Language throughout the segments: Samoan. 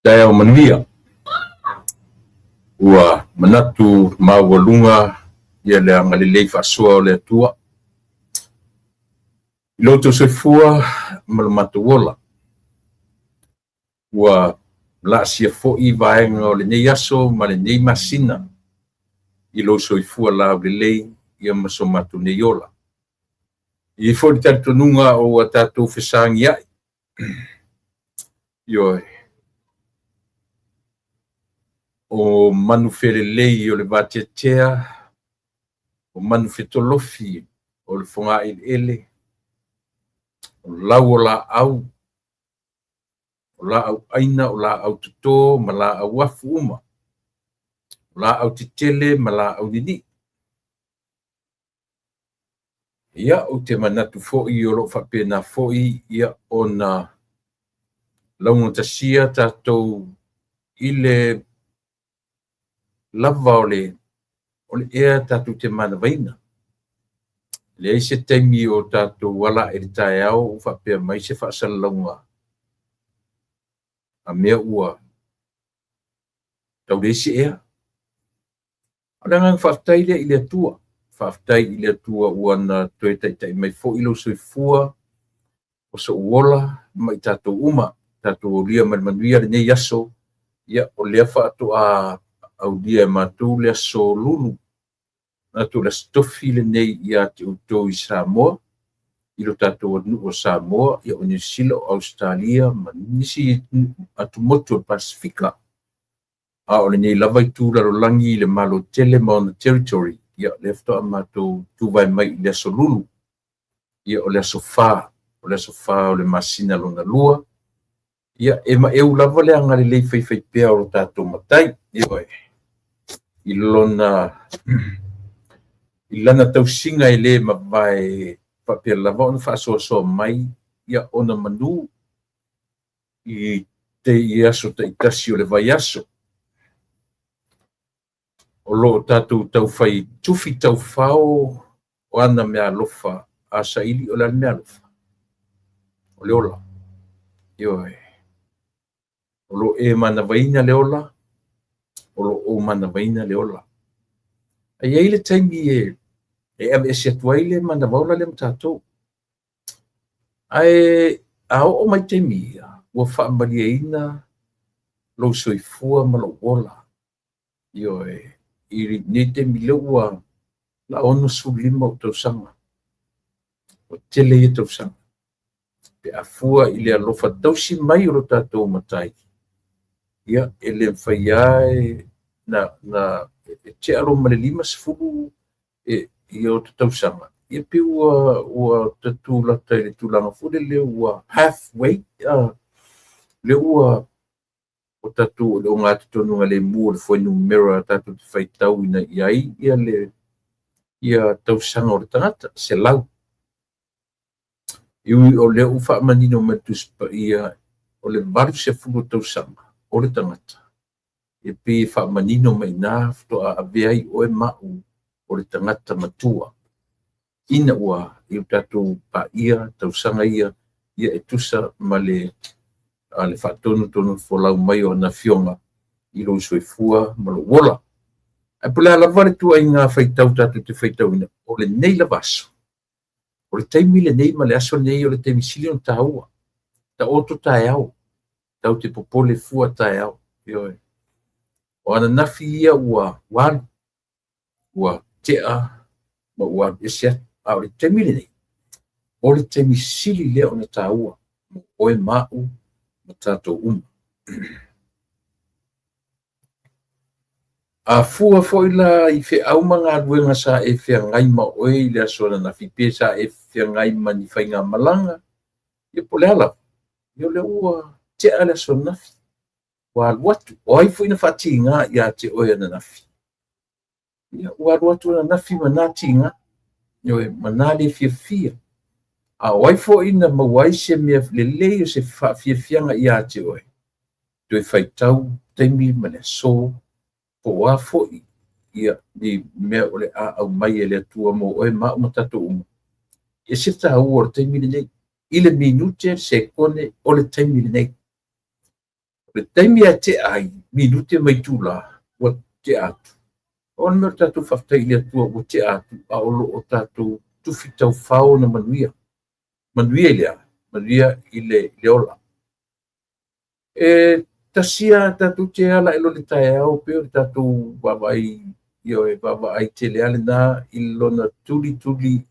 Taeao manuia. Ua manatu maualuga ia le agalelei faasoa o le Atua i lo outou soifua ma lo matou ola. Ua laasia foi vaega o lenei aso ma lenei masina i lou soifua laulelei ia ma so matou nei ola. E i ai foi le talitonuga ua tatou fesagiai, ioe, o manufelelei o le vateatea, o manufetolofi o le fogaeleele, o lau o laau, o laau aina, o laau toto ma laau afu uma, o laau tetele ma laau ninii. Ia, ou te manatu foi o lo o faapena foi ia ona laugatasia tatou i le lava o le ea tatou te manavaina. E leai se taimi o tatou ala ae i le taeao ua faapea mai se faasalalauga a mea ua tau leai se ea. O le agaga faafetai lea i le Atua. Faafetai i le Atua ua na toe taitai mai foi lou soifua, o sou ola ma i tatou uma. Tatou aulia ma le manuia lenei aso. Ia, o lea faatoa aulia e matou le aso Lulu, manatu o le Aso Tofi lenei ia te outou i Samoa, i lo tatou atunuu o Samoa, ia o Niu Sila, o Ausetalia ma nisi atumotu o le Pasefika. A o lenei lava itu lalolagi i le Malo tele ma ona territory, ia lea faatoa matou tuvae mai i le aso Lulu, ia o le aso 4, o le aso 4 o le masina lona lua. Ia, e maeu lava le agalelei faifaipea o lo tatou Matai, ioe, i lona i lana tausiga e le mavae faapea lava ona faasoasoa mai ia ona manu i te i aso taitasi o le vaiaso. O lo o tatou taufai tufi taufao o ana meaalofa a saili, o le a le meaalofa? O le ola. Ioe. O lo o e manavaina le ola, o lo o ou manavaina le ola. Ae i ai le taimi e aveese atu ai le manava ola lea ma tatou. Ae a oo mai taimi ia, ua faamalieina lou soifua ma lou ola. Ioe, i lenei taimi lea ua la 65 ou tausaga. Ua tele ia tausaga. Pe a fua i le alofa tausi mai o lo tatou Matai, ia, e le mafai lava na e tea loa ma le 50 e, ia o ta tausaga, ia pei ua tatu lata i le tulaga foi lele ua halfway, lea ua o tatou o le ogatotonu le mu o le fuainumera tatou te faitauina i ai ia le ia tausaga o le tagata, 100. E ui o lea ua faamanino mai le Tusi Paia o le 80 tausaga o le tagata, e pei e faamanino mai ina faatoa avea ai oe ma au o le tagata matua. Ina ua i o tatou paia tausaga ia, ia e tusa ma le le faatonutonu folau mai o ana afioga i lou soifua ma lou ola. Ae po o le a lava le ituaiga faitau tatou te faitauina, o lenei lava aso, o le taimi lenei ma le aso lenei o le taimi sili ona taua. Taoto taeao, tatou te popole fua taeao. Ioe. O ananafi ia ua alu, ua tea ma ua alu ese atu. A o le taimi lenei, o le taimi sili lea ona taua mo oe ma au ma tatou uma. A fua foi la i feau ma galuega sa e feagai ma oe i le aso ananafi, pe sa e feagai ma ni faigamalaga, ia po o le a lava, ia o lea ua tea le aso ananafi, ua alu atu. O ai foi na faatiga ia te oe ananafi? Ia, ua alu atu ananafi ma na tiga, ioe, ma na le fiafia. A o ai foi na maua ai se mea lelei o se faafiafiaga ia te oe, toe faitau taimi ma le aso, po o a foi ia ni mea o le a aumai e le Atua mo oe ma au ma tatou uma. E ese le taua o le taimi lenei, i le minute, sekone o le taimi lenei. O le taimi e tea ai, minute ma itula, ua tea atu. O le mea o le tatou faafetai i le Atua ua tea atu, a o lo o tatou tufi taufao ona manuia. Manuia i le a? Manuia i le ola. E tasi lava tatou te ala ae loa i le taeao, pei o le tatou vaavaai, ioe, vaavaai tele lava lena i lona tulituli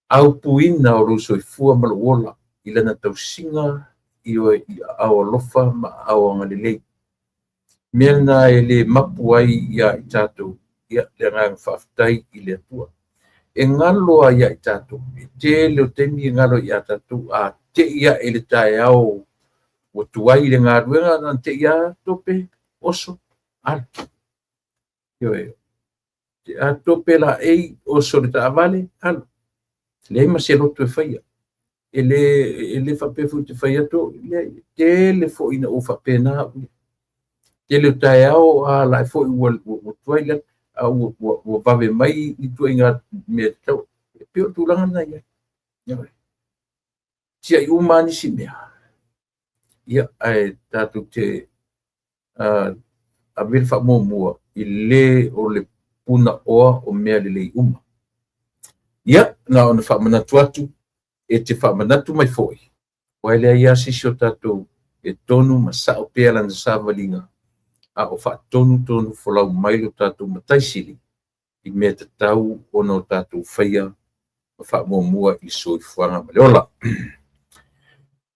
aupuina o lou soifua ma lou ola i lana tausiga, ioe, i aao alofa ma aao agalelei. Mea lena e le mapu ai ia i tatou, ia, le agaga faafetai i le Atua. E galo lava ia i tatou, e tele o taimi e galo ia tatou, a tei ae i le taeao ua tuai i le galuega, na ona tei lava tope, oso, alu. Ioe, a tope laei, oso i le taavale, alu. Leai ma se loto e faia. E le faapea foi ou te fai atu, leai, tele foi ina ou faapena au ia. Tele o taeao a ala ae foi ua tuai le a ua vave mai ni ituaiga mea tatau. E pei o le tulaga lena e i ai. Ioe. Tiai uma lava nisi mea. Ia, ae tatou te ave le faamuamua i le o le punaoa o mea lelei uma. Ia, na ona faamanatu atu, e te faamanatu mai foi, aua e leai lava se isi o tatou e tonu ma sao pea lana savaliga, a o faatonutonu folau mai lo tatou Matai Sili i mea tatau ona o tatou faia ma faamuamua i le soifuaga ma le ola.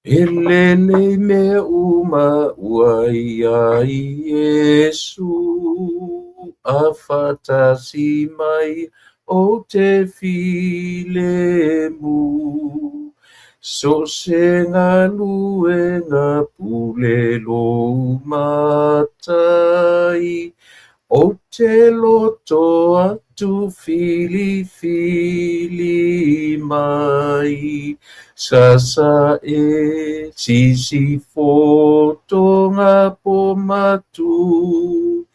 E lelei mea uma ua i ai Iesu, a faatasi mai ou te filemu. So o se galuega pule lou Matai, ou te loto atu filifili mai. Sasae sisifo Toga po Matu,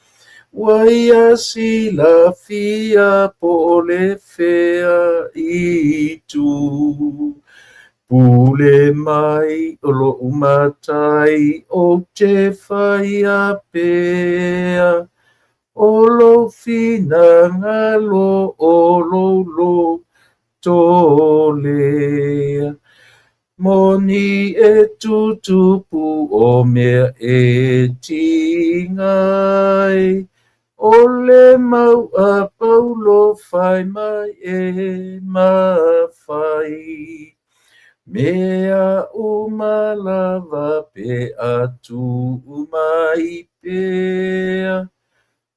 ua ia silafia po o le fea itu. Pule mai o lou Matai ou te faia pea, o lou finagalo o lou loto lea. Moni e tutupu o mea e tiga ai, o le mau a Paulo fai mai e mafai. Mea uma lava pe a tuu mai pea,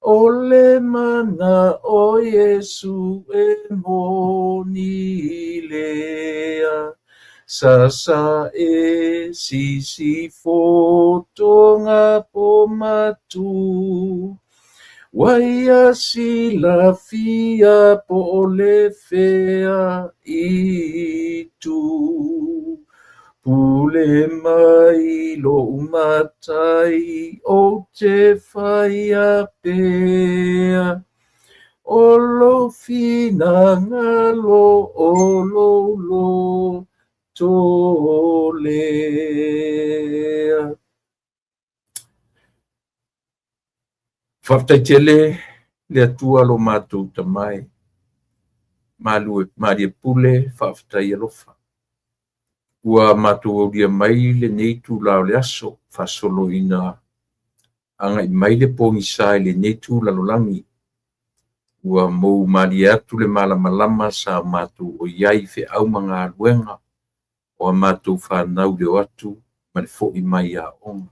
o le mana o Iesu e moni lea. Sasae sisifo Toga po Matu, ua ia silafia po o le fea itu. Pule mai lou Matai ou te faia pea, o lou finagalo o lou loto lea. Faafetai tele le Atua lo matou Tama e, malie pule, faafetai alofa. Ua matou aulia mai lenei itula o le aso, faasolo ina agai mai le pogisa i lenei itu lalolagi. Ua mou malie atu le malamalama sa matou o i ai i feau ma galuega o a matou fanau i le o atu ma le foi mai aoga.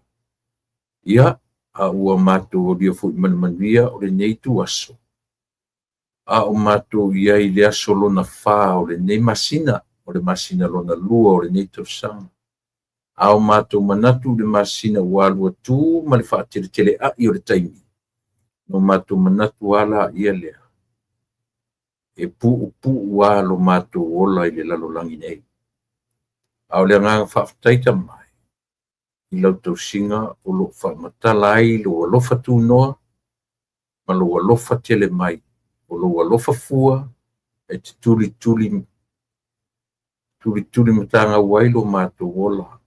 Ia, a ua matou aulia foi ma le manuia o lenei ituaso, a o matou i ai i le aso lona 4 o lenei masina, o le masina lona 2 o lenei tausaga. A o matou manatu i le masina ua alu atu ma le faateleteleai o le taimi, no matou manatu ala ia lea, e puupuu lava lo matou ola i le lalolagi nei. A o le agaga faafetai Tama i lau tausiga o lo o faamatala ai lou alofa tunoa ma lou alofa tele mai, o lou alofa fua e te tulituli matagau ai lo matou ola.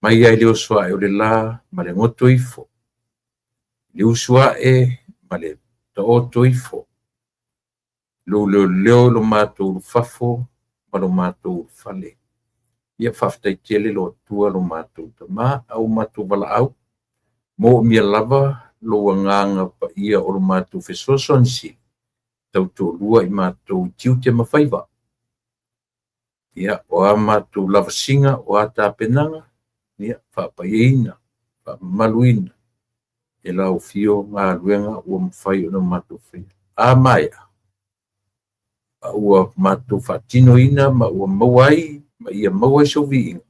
Mai lava i le oso ae o le la ma le goto ifo, i le usu ae ma le taoto ifo, lou leoleo i lo matou ulufafo ma lo matou ulufale. Ia faafetai tele lo Atua lo matou Tama, a ua matou valaau, moomia lava lou Agaga Paia o lo matou fesoasoani sili, tautoalua i matou i tiute ma faiva. Ia, o a matou lavasiga, o a tapenaga, ia faapaiaina, faamamaluina e lau Afio galuega ua mafai ona matou faia. A maea, a ua matou faatinoina ma ua maua ai ma ia maua ai sou viiga,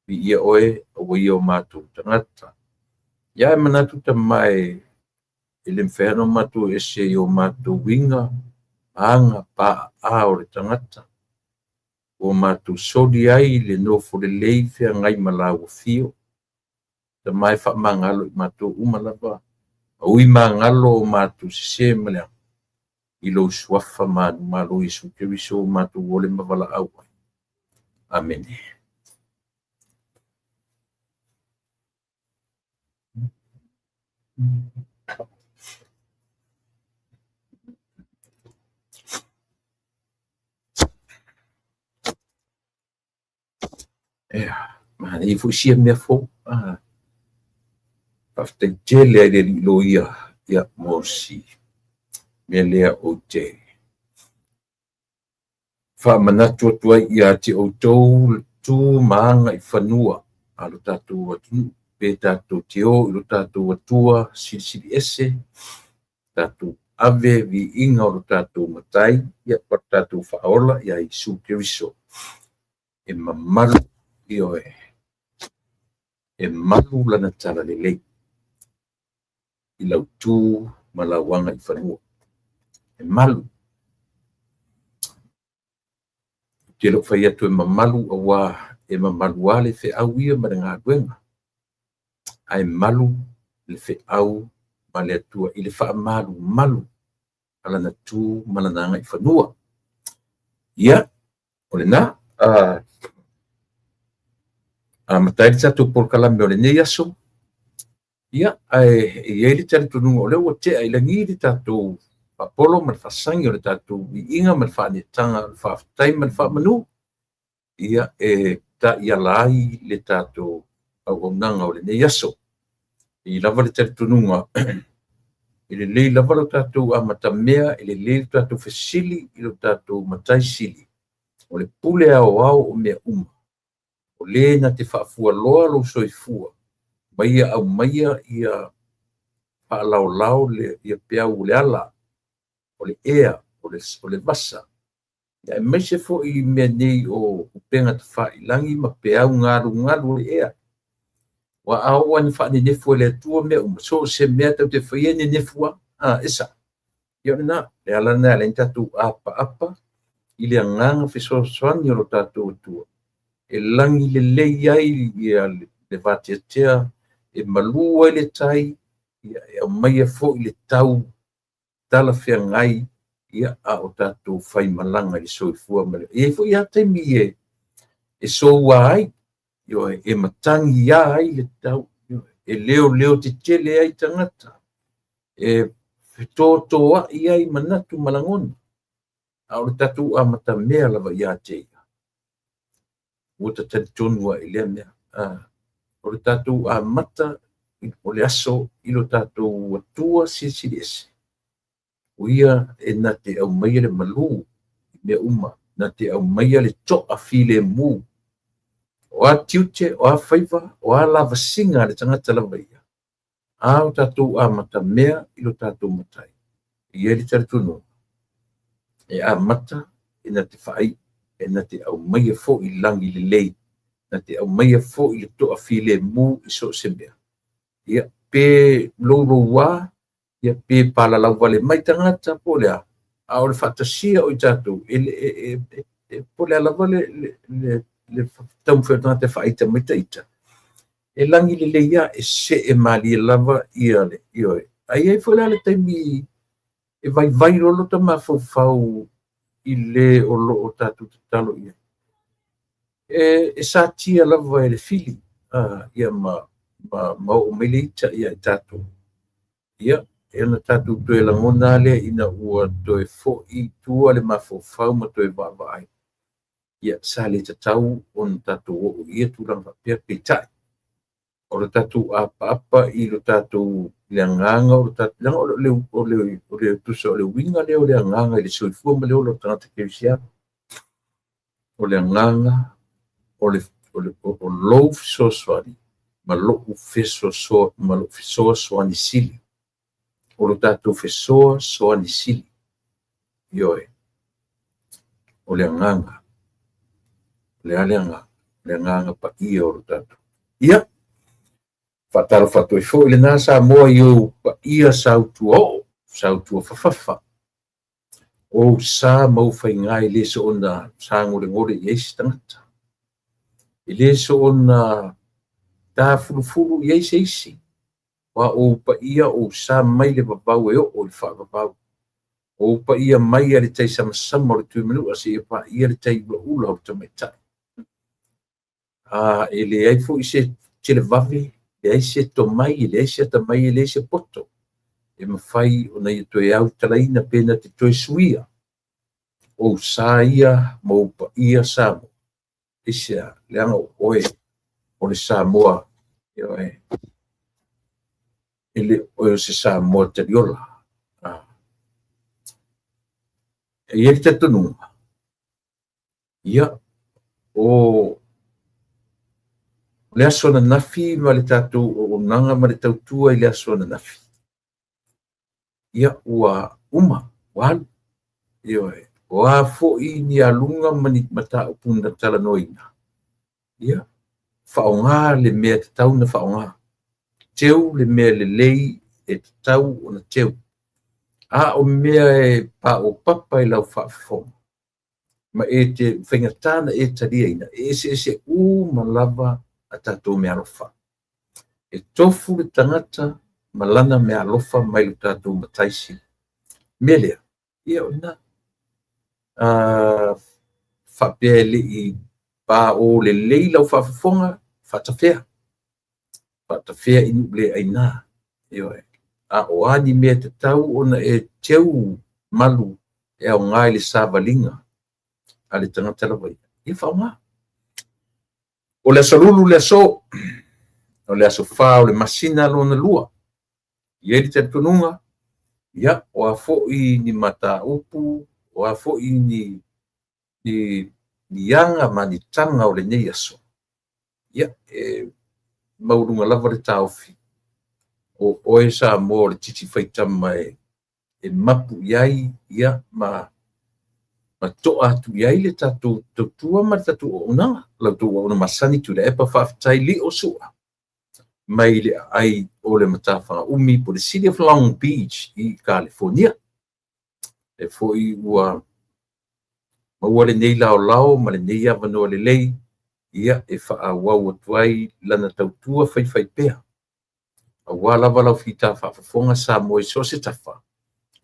viia oe aua ia o matou tagata. Ia ae manatu Tama e, e le mafai ona matou o ese i o matou uiga ma aga paaa o le tagata, ua matou soli ai le nofo lelei feagai ma lau afio. Tama e faamagalo i matou uma lava, ma ui magalo o matou sese ma le aga, i lou suafa manumalo Iesu Keriso ua matou ole ma valaau ai. Amene. Ea, manaia foi sia mea fou. Ah, faafetai tele ai le alii loia ia mo si mea lea ou te faamanatu atu ai ia te outou le tu ma aga i fanua a lo tatou atunuu, pe tatou te o i lo tatou Atua Silisili Ese, tatou ave viiga o lo tatou Matai, ia ma lo tatou Faaola ia Iesu Keriso e mamalu, ioe, e malu lana talalelei i lau tu ma lau aga i fanua. E malu. Ou te le o fai atu e mamalu auā e mamalu lava le feau ia ma le galuega, ae malu le feau ma le Atua i le faamalumalu a lana tu ma lana agaifanua. Ia, o lena, amata ai le tatou polokalame o lenei aso. Ia, ae e i ai le talitonuga o lea ua tea i lagi le tatou faapolo ma le faasagi o le tatou viiga ma le faaneetaga, o le faafetai ma le faamanu, ia, e taiala ai le tatou auaunaga o lenei aso. E i ai lava le talitonuga e lelei lava lo tatou amatamea, e lelei lo tatou fesili i lo tatou Matai Sili, o le pule aoao o mea uma, o le na te faafualoa lou soifua ma ia aumaia ia faalaolao le ia peau o le ala, o le ea, o le vasa, aemaise foi i mea nei o upega tafailagi ma peau galugalu o le ea. Aua a oo lava ina faanenefu e le Atua mea uma, so o se mea tatou te faia e nenefu lava. A, e sao. Ia o lena, le ala lena e ala ai ona tatou apaapa i le agaga fesoasoani o lo tatou Atua e lagi lelei ai ia le vateatea, e malu ai le tai, ia e aumaia foi le tau talafeagai, ia, a o tatou faimalaga i le soifua ma le... E i ai foi lava taimi e soua ai, ioe, e matagiā ai le tau, e leoleo tetele ai tagata, e fetotoai ai manatu ma lagona, a o le tatou amatamea lava ia te ia, ua ta talitonu lava i lea mea. O le tatou amata o le aso i lo tatou Atua Silisili Ese, o ia e na te aumaia le malu i mea uma, na te aumaia le toafilemu. O a tiute, o a faiva, o a lavasiga a le tagata lava ia, a o tatou amatamea i lo tatou Matai, e i ai le talitonuga, e amata e na te faaiu, e na te aumaia foi lagi lelei, na te aumaia foi le toafilemu i so o se mea. Ia, pe louloua, ia pe palalau vale mai tagata po o le a, a o le faatasia o i tatou, e, e, e, e, po o le a lava le, le, le, le taumafai o le tagata e faaita mai ta ita, e lagi lelei lava, e see malie lava ia le, ioe. Ae i ai foi la le taimi e vaivai loa lota mafaufau i le o lo o tatou tatalo i ai. E satia lava e le fili. Ia ma oo mai le ita ia i tatou. Ia, e ona tatou toe lagona lava lea ina ua toe foi i tua le mafaufau ma toe vaavaai, ia sa le tatau ona tatou oo i ia tulaga faapea. Peitai, o le tatou apaapa i lo tatou le agaga o le tatou, leaga o le tusa o le uiga lea o le agaga i le soifua ma le ola o le tagata kerisiano. O le agaga o le o lou fesoasoani ma lou fesoasoani sili. O lo tatou fesoasoani sili. Ioe. O le agaga. O le a le agaga? O le agaga paia o lo tatou. Ia, faatalofa atu ai foi lena Samoa i ou paia sautuaoo, sautuafafafa, o ou sa ma ou faiga e le soona sagolegole i ai se tagata, e le soona tafulufulu i ai se isi, aua o ou paia o ou sa mai le vavau e oo i le faavavau, o ou paia mai lava i le tai samasama o le Tuimanua seia paia le tai ulaula o le tamaitai. E leai foi se televave, leai se tomai, e leai se atamai, e leai se poto e mafai ona ia toe autalaina pe na te toe suia ou sa ia ma ou paia Samoa. Aisea? Leaga o oe o le Samoa, ioe, e le o oe o se Samoa taliola. E i ai le talitonuga, ia, o le aso ananafi ma le tatou auaunaga ma le tautua i le aso ananafi, ia, ua uma, ua alu. Ioe. O a foi ni aluga ma ni mataupu na talanoaina, ia, faaaoga le mea e tatau ona faaaoga. Teu le mea lelei e tatau ona teu. A o mea e paopapa i lau faafofoga ma e te faigata ona e taliaina, e eseese uma lava a tatou meaalofa. E tofu le tagata ma lana meaalofa mai lo tatou Matai Sili. O le mea lea, ia o lena. Faapea e le i paō lelei lau faafofoga, faatafea, faatafea i nuu le aina. Ioe. A o a ni mea e tatau ona e teu malu e aoga i le savaliga a le tagata lava ia, ia faaaoga. O le aso Lulu le aso, o le aso 4 o le masina lona lua. E i ai le talitonuga, ia, o a foi ni mataupu, o a foi ni aga ma ni taga o lenei aso, ia, e maualuga lava le taofi, o oe Samoa o le titi faitama e mapu i ai, ia, ma to'a atu i ai le tatou tautua ma le tatou auaunaga. La outou auauna masani Tuilaepa, faafetai Lio Sua mai le aai o le Matafaga-umi po o le City of Long Beach i Kalifonia. E foi ua maua lenei laolao ma lenei avanoa lelei, ia, e faaauau atu ai lana tautua faifaipea aua lava lau fita faafofoga Samoa i so o se tafa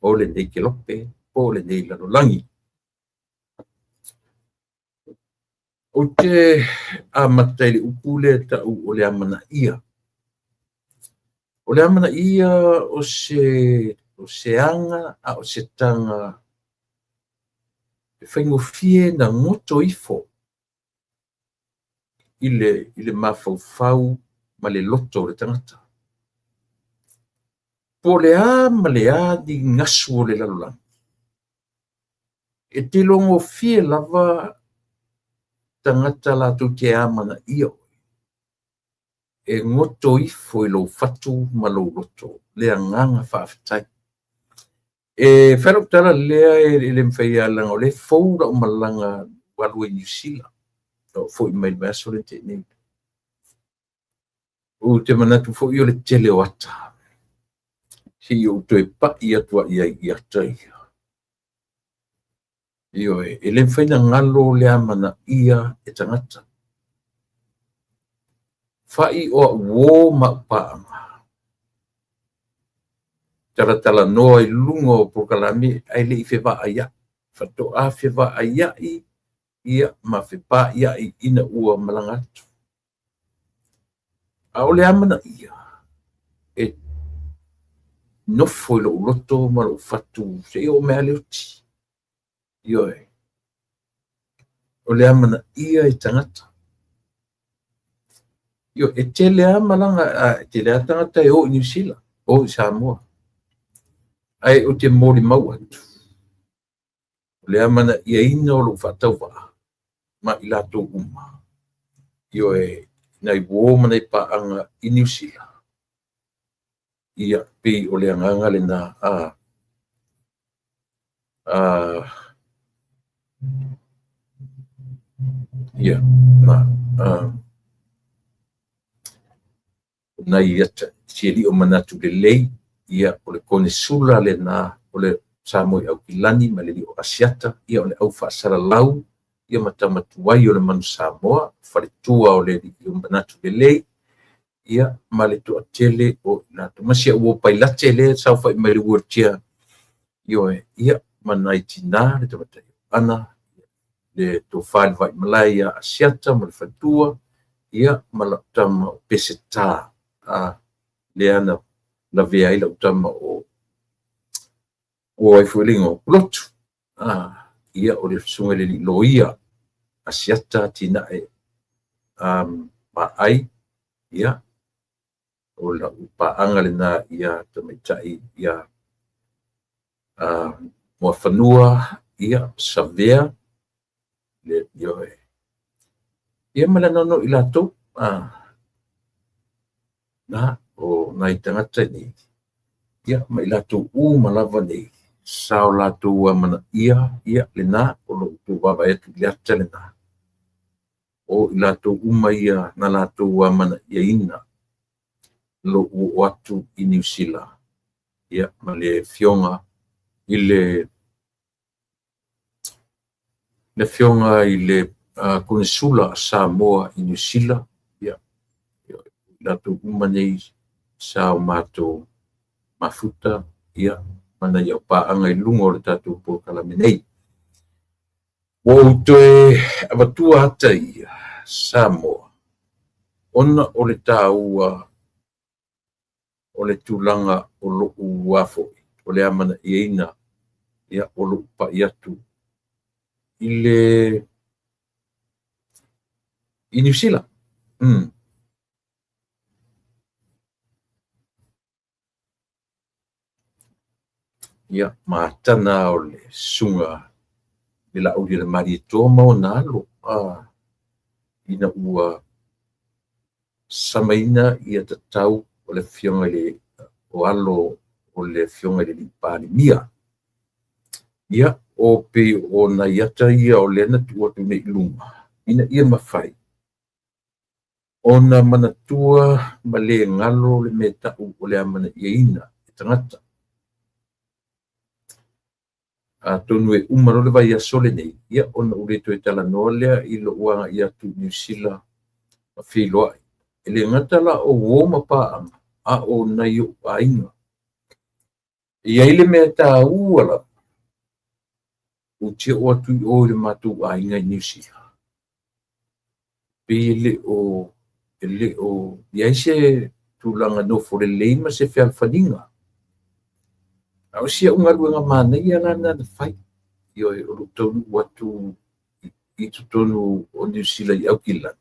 o lenei kelope po o lenei lalolagi. Ou te amata i le upu lea e tau o le amanaia. O le amanaia o se aga a o se taga e faigofie na goto ifo i le mafaufau ma le loto o le tagata. Po o le a ma le a ni gasu o le lalolagi, e te iloagofie lava tagata latou te amanaia oe, e goto ifo i lou fatu ma lou loto le agaga faafetai. E fai lau tala lea e le mafai lava leaga o lea e fou lau malaga ua alu ai i Niu Sila, ou foi mai le vaiaso lea na tea nei. Ou te manatu foi o le tele o ata, se i ou toe pai atu ai i ata ia. Ioe, e le mafai ona galo le amanaia e tagata. Fai o au uō ma au paaga, talatalanoa i luga o polokalame ae le i fevaaiai. Faatoa fevaaiai, ia, ma fepaaiai ina ua malaga atu. A o le amanaia e nofo i lou loto ma lou fatu seia oo mai lava le oti. Ioe. O le amanaia i tagata. Ioe, e tele lava malaga, e tele lava tagata e o i Niu Sila, o i Samoa. Ae ou te molimau atu, o le amanaiaina o lou faatauvaa ma i latou uma, ioe, nai uo ma nai paaga i Niu Sila, ia, pei o le agaga lena, ia, ma, nai ata, si alii o manatu lelei, ia, o le konesula lena o le Samoa i Aukilani ma le alii o Asiata, ia, o le au faasalalau, ia ma tama tuai o le manu Samoa, faletua o le alii o manatu lelei, ia, ma le toatele o i latou. Ma si au uo pailate lea e saofai mai i le wheelchair, ioe, ia, ma nai tinā le tamaitai Ana, le tofa i le Vaimalae ia Asiata ma le faletua, ia, ma lau tama o Peseta, lea na lavea ai lau tama o ua ai foi le igoa o Pulotu. Ia, o le susuga i le alii loia Asiata Atinae Vaai, ia, o lau paaga lena ia tamaitai ia Muafanua, ia, Savea, le, ioe, ia ma le anoano i latou, na, o nai tagata nei, ia, ma i latou uma lava nei, sa o latou amanaia, ia, lena, o lo o outou vaavaai atu i le ata lena, o i latou uma ia na latou amanaiaina lou oo atu i Niu Sila, ia, ma le afioga i le afioga i le Konesula a Samoa i Niu Sila, ia, i latou uma nei sa o matou mafuta, ia, ma nai au paaga i luga o le tatou polokalame nei. Ua ou toe avatua ata ia Samoa ona o le taua o le tulaga o lou foi, o le amanaiaina, ia, o lou pai atu i le i Niu Sila. Ia, matana o le susuga le Laauli o le Malietoa ma ona alo, ina ua samaina ia tatau o le afioga i le o alo o le afioga i le alii Palemia. Ia, o pei o nai ata ia o lea na tuu atu nei i luga, ina ia mafai ona manatua ma le galo le mea tau o le amanaiaina e tagata. Atonu e uma loa le vaiaso lenei, ia, ona ou le toe talanoa lea i lou agai atu i Niu Sila ma feiloai. E le gata la o uo ma paaga, a o nai ou aiga. E i ai le mea taua lava, ou te oo atu i o i le matou aiga i Niu Sila, pei e le o i ai se tulaga nofo lelei ma se fealofaniga. A o si au galuega manaia la na fai, ioe, o lou taunuu atu i totonu o Niu Sila i Aukilani.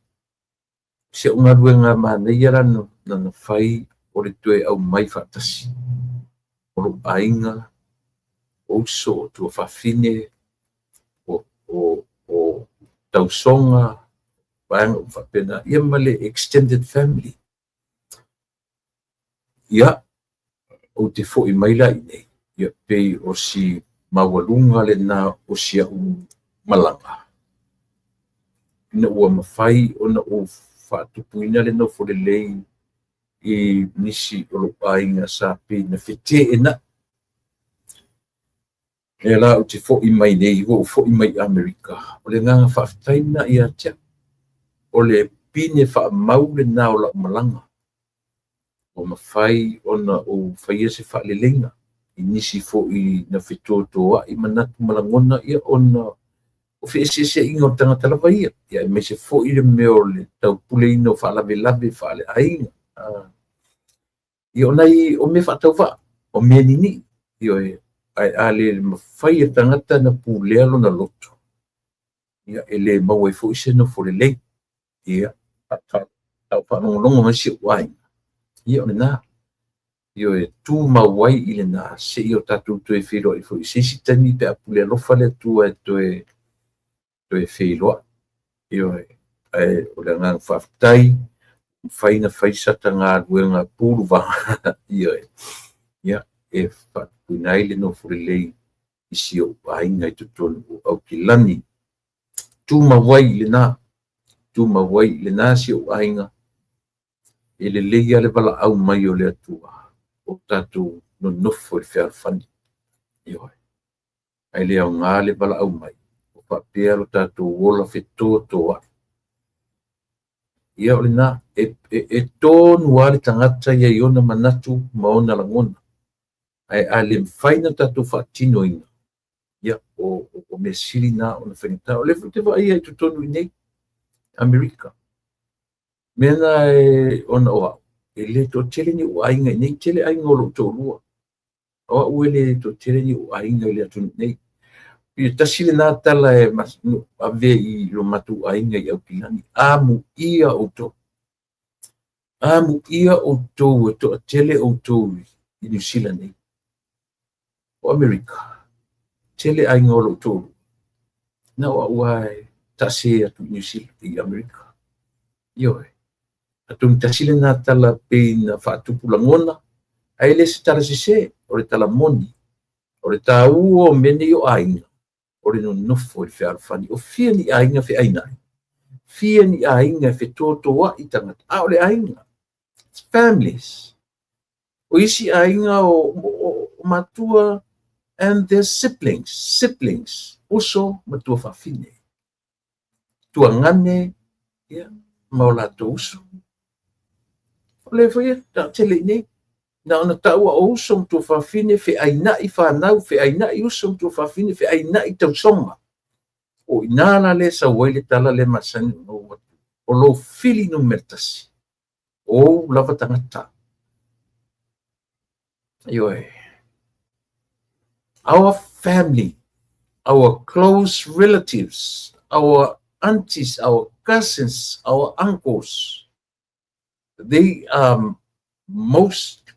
Si au galuega manaia la na fai o le toe aumai faatasi o lou aiga, o uso, o tuafafine, o tausoga, vaega uma faapena, ia ma le extended family. Ia, ou te foi mai la i nei, ia, pei o si maualuga lena o si au malaga, ina ua mafai ona ou faatupuina le nofo lelei i nisi o lou aiga sa pei na feteenai. Lea la ou te foi mai nei, ua ou foi mai i Amerika, o le agaga faafetai lena ia te au. O le pine faamau lena o lau malaga, ua mafai ona ou faia se faaleleiga i nisi foi na fetotoai manatu ma lagona, ia, ona o feeseeseaiga o le tagata lava ia, ia, aemaise foi le mea o le taupuleina o faalavelave faaleaiga. Ia o nai o mea faatauvaa, o mea ninii, ioe, ae a le mafai e le tagata ona pulea lona loto, ia e le maua ai foi se nofo lelei. Ia, a o faalogologo mai si ou aiga, ia o lena. Ioe, tumau ai i lena seia o tatou toe feiloai foi i se isi taimi pe a pule alofa le Atua e toe feiloai. Ioe, ae o le agaga faafetai, mafai ona fai sata galuega puluvā, ioe, ia, e faatupuina ai le nofo lelei i si ou aiga i totonu o Aukilani. Tumau ai i lena, tumau ai i lena si ou aiga, e lelei lava le valaau mai o le Atua o tatou nonofo i le fealofani. Ioe. Ae le aoga le valaau mai o faapea lo tatou ola fetotoai. Ia o lena, e tonu lava le tagata ia i ona manatu ma ona lagona. Ae a le mafai ona tatou faatinoina, ia o mea sili na ona faigata. O lea foi ou te vaaia i totonu i inei, Amerika. Mea na e, ona o au, e le toatele ni ou aiga i inei, tele aiga o lou toalua. O au e le toatele ni ou aiga i le atunuu nei. Ia tasi lena tala e ave i lo matou aiga i Aukilani. Amuia outou. Amuia outou e toatele outou i Niu Sila nei. O Amerika, tele aiga o lou toalua. Na o au lava e taase atu i Niu Sila, i Amerika. Ioe. Atonu tasi lena tala pei na faatupu lagona, ae le se tala sese, o le tala moni. O le taua o mea nei o aiga, o le nonofo i le fealofani. O fia ni aiga feainai, fia ni aiga e fetotoai tagata, a o le aiga, it's families. O isi aiga o matua and their siblings, siblings, uso ma tuafafine, tuagane, ia, ma o latou uso. O lea foi e taatele i nei, na ona taua o uso ma tuafafine, feainai fanau, feainai uso ma tuafafine, feainai tausoga. O i ina la lea e sau ai le tala lea e masani ona ou atu, o lou fili numera tasi, o ou lava tagata. Ioe. Our family, our close relatives, our aunties, our cousins, our uncles, they are most,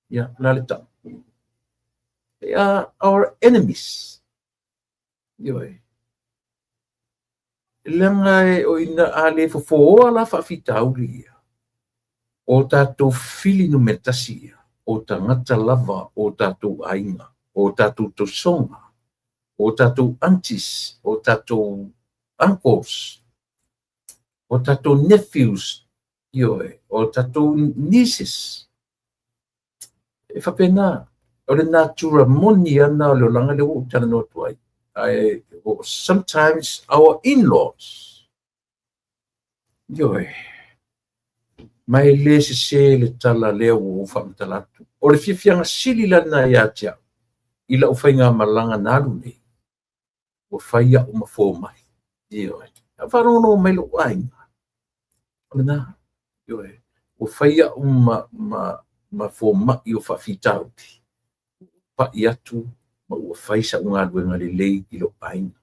yeah, la le tau. They are our enemies. Ioe. Leaga e o ina a le fofooa la faafitauli ia, o tatou fili numera tasi ia, o tagata lava o tatou aiga, o tatou tausoga, o tatou aunties, o tatou uncles, o tatou nephews, ioe, o tatou nieces. E faapena, o le natura moni ana o le olaga lea ua ou talanoa atu ai. Ae, sometimes our in-laws, ioe, ma e le sese le tala lea ua ou faamatala atu. O le fiafiaga sili la lena ia te au, i lau faigamalaga na alu nei, ua fai au ma fomai. Ioe. A faalogologo mai lou aiga, o lena, ioe, ua fai au ma fomai o faafitauli, ua pai atu ma ua fai sau galuega lelei i lou aiga.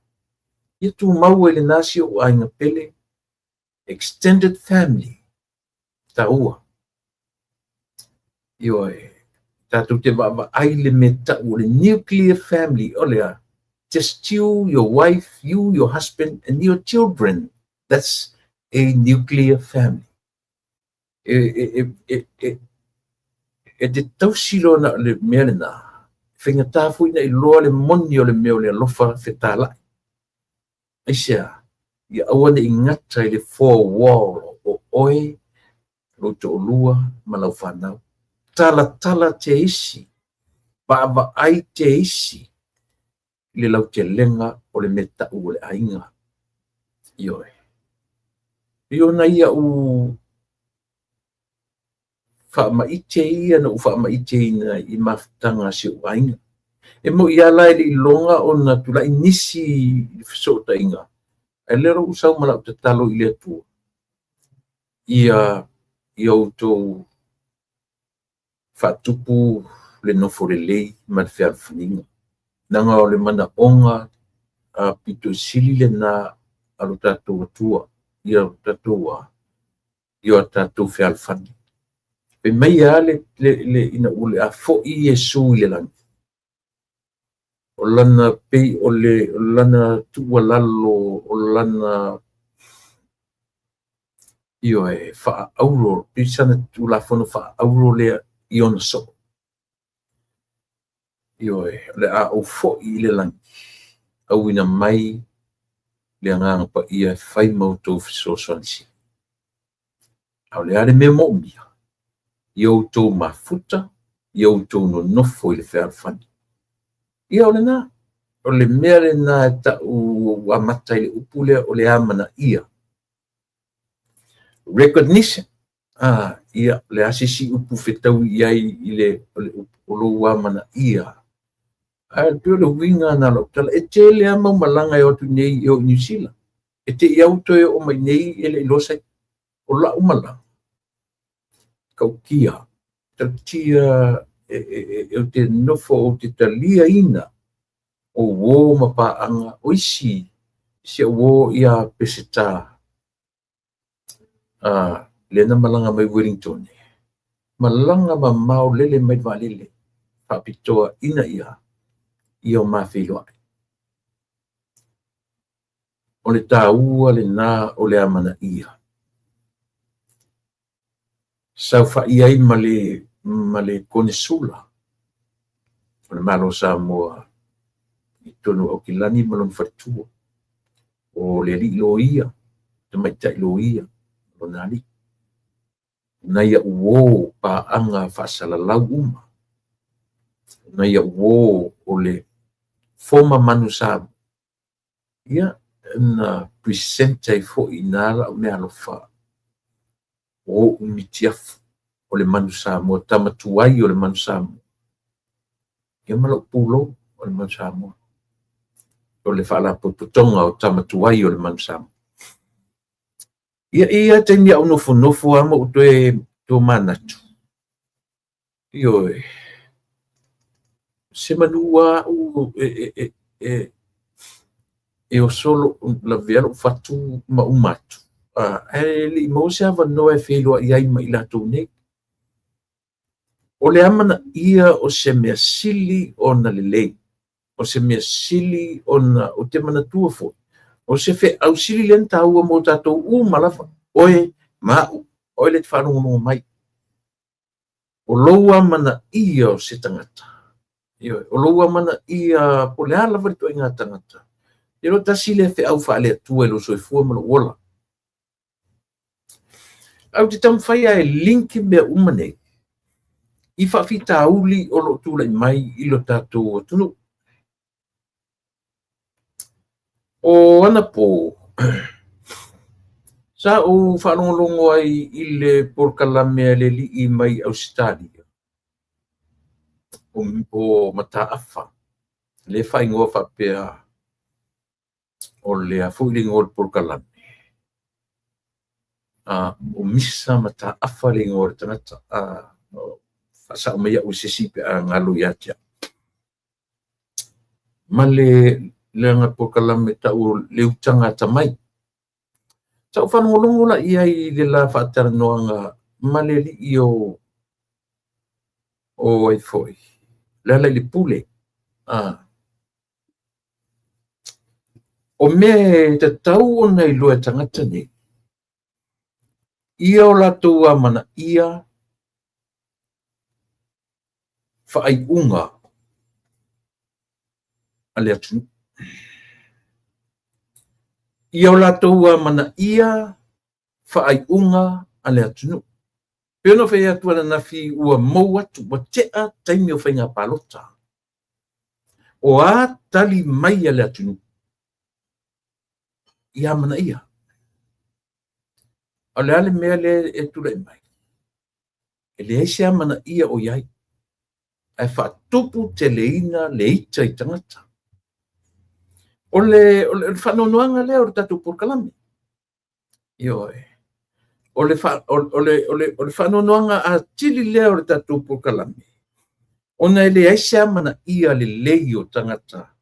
Ia tumau ai lena si ou aiga pele, extended family, taua. Ioe, tatou te vaavaai le mea tau o le nuclear family, o le a, just you, your wife, you, your husband, and your children. That's a nuclear family. E te tausi loa na o le mea lena, faigata foi na iloa le moni o le mea o le alofa fetalai. Aisea, ia aua ne i gata i le four wall o oe, lou toalua ma lau fanau. Talatala te isi, vaavaai te isi i le lautelega o le mea tau o le aiga. Ioe. E ona ia u faamaite ia na ou faamaiteina i mafutaga a si ou aiga. E moi lava la e le i iloga ona tulai nisi i fesootaiga, ae lea ua ou sau ma lau tatalo i le Atua. Ia outou faatupu le nofo lelei ma le fealofaniga. Leaga o le manaoga pito i sili lena a lo tatou Atua, ia o tatou a, ia o tatou fealofani. Fai mai lava le ina ua le a foi Iesu i le lagi, o lana pei o le o lana tuualalo, o lana ioe faaauro, pei sana tulafono faaauro lea i ona soo. Ioe, o le a ou foi i le lagi, auina mai le Agaga Paia e fai ma outou fesoasoani sili. A o le a le mea moomia? Ia outou mafuta, ia outou nonofo i le fealofani. Ia o lena, o le mea lena e tau ua amata ai le upu lea o le amanaia. Recognition. Ia, o le a se isi upu fetaui i ai i le o le upu o lou amanaia? Ae pei o le uiga lena o lau tala. E tele lava mau malaga e o atu nei e o i Niu Sila. E te i au toe oo mai nei e le i iloa se o lau malaga. Tautia, tautia ou te nofo ou te taliaina o uō ma paaga o isi si au uō ia Peseta lea na malaga mai Wellington, malaga mamao lele mai le vaalele faapitoa ina ia ia o ma feiloai. O le taua lena o le amanaia. Saofai ai ma le Konesula o le Malo o Samoa i totonu o Aukilani ma lona faletua, o le alii loia, tamaitai loia, lona alii. Nai au uō paaga faasalalau uma, nai au uō o le former Manu Samoa, ia, na present ai foi i ina lau meaalofa o ou mitiafu o le Manu Samoa, tama tuai o le Manu Samoa, ia ma lou pulou o le Manu Samoa, o le faalapotopotoga o tama tuai o le Manu Samoa. Ia, e i ai taimi a ou nofonofo lava ma ou toe tomanatu, ioe, se manu lava au e oso lou lavea lou fatu ma uma atu, ae le i maua se avanoa e feiloai ai ma i latou nei. O le amanaia o se mea sili ona lelei, o se mea sili ona ou te manatua foi, o se feau sili lea ona taua mo tatou uma lava, oe ma au, oe lea e te faalogologo mai. O lou amanaia o se tagata, ioe, o lou amanaia po o le a lava le ituaiga tagata, e iloa tasi lea feau faale-Atua i lou soifua ma lou ola. Ae ou te taumafai lava e link mea uma nei i faafitauli o lo o tulai mai i lo tatou atunuu. O anapo, sa ou faalogologo ai i le polokalame a le alii mai Ausetalia, o Mataafa, lea e faaigoa faapea o le a foi le igoa o le polokalame, o Misa Mataafa le igoa o le tagata, faasao mai au e se isi pe a galo ia te au. Ma le lana polokalame tau o le utaga atamai. Sa ou faalogologo la i ai i le la faatalanoaga ma le alii o ai foi, Lealailepule. O mea e tatau ona iloa e tagata nei, ia o latou amanaia faaiuga a le atunuu. Ia o latou amanaia faaiuga a le atunuu. Pei ona fai atu ananafi ua mou atu, ua tea taimi o faiga palota. O a tali mai a le atunuu, ia amanaia. O le a le mea lea e tulai mai? E leai se amanaia o i ai, ae faatupu teleina le ita i tagata. O le faanoanoaga lea o le tatou polokalame. Ioe. O le, fa, o, o le, o le, o le faanoanoaga atili lea o le tatou polokalame, ona e leai se amanaia lelei o tagata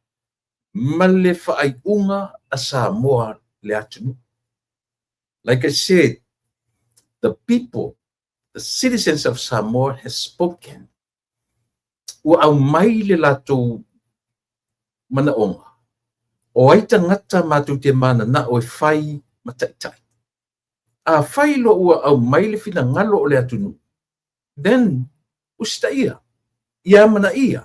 ma le faaiuga a Samoa le atunuu. Like I said, the people, the citizens of Samoa has spoken. Ua aumai le latou manaoga, o ai tagata matou te mananao e fai ma taitai. Afai loa ua aumai le finagalo o le atunuu, then usitaia, ia amanaia,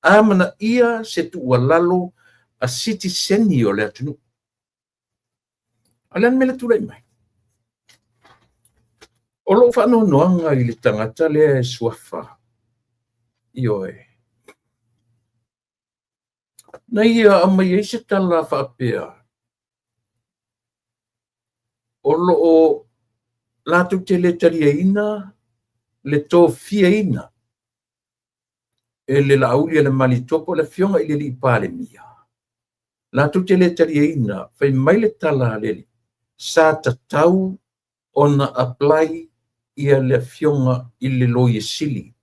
amanaia se tuualalo a sitiseni o le atunuu. A o le a le mea lea e tulai mai? O lou faanoanoaga i le tagata lea e suafa, ioe, na ia aumai ai se tala faapea, o lo o latou te le taliaina le tofiaina e le Laaulialemalietoa po o le Afioga i le Alii Palemia, latou te le taliaina, fai mai le tala a le alii, sa tatau ona apply ia le Afioga i le Loia Sili,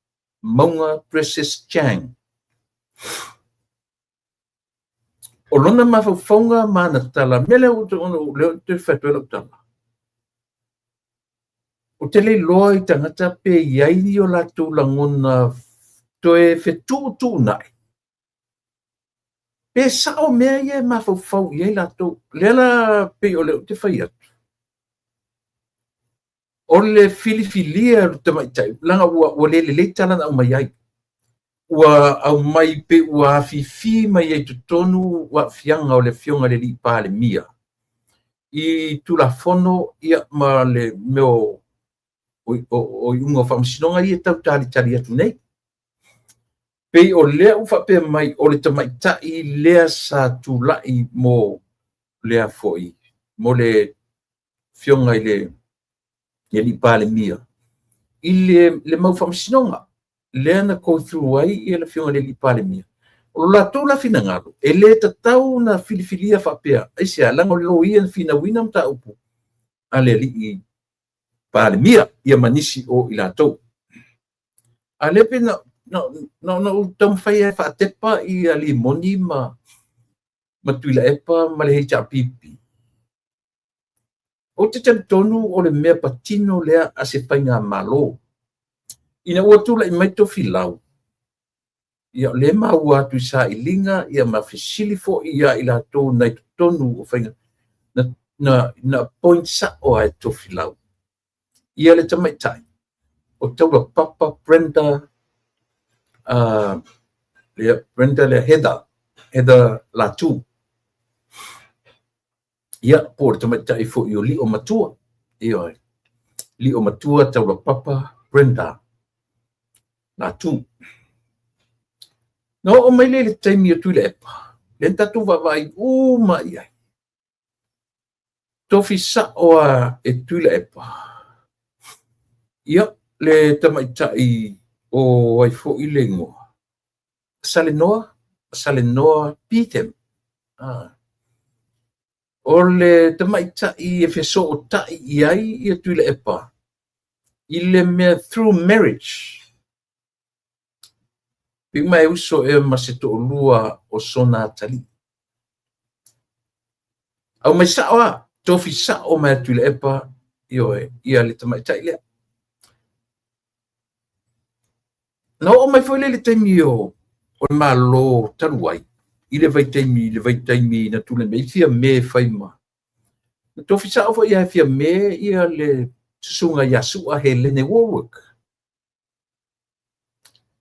Mauga Precious Chang. O lona mafaufauga ma ana tala, mea lea ou te fai atu ai lau tala, Ou te le iloa i tagata pe i ai ni o latou lagona toe fetuutuunai, pe sao mea ia e mafaufau i ai latou. Lea la pei o lea ou te fai atu, o le filifilia o le tamaitai, leaga ua le lelei tala na aumai ai. Ua aumai pe ua afifi mai ai i totonu aafiaga o le Afioga i le Alii Palemia i Tulafono ia ma le mea o iuga o faamasinoga ia e tau talitali atu nei. Pei o lea ua faapea mai o le tamaitai lea sa tulai mo lea foi, mo le Afioga i le Alii Palemia i le mau faamasinoga lea na go through ai le Afioga i le Alii Palemia. O lo latou la finagalo, e le tatau ona filifilia faapea, aisea, leaga o le loia na finauina mataupu a le Alii Palemia ia ma nisi o i latou. A lea pei na ona ou taumafai e faatepa ia Limoni ma Tuilaepa ma le HRPP. Ou te talitonu o le mea patino lea a se faigamalo. Ina ua tulai mai Tofilau, ia o lea e maua atu i sailiga ia ma fesili foi ia i latou na i totonu o faiga, na appoint sao lava e Tofilau ia le tamaitai o Taulapapa Brenda, Brenda lea Heather, Heather Latu. Ia, po o le tamaitai foi o Lio Matua. Ioe. Lio Matua Taulapapa Brenda Latu. Na oo mai lea i le taimi o Tuilaepa, lea na tatou vaavaai uma i ai. Tofi sao lava e Tuilaepa. Ia, le tamaitai o ai foi le igoa? Salenoa, Salenoa Betham. O le tamaitai e fesootai i ai ia Tuilaepa i le mea through marriage. Pei uma e uso ea ma se toalua o sona atalii. Aumai sao lava, tofi sao mai a Tuilaepa, ioe, ia le tamaitai lea. Na oo mai foi lea i le taimi o le Malo talu ai, i le vaitaimi na tulai mai ai Fiame e fai ma. Na tofi sao foi ia Fiame ia le susuga ia Sua Helene Wallwork.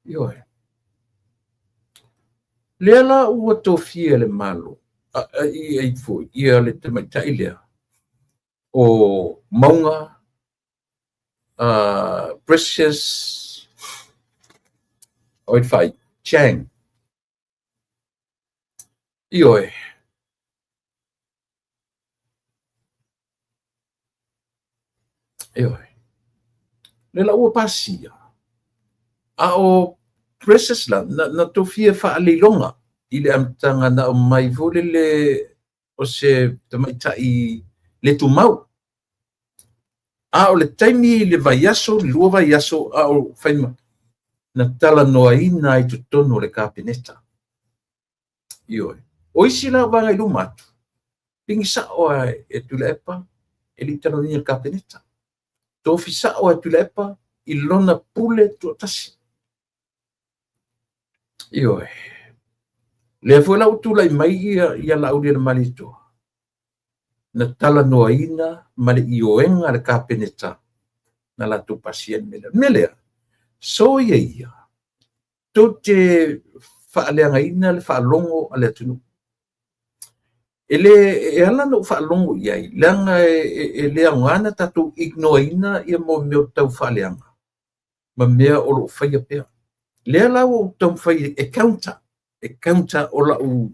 Ioe. Lea la ua tofia e le Malo, i foi, ia le tamaitai lea o Mauga Precious Oifai Chang. Ioe. Ioe. Lea la ua pasia. A o Precious la, na tofia faaleiloga i le amataga na aumai foi lele o se tamaitai le tumau. A o le taimi i le vaiaso, le 2 vaiaso, a o fai ma, na talanoaina ai totonu o le Kapeneta. Ioe. O isi la vaega i luma atu, pigi sao lava e Tuilaepa e le i talanoaina i le Kapeneta. Tofi sao lava e Tuilaepa i lona pule toatasi. Ioe. Lea foi la ua tulai mai ia Laaulialemalietoa, na talanoaina ma le ioega a le Kapeneta na latou pasia le mea lea. O le mea lea, soia ia, tou te faaleagaina le faalogo a le atunuu. E le e ala ona ou faalogo i ai, leaga e le aoga ona tatou ignore-ina ia mea o tau faaleaga ma mea o lo o faia pea. Lea la ua ou taumafai e counter, e counter o lau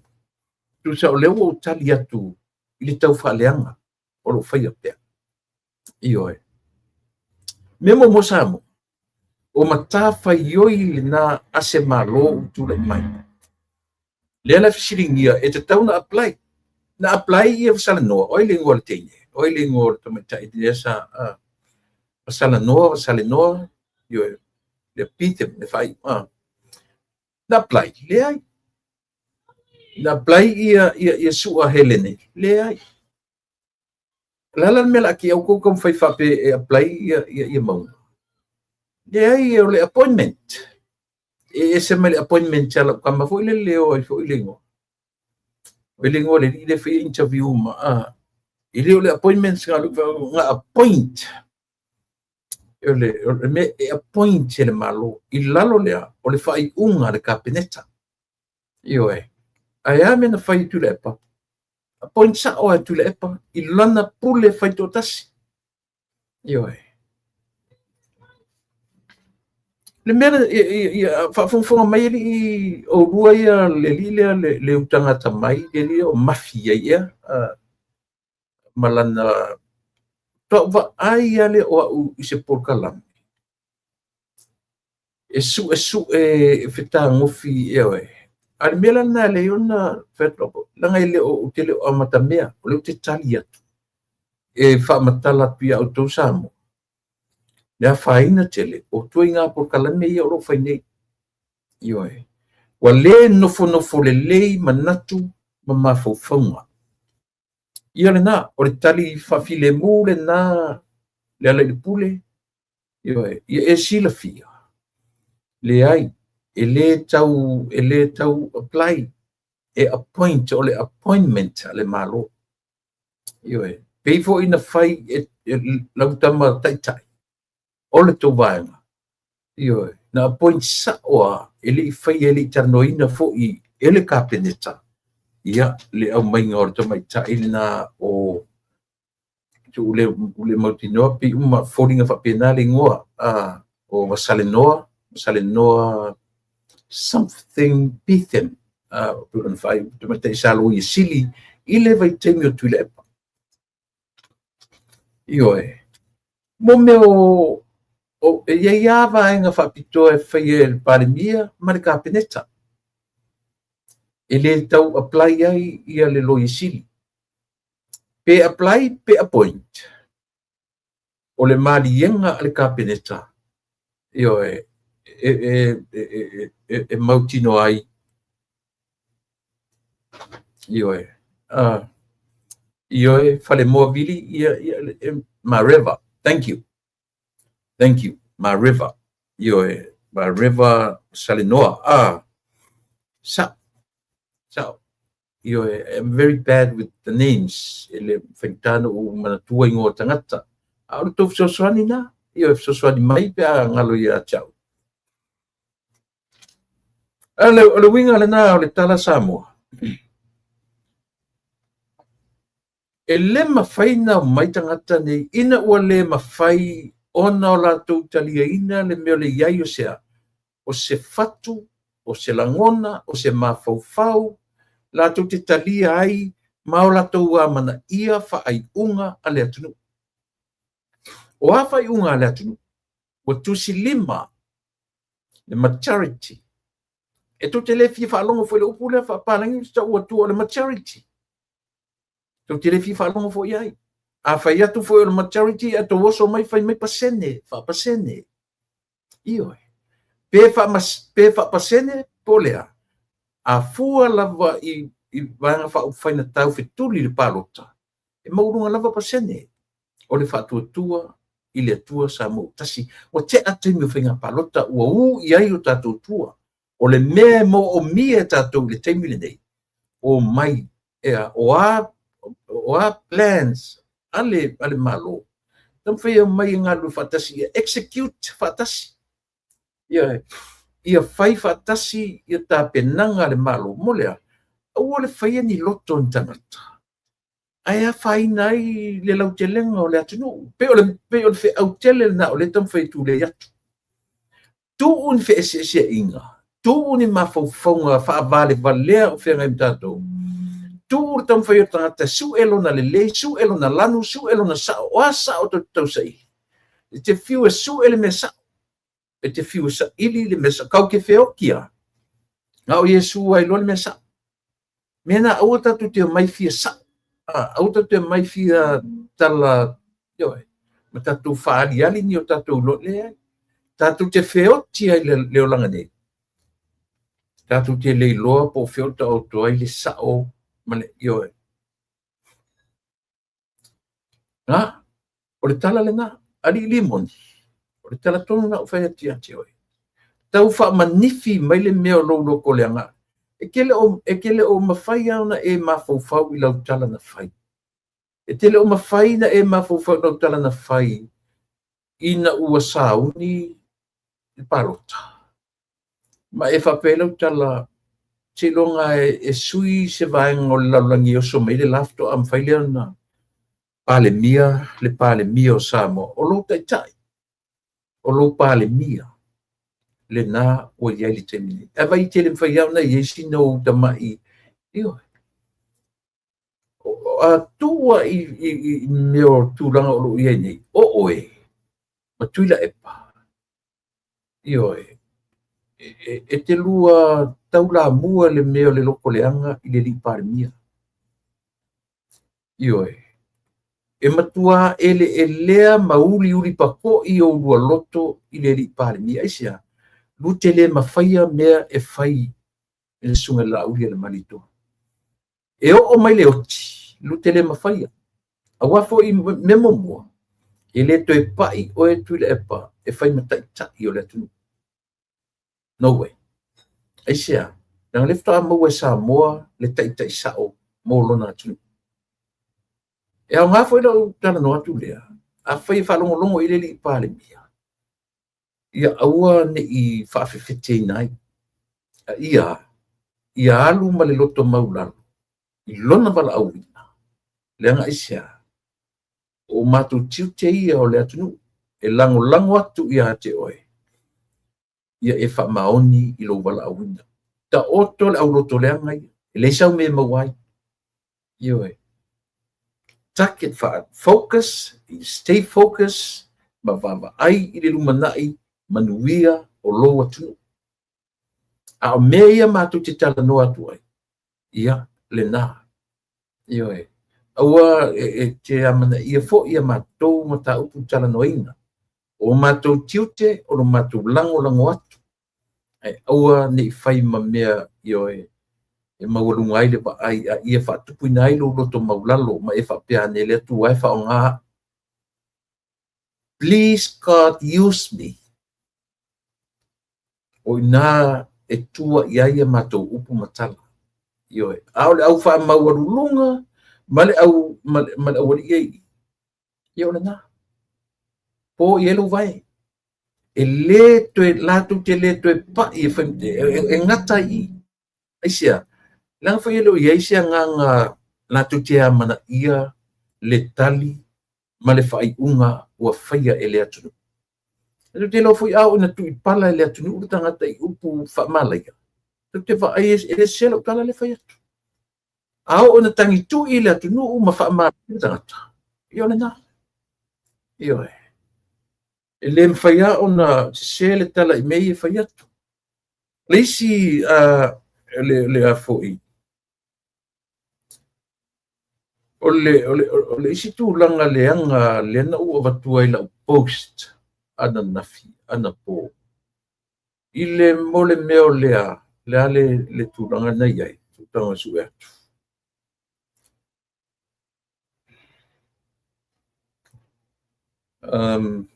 tusa o lea ua ou tali atu i le tau faaleaga o lo o faia pea. Ioe. Mea muamua Samoa, o matafaioi lena a se Malo ua tulai mai. Lea la e fesiligia e tatau ona apply. Na apply ia Salanoa, o ai le igoa o le teine? O ai le igoa o le tamaitai lea sa Salanoa, Salenoa, ioe, le Peter, le faaiu. Na apply, leai. Na apply ia Sua Helene, leai. O le a la le mea o le a te outou taumafai faapea e apply ia Mauga? Leai, o le appointment. E ese mai le appointment a lau tama foi lele o ai foi le igoa. O le igoa o le alii lea e faia interview ma, e le o le appointment na appoint. O le mea e appoint e le Malo. I lalo lea o le faaiuga a le Kapeneta. Ioe. Ae a mea na fai e Tuilaepa? Appoint sao e Tuilaepa i lana pule faitoatasi. Ioe. Le mea ia faafogafoga mai alii oulua ia le alii lea le utagata mai le alii o Mafi ai ea ma lana vaai lea o au i se polokalame e suesue e fetagofi ioe. A le mea la lena e leai ona fai atu leaga e le o ou te le o amatamea, o lea ou te tali atu e faamatala atu ia outou Samoa le afaina tele o ituaiga polokalame ia o lo o fai nei. Ioe. Ua le nofonofo lelei manatu ma mafaufauga. Ia lena, o le tali faafilemu lena le ala i le pule. Ioe, ia e silafia. Leai, e le tau apply, e appoint, o le appointment a le Malo. Ioe, pei foi na fai e lau tama taitai o le tou vaega. Ioe, na appoint sao a e le i faia e le i talanoaina foi e le Kapeneta ia le aumaiga o le tamaitai lena o ule mautinoa pei uma foliga faapena le igoa o Vasalenoa, Vasalenoa something Pithem, pei ona faaiu tamaitai sa loia sili i le vaitaimi o Tuilaepa. Ioe, mo mea o e iai lava vaega faapitoa e faia e le Palemia ma le Kapeneta. E le tau apply ai ia le loia sili. Pe apply, pe appoint. O le maliega a le Kapeneta, ioe, e mautinoa ai. Ioe, ioe, Falemoa Vili, ia, Mareva, thank you. Thank you, Mareva. Ioe, Mareva Salenoa. Sa. Ioe, I'm very bad with the names. E le faigata ou manatua ingoa tagata. A o le tou fesoasoani na. Ioe, fesoasoani mai pe a galo ia te au. O le uiga lena o le tala Samoa. E le mafai na mai tagata nei ina ua le mafai ona o latou taliaina le mea o le iai o se a. O se fatu, o se lagona, o se mafaufau, latou te talia ai ma o latou amanaia faaiuga a le atunuu. O a faaiuga a le atunuu, ua tusi lima le majority. E tou te le fia faalogo foi le upu lea faapalagi ou te tau atua o le majority. Tou te le fia faalogo foi ai. A fai atu foi o le majority, ae tou oso mai fai mai pasene, faapasene. Ioe. Pe pe faapasene po o le a? A fua lava i Vaega Faaupufai na taufetuli i le palota, e maualuga lava pasene o le faatuatua i le Atua Samoa ua Tasi. Ua tea taimi o faiga palota, ua u i ai o tatou tua. O le mea e moomia e tatou i le taimi lenei, omai, ea, o a plans a le Malo, taumafai e omai e galulue faatasi, ia execute faatasi. Ia fai faatasi ia tapenaga a le Malo. Mo le a? Aua le faia ni loto o ni tagata, ae afaina ai le lautelega o le atunuu. Pei o le feau tele lena o lea e taumafai e tulei atu. Tuu ni feeseeseaiga, tuu ni mafaufauga faavalevalea o feagai ma tatou, tuu le taumafai o le tagata sue lona lelei, sue lona lanu, sue lona sao. O a sao tou te tausaili? E te fiu e sue le mea sao, e te fiu e saili le mea sao, kau te feoti lava. Na o Iesu lava e iloa le mea sao. Mea na aua tatou te omai fia sao, aua tatou te omai fia tala, ioe, ma tatou faaliali ni o tatou iloa. Leai, tatou te feoti ai le olaga nei, tatou te le iloa po o fea o taoto ai le sao ma le ioe. Na, o le tala lena, alii limoni, o le tala tonu na ou fai atu ia te oe. Tau faamanifi mai le mea o lou lotoleaga. E te le o mafai lava ona e mafaufau i lau tala na fai. E te le o mafai na e mafaufau i lau tala na fai ina ua sauni le palota. Ma e faapea ai lau tala, seiloga e sui se vaega o le lalolagi e oso mai le la faatoa mafai lea ona Palemia le Palemia o Samoa. O lou taitai, o lou Palemia, lena ua i ai le taimi nei. Ae vai te le mafai lava ona i ai sina ou tamai, ioe. A tuu i mea o tulaga o lo o i ai nei, o oe, ma Tuilaepa, ioe, e te lua taulamua le mea o le lotoleaga i le alii Palemia. Ioe, e matua eleelea ma uliuli pako'i oulua loto i le alii Palemia. Aisea? Lua te le mafaia mea e fai e le Susuga i le Laaulialemalietoa. E oo mai le oti, lua te le mafaia. Aua foi mea muamua, e le toe pai oe Tuilaepa e fai ma taitai o le atunuu. No way. Aisea? Leaga lea faatoa maua e Samoa le taitai sao mo lona atunuu. E aoga foi lau talanoa atu lea, afai e faalogologo i le alii Palemia, ia aua ne i faafefeteina ai. Ia alu ma le loto maulalo i lona valaauina. Leaga aisea? O matou tiute ia o le atunuu e lagolago atu ia te oe, ia e faamaoni i lou valaauina. Taoto le aulotoleaga ia, e leai sau mea e maua ai. Ioe. Target focus, stay focus, ma vaavaai i le lumanai manuia o lou atunuu. A o mea ia matou te talanoa atu ai, ia, lena. Ioe. Aua e te amanaia foi a matou mataupu talanoaina. O matou tiute o lo matou lagolago atu. Ae aua ne i fai ma mea, ioe, e maualuga ai le vaai, a ia faatupuina ai lou loto maulalo ma e faapea ane le Atua e faaaoga. Please God use me. O ina e tua i ai a matou upu ma tala. Ioe. A o le au faamaualuluga ma le aualii ai, ia o lena. Po i ai lou vae. E le toe, latou te le toe pai e, fai, e gata i i. Aisea? Leaga foi e le o i ai se agaga latou te amanaia le tali ma le faaiuga ua faia e le atunuu. E te iloa foi a oo ina tuipala e le atunuu le tagata i upu faamalaia, tou te vaai e le sese lau tala le fai atu. A oo ina tagitui le atunuu ma faamalaia le tagata, ia o lena. Ioe. E le mafai lava ona sese le tala i mea ia e fai atu. Le isi le a foi. O le, o le, o le isi tulaga leaga lea na ou avatua i lau post ananafi, anapo, i le mo le mea o lea, le a le, le tulaga na i ai, tulaga sue atu. Um,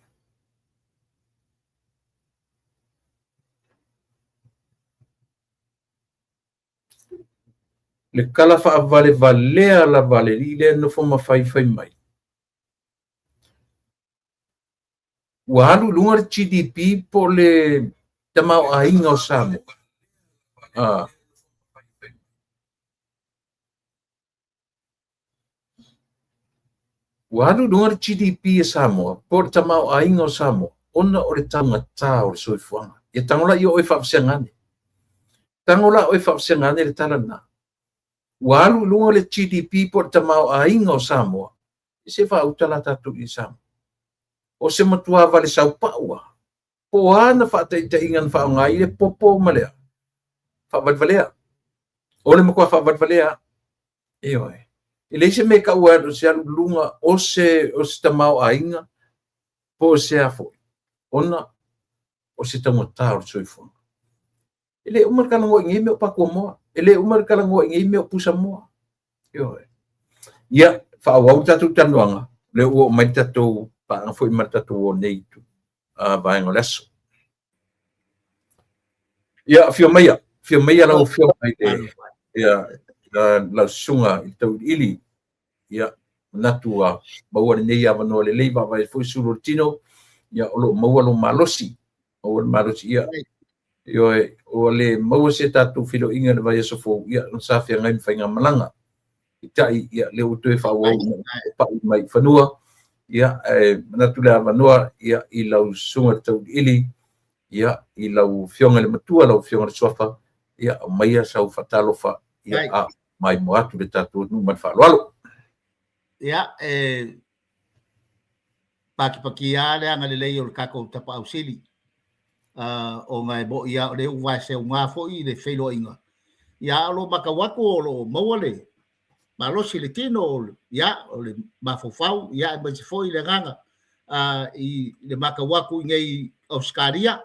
le tala faavalevalea lava a le alii lea e nofo ma faifai mai, ua alu i luga le GDP po o le tamaoaiga o Samoa? Ah. Ua alu i luga le GDP a Samoa po o le tamaoaiga o Samoa ona o le taugata o le soifuaga. Ia tago laia oe faavasega ane. Tago la oe faavasega ane le tala lena. Ua alu i luga le GDP po o le tamaoaiga o Samoa, se faauta la tatou i Samoa. O se matua vale saupau lava. Po o a na faataitaiga na faaaoga ai le popo ma le faavalevalea. O le matua faavalevalea. Ioe. E leai se mea e taua e se alu i luga o se, o se tamaoaiga po o se a foi, ona o se taugata o le soifuaga. E le uma le talanoa i nei mea o patuamoa, e le uma le talanoa i nei mea o pusamoa. Ioe. Ia, faaauau le tatou talanoaga, lea ua oo mai le tatou paaga foi ma le tatou o nei vaega o le aso. Ia, afio maia, afio maia lau afioga i le, ia, lau susuga i le Tauiliili. Ia, manatu ua maua lenei avanoa lelei, vaavaai foi sulu o le tino, ia, o lo o maua lou malosi, maua le malosi, ia, ioe, ua le maua se tatou feiloaiga i le vaiaso fou, ia, ona sa feagai ma faigamalaga. Peitai, ia, lea ua toe faaauau pai mai i fanua, ia, ae manatu le avanoa, ia, i lau susuga i le Tauiliili, ia, i lau afioga i le Matua, lau afioga i le Suafa, ia, aumaia sau faatalofa, ia, a maimoa atu le tatou atunuu ma le faaaloalo. Ia, e pakipakia lava le agalelei o le tatou Tapaau Sili, ona e moni lava o lea ua vaeseuga foi le feiloaiga, ia, a o lo o matau atu o lo o maua le malosi i le tino, ia, o le mafaufau, ia, aemaise foi le agaga i le matau atu i nei Ausetalia,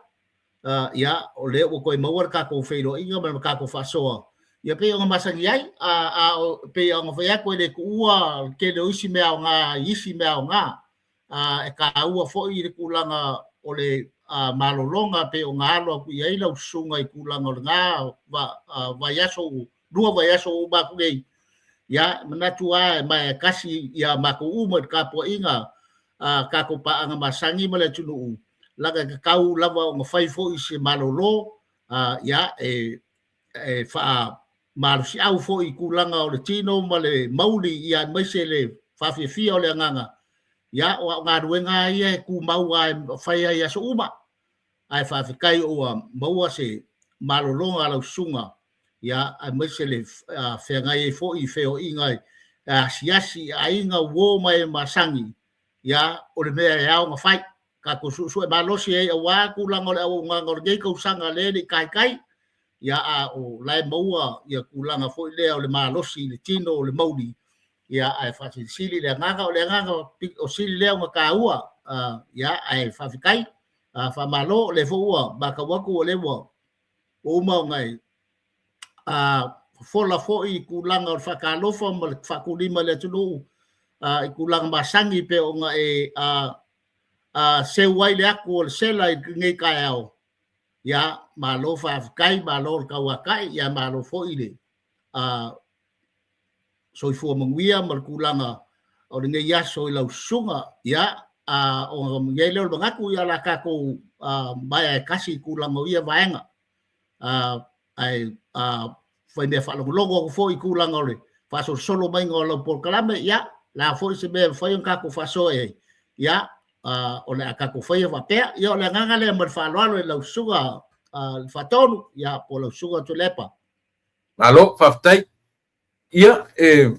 ia, o lea ua toe maua le tatou feiloaiga ma le tatou faasoa, ia pei ona masani ai, a o pei ona fai atu e le tuua le tele o isi mea aoga i isi mea aoga, e taua foi le tulaga o le malologa pei ona alo atu i ai lau susuga i tulaga o lena vaiaso, lua vaiaso ua uma atu nei. Ia, manatu lava e maea tasi ia matou uma i le tapuaiga a tatou paaga masani ma le atunuu, leaga e tatau lava ona fai foi se malolo, ia, e faamalosiau foi i tulaga o le tino ma le mauli, ia, aemaise le faafiafia o le agaga. Ia, o au galuega lava ia e tumau lava e fai ai i aso uma, ae faafetai ua maua se malologa a lau susuga, ia, aemaise le feagai ai foi i feoaiga asiasi i aiga, uo ma e masani. Ia, o le mea e ao ona fai, tatou suesue malosi ai aua tulaga o le auaunaga o lenei tausaga lea e le i taitai, ia, a o la e maua ia tulaga foi lea o le malosi i le tino o le mauli, ia, ae faasilisili le agaga, o le agaga o sili lea ona taua, ia, ae faafetai, faamalo, o lea foi ua matau atu o lea ua uma ona e fofola foi i tulaga o le faatalofa ma le faatulima i le atunuu i tulaga masani pei ona e seu ai le atu o le sela i lenei taeao. Ia, malo faafetai, malo le tauatai, ia, malo foi le soifua manuia ma le tulaga o lenei aso i lau susuga. Ia, ona i ai lea o le manatu, ia la tatou maea e tasi i tulaga o ia vaega. Ae fai mea faalogologo atu foi i tulaga o le faasolosolo maiga o lau polokalame, ia, la foi se mea e mafai ona tatou faasoa i ai, ia, o le a tatou faia faapea. Ia, o le agaga lea ma le faaaloalo i lau susuga le Faatonu, ia, po o lau susuga Tuilaepa. Malo, faafetai. Ia, e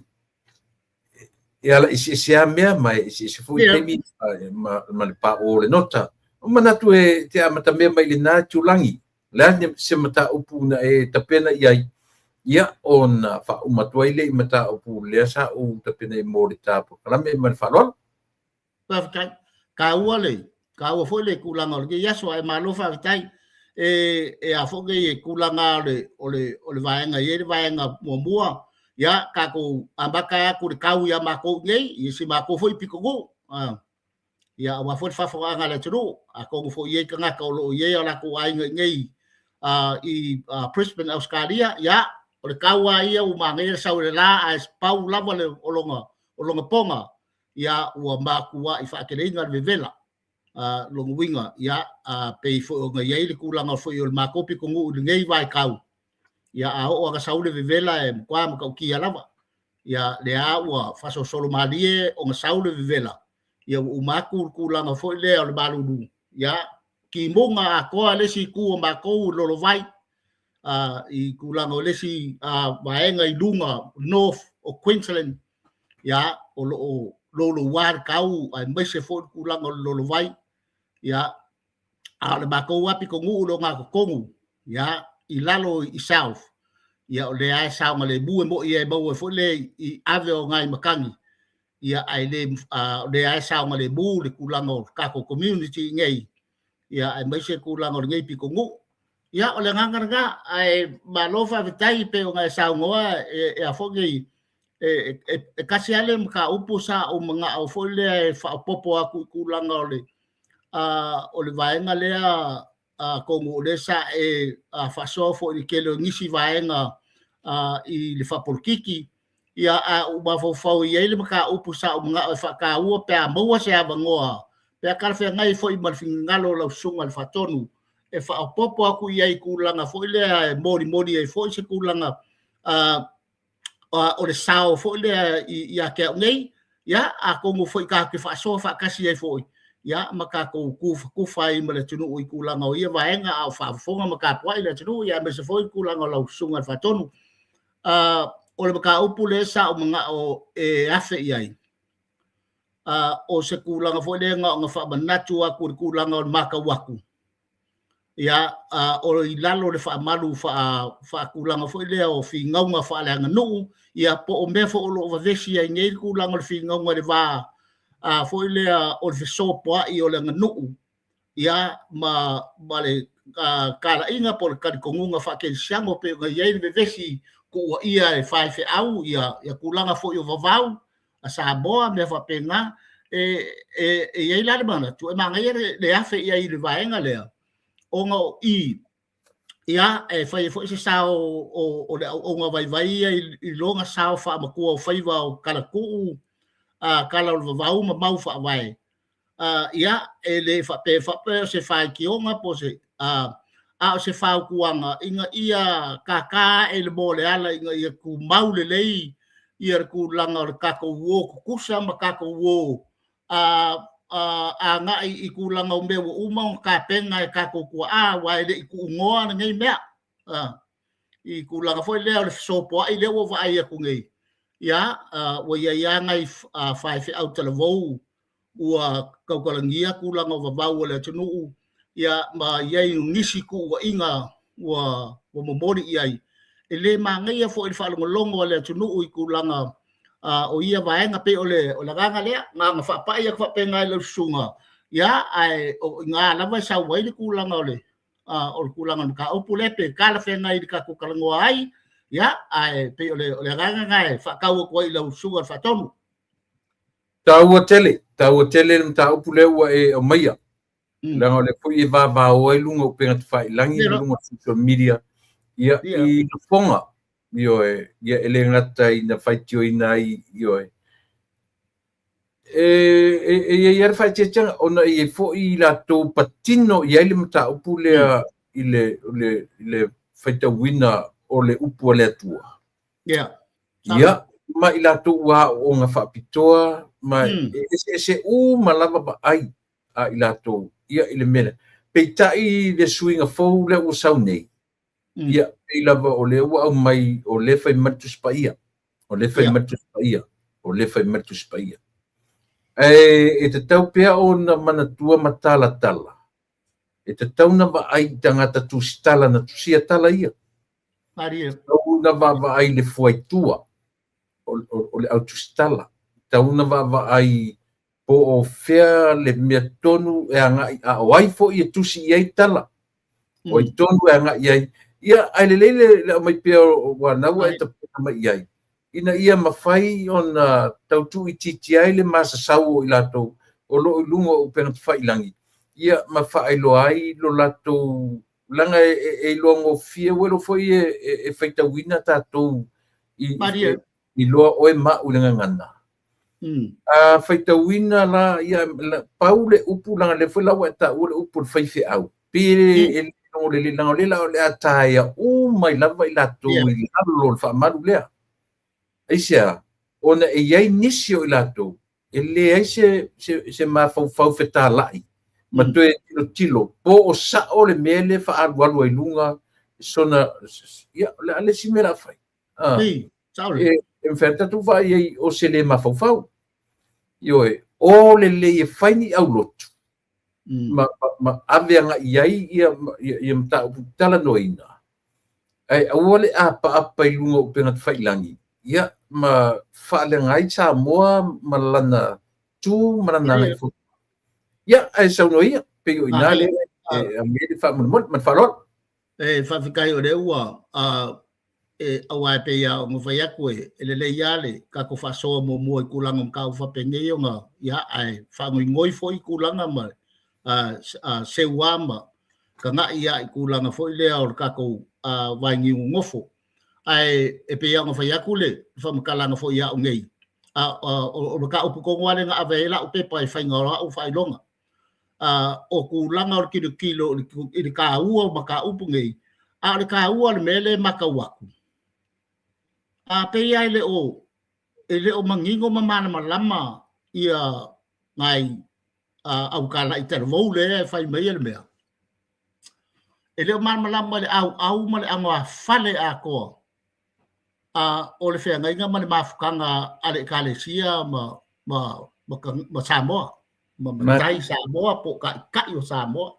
e ala eseese lava mea ma e eseese foi taimi ma le paʻo o le nota. O manatu e te amatamea mai i lena itulagi, o le a se mataupu na e tapena i ai? Ia, ona faauma atu ai lea i mataupu lea sa ou tapena i mo le ta polokalame ma le faaaloalo. Faafetai. Taua le, taua foi le tulaga o lenei aso, ae malo faafetai. E, e a foi nei e tulaga o le, o le, o le vaega e i ai le vaega muamua, ia, tatou amata atu le tau ia matou nei, i si matou foi pitonuu. Ah. Ia, aua foi le faafofogaaga a le atunuu, atonu foi e i ai tagata o lo o i ai o latou aiga i inei i Brisbane, Ausetalia, ia, o le tau lava ia ua manaia le sau i le la, ae pau lava le, o lona, o lona poga, ia, ua matuai faateleina le vevela. Lona uiga, ia, pei foi ona i ai le tulaga foi o le matou pitonuu i lenei vaitau, ia, a oo lava ina sau le vevela e matua matautia lava. Ia, lea ua faasolosolo malie ona sau le vevela, ia ua uma atu le tulaga foi lea o le malulu, ia, timuga atoa le isi itu o matou i Lolovai, i tulaga o le isi vaega i luga, north o Queensland, ia, o lo o louloua le tau aemaise foi le tulaga o le lolovai, ia, a o le matou lava pitonuu i le ogatotonu, ia, i lalo i south, ia, o lea lava e saogalemu, e moni e maua foi le i ave o nai matagi, ia, ae le, o lea lava e saogalemu le tulaga o tatou community i inei, ia, aemaise tulaga o lenei pitonuu. Ia, o le agaga lena, ae malo faafetai pei ona e saunoa e a foi nei, e tasi lava le mataupu sa ou manao foi lea e faaopoopo atu i tulaga o le o le vaega lea, atonu o lea sa e faasoa foi i le tele o nisi vaega i le faapolokiki, ia, a ou mafaufau i ai le mataupu sa ou manao e faataua pe a maua se avanoa, pe a talafeagai foi ma le finagalo o lau susuga i le Faatonu, e faaopoopo atu i ai i tulaga foi lea e molimoli ai foi se tulaga o le sao foi lea ia te au nei, ia, atonu foi tatou te faasoa faatasi ai foi, ia, ma tatou tufatufa ai ma le atunuu i tulaga o ia vaega, a o faafofoga ma tapuai le atunuu, ia, aemaise foi tulaga o lau susuga i le Faatonu. O le mataupu lea sa ou manao e afe i ai, o se tulaga foi lea na ona faamanatu atu i le tulaga o le matau atu, ia, o i lalo o le faamalu faatulaga foi lea o finauga faaleaganuu, ia, po o mea foi o lo o vavesi ai nei le tulaga o le finauga i le va foi lea o le fesopoai o le aganuu, ia, ma le talaiga po o le talitonuga faakerisiano pei ona i ai le vevesi tuuaia e faifeau ia tulaga foi o vavau a Samoa, mea faapena. E i ai la le manatu e manaia le afe i ai i le vaega lea, ona o i, ia, e fai ai foi se sao o le auauna vaivai ia i lona sao faamatua o faiva o talatuu, tala o le vavau ma mau faavae. Ia, e le faapea faapea o se faitioga po o se, a o se fautuaga ina ia tata ae le moa o le ala ina ia tumau lelei ia le tulaga o le tatou o tutusa ma tatou o agai i tulaga o mea ua uma ona tapena e tatou tuaa, aua e le i tuunoa lenei mea. I tulaga foi lea o le fesopoai lea ua vaai atu nei, ia, ua i ai lava nai faifeau talavou ua tautalagia tulaga o vavau o le atunuu, ia, ma i ai nisi tuuaiga ua momoli i ai. E le manaia foi le faalogologo a le atunuu i tulaga o ia vaega, pei o le agaga lea, na ona faapai atu faapena i lau susuga, ia, ae o i ina lava e sau ai le tulaga o le o le tulaga o le mataupu lea, pe talafeagai i le tatou talanoa ai, ia, ae pei o le agaga lena e faatau atu ai i lau susuga i le Faatonu. Taua tele, taua tele le mataupu lea ua e aumaia. Leaga o lea foi e vavao ai luga o upega tafailagi ma luga o social media, ia, i lafoga, ioe, ia e le gata ina faitioina ai, ioe, e i ai lava le faaeteetega ona e i ai foi i latou patino i ai le mataupu lea i le faitauina o le upu a le Atua. Ia, ma i latou ua aooga faapitoa, ma e eseese uma lava vaai a i latou ia i le mea lea. Peitai le suiga fou lea ua sau nei, ia, pei lava o lea ua aumai, o lea e fai mai le Tusi Paia, o lea e fai mai le Tusi Paia, o lea e fai mai le Tusi Paia. Ae e tatau pea ona manatua ma talatala, e tatau ona vaai i tagata tusitala na tusia tala ia. Malie. Tau na vaavaai i le fuaitua o le autusitala. Tau na vaavaai po o fea le mea tonu e agai, a o ai foi e tusi i ai tala, o ai tonu e agai i ai. Ia, ae lelei le aumai pea o na ua e tapena mai i ai, ina ia mafai ona tau tuuitiitia ai le masasau o i latou o lo o i luga o upega tafailagi, ia ma faailoa ai lo latou leaga e iloa gofie ua iloa foi e faitauina tatou i iloa oe ma au i le gagana. A faitauina la, ia, pau le upu, leaga lea foi la ua e taua le upu o le faifeau, pei e le logo lelei, leaga o lea la o le a taea uma ai lava i latou i lalo o le faamalu lea. Aisea? Ona e i ai nisi o i latou e leai se mafaufau fetalai ma toe tilotilo po o sao le mea lea faaalualu ai luga sona, ia, o le a le isi mea o le a fai. E mafai ona tatou vaai ai o se le mafaufau. Ioe, o lelei e fai ni aulotu ma ave agai i ai ia mataupu talanoaina, ae aua le apaapa i luga o upega tafailagi, ia, ma faaleaga ai Samoa ma lana tu ma lana agaifono. Ia, ae saunoa ia, pei o i ina lea e aumai ai le faamolemole ma le faaaloalo. E faafetai o lea ua e aua e pei lava ona fai atu e lelei lava le tatou faasoa muamua i tulaga o mataupu faapenei ona ia ae faanoinoi foi tulaga ma seu lava ma tagai lava i tulaga foi lea o le tatou vainiu nonofo. Ae e pei lava ona fai atu le faamatalaga foi ia au nei, o le mataupu tonu lava lea na ave ai lau pepa e faiga o a'u faailoga. O tulaga o le tilotilo i le taua o mataupu nei, a o le taua o le mea lea e matau atu, a pei lava e le o manino ma malamalama ia nai autalai talavou lea e fai mai le mea. E le o malamalama i le auau ma le anoāfale atoa o le feagaiga ma le mafutaga a le Ekalesia ma Samoa, ma matai Samoa po o taitai o Samoa.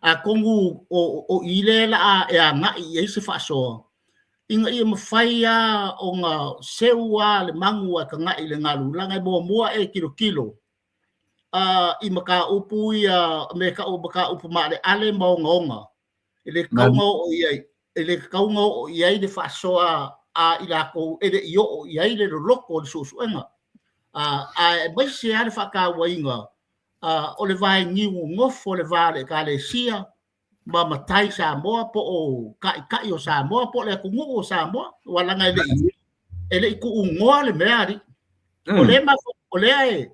Atonu o i lea la e agai i ai se faasoa, ina ia mafai lava ona seu lava le magu ae tagai i le galu, leaga e muamua e tilotilo i mataupu ia, me tau o mataupu maaleale ma ogaoga, e le tatau ona oo i ai, e le tatau ona oo i ai le faasoa a i latou e le i oo i ai le loloto o le suesuega. Ae aemaise lava le faatauaina o le vainiu nonofo o le va o le Ekalesia ma matai Samoa po o taitai o Samoa po o le atunuu o Samoa, aua leaga e le i tuugoa le mea alii. O lea o lea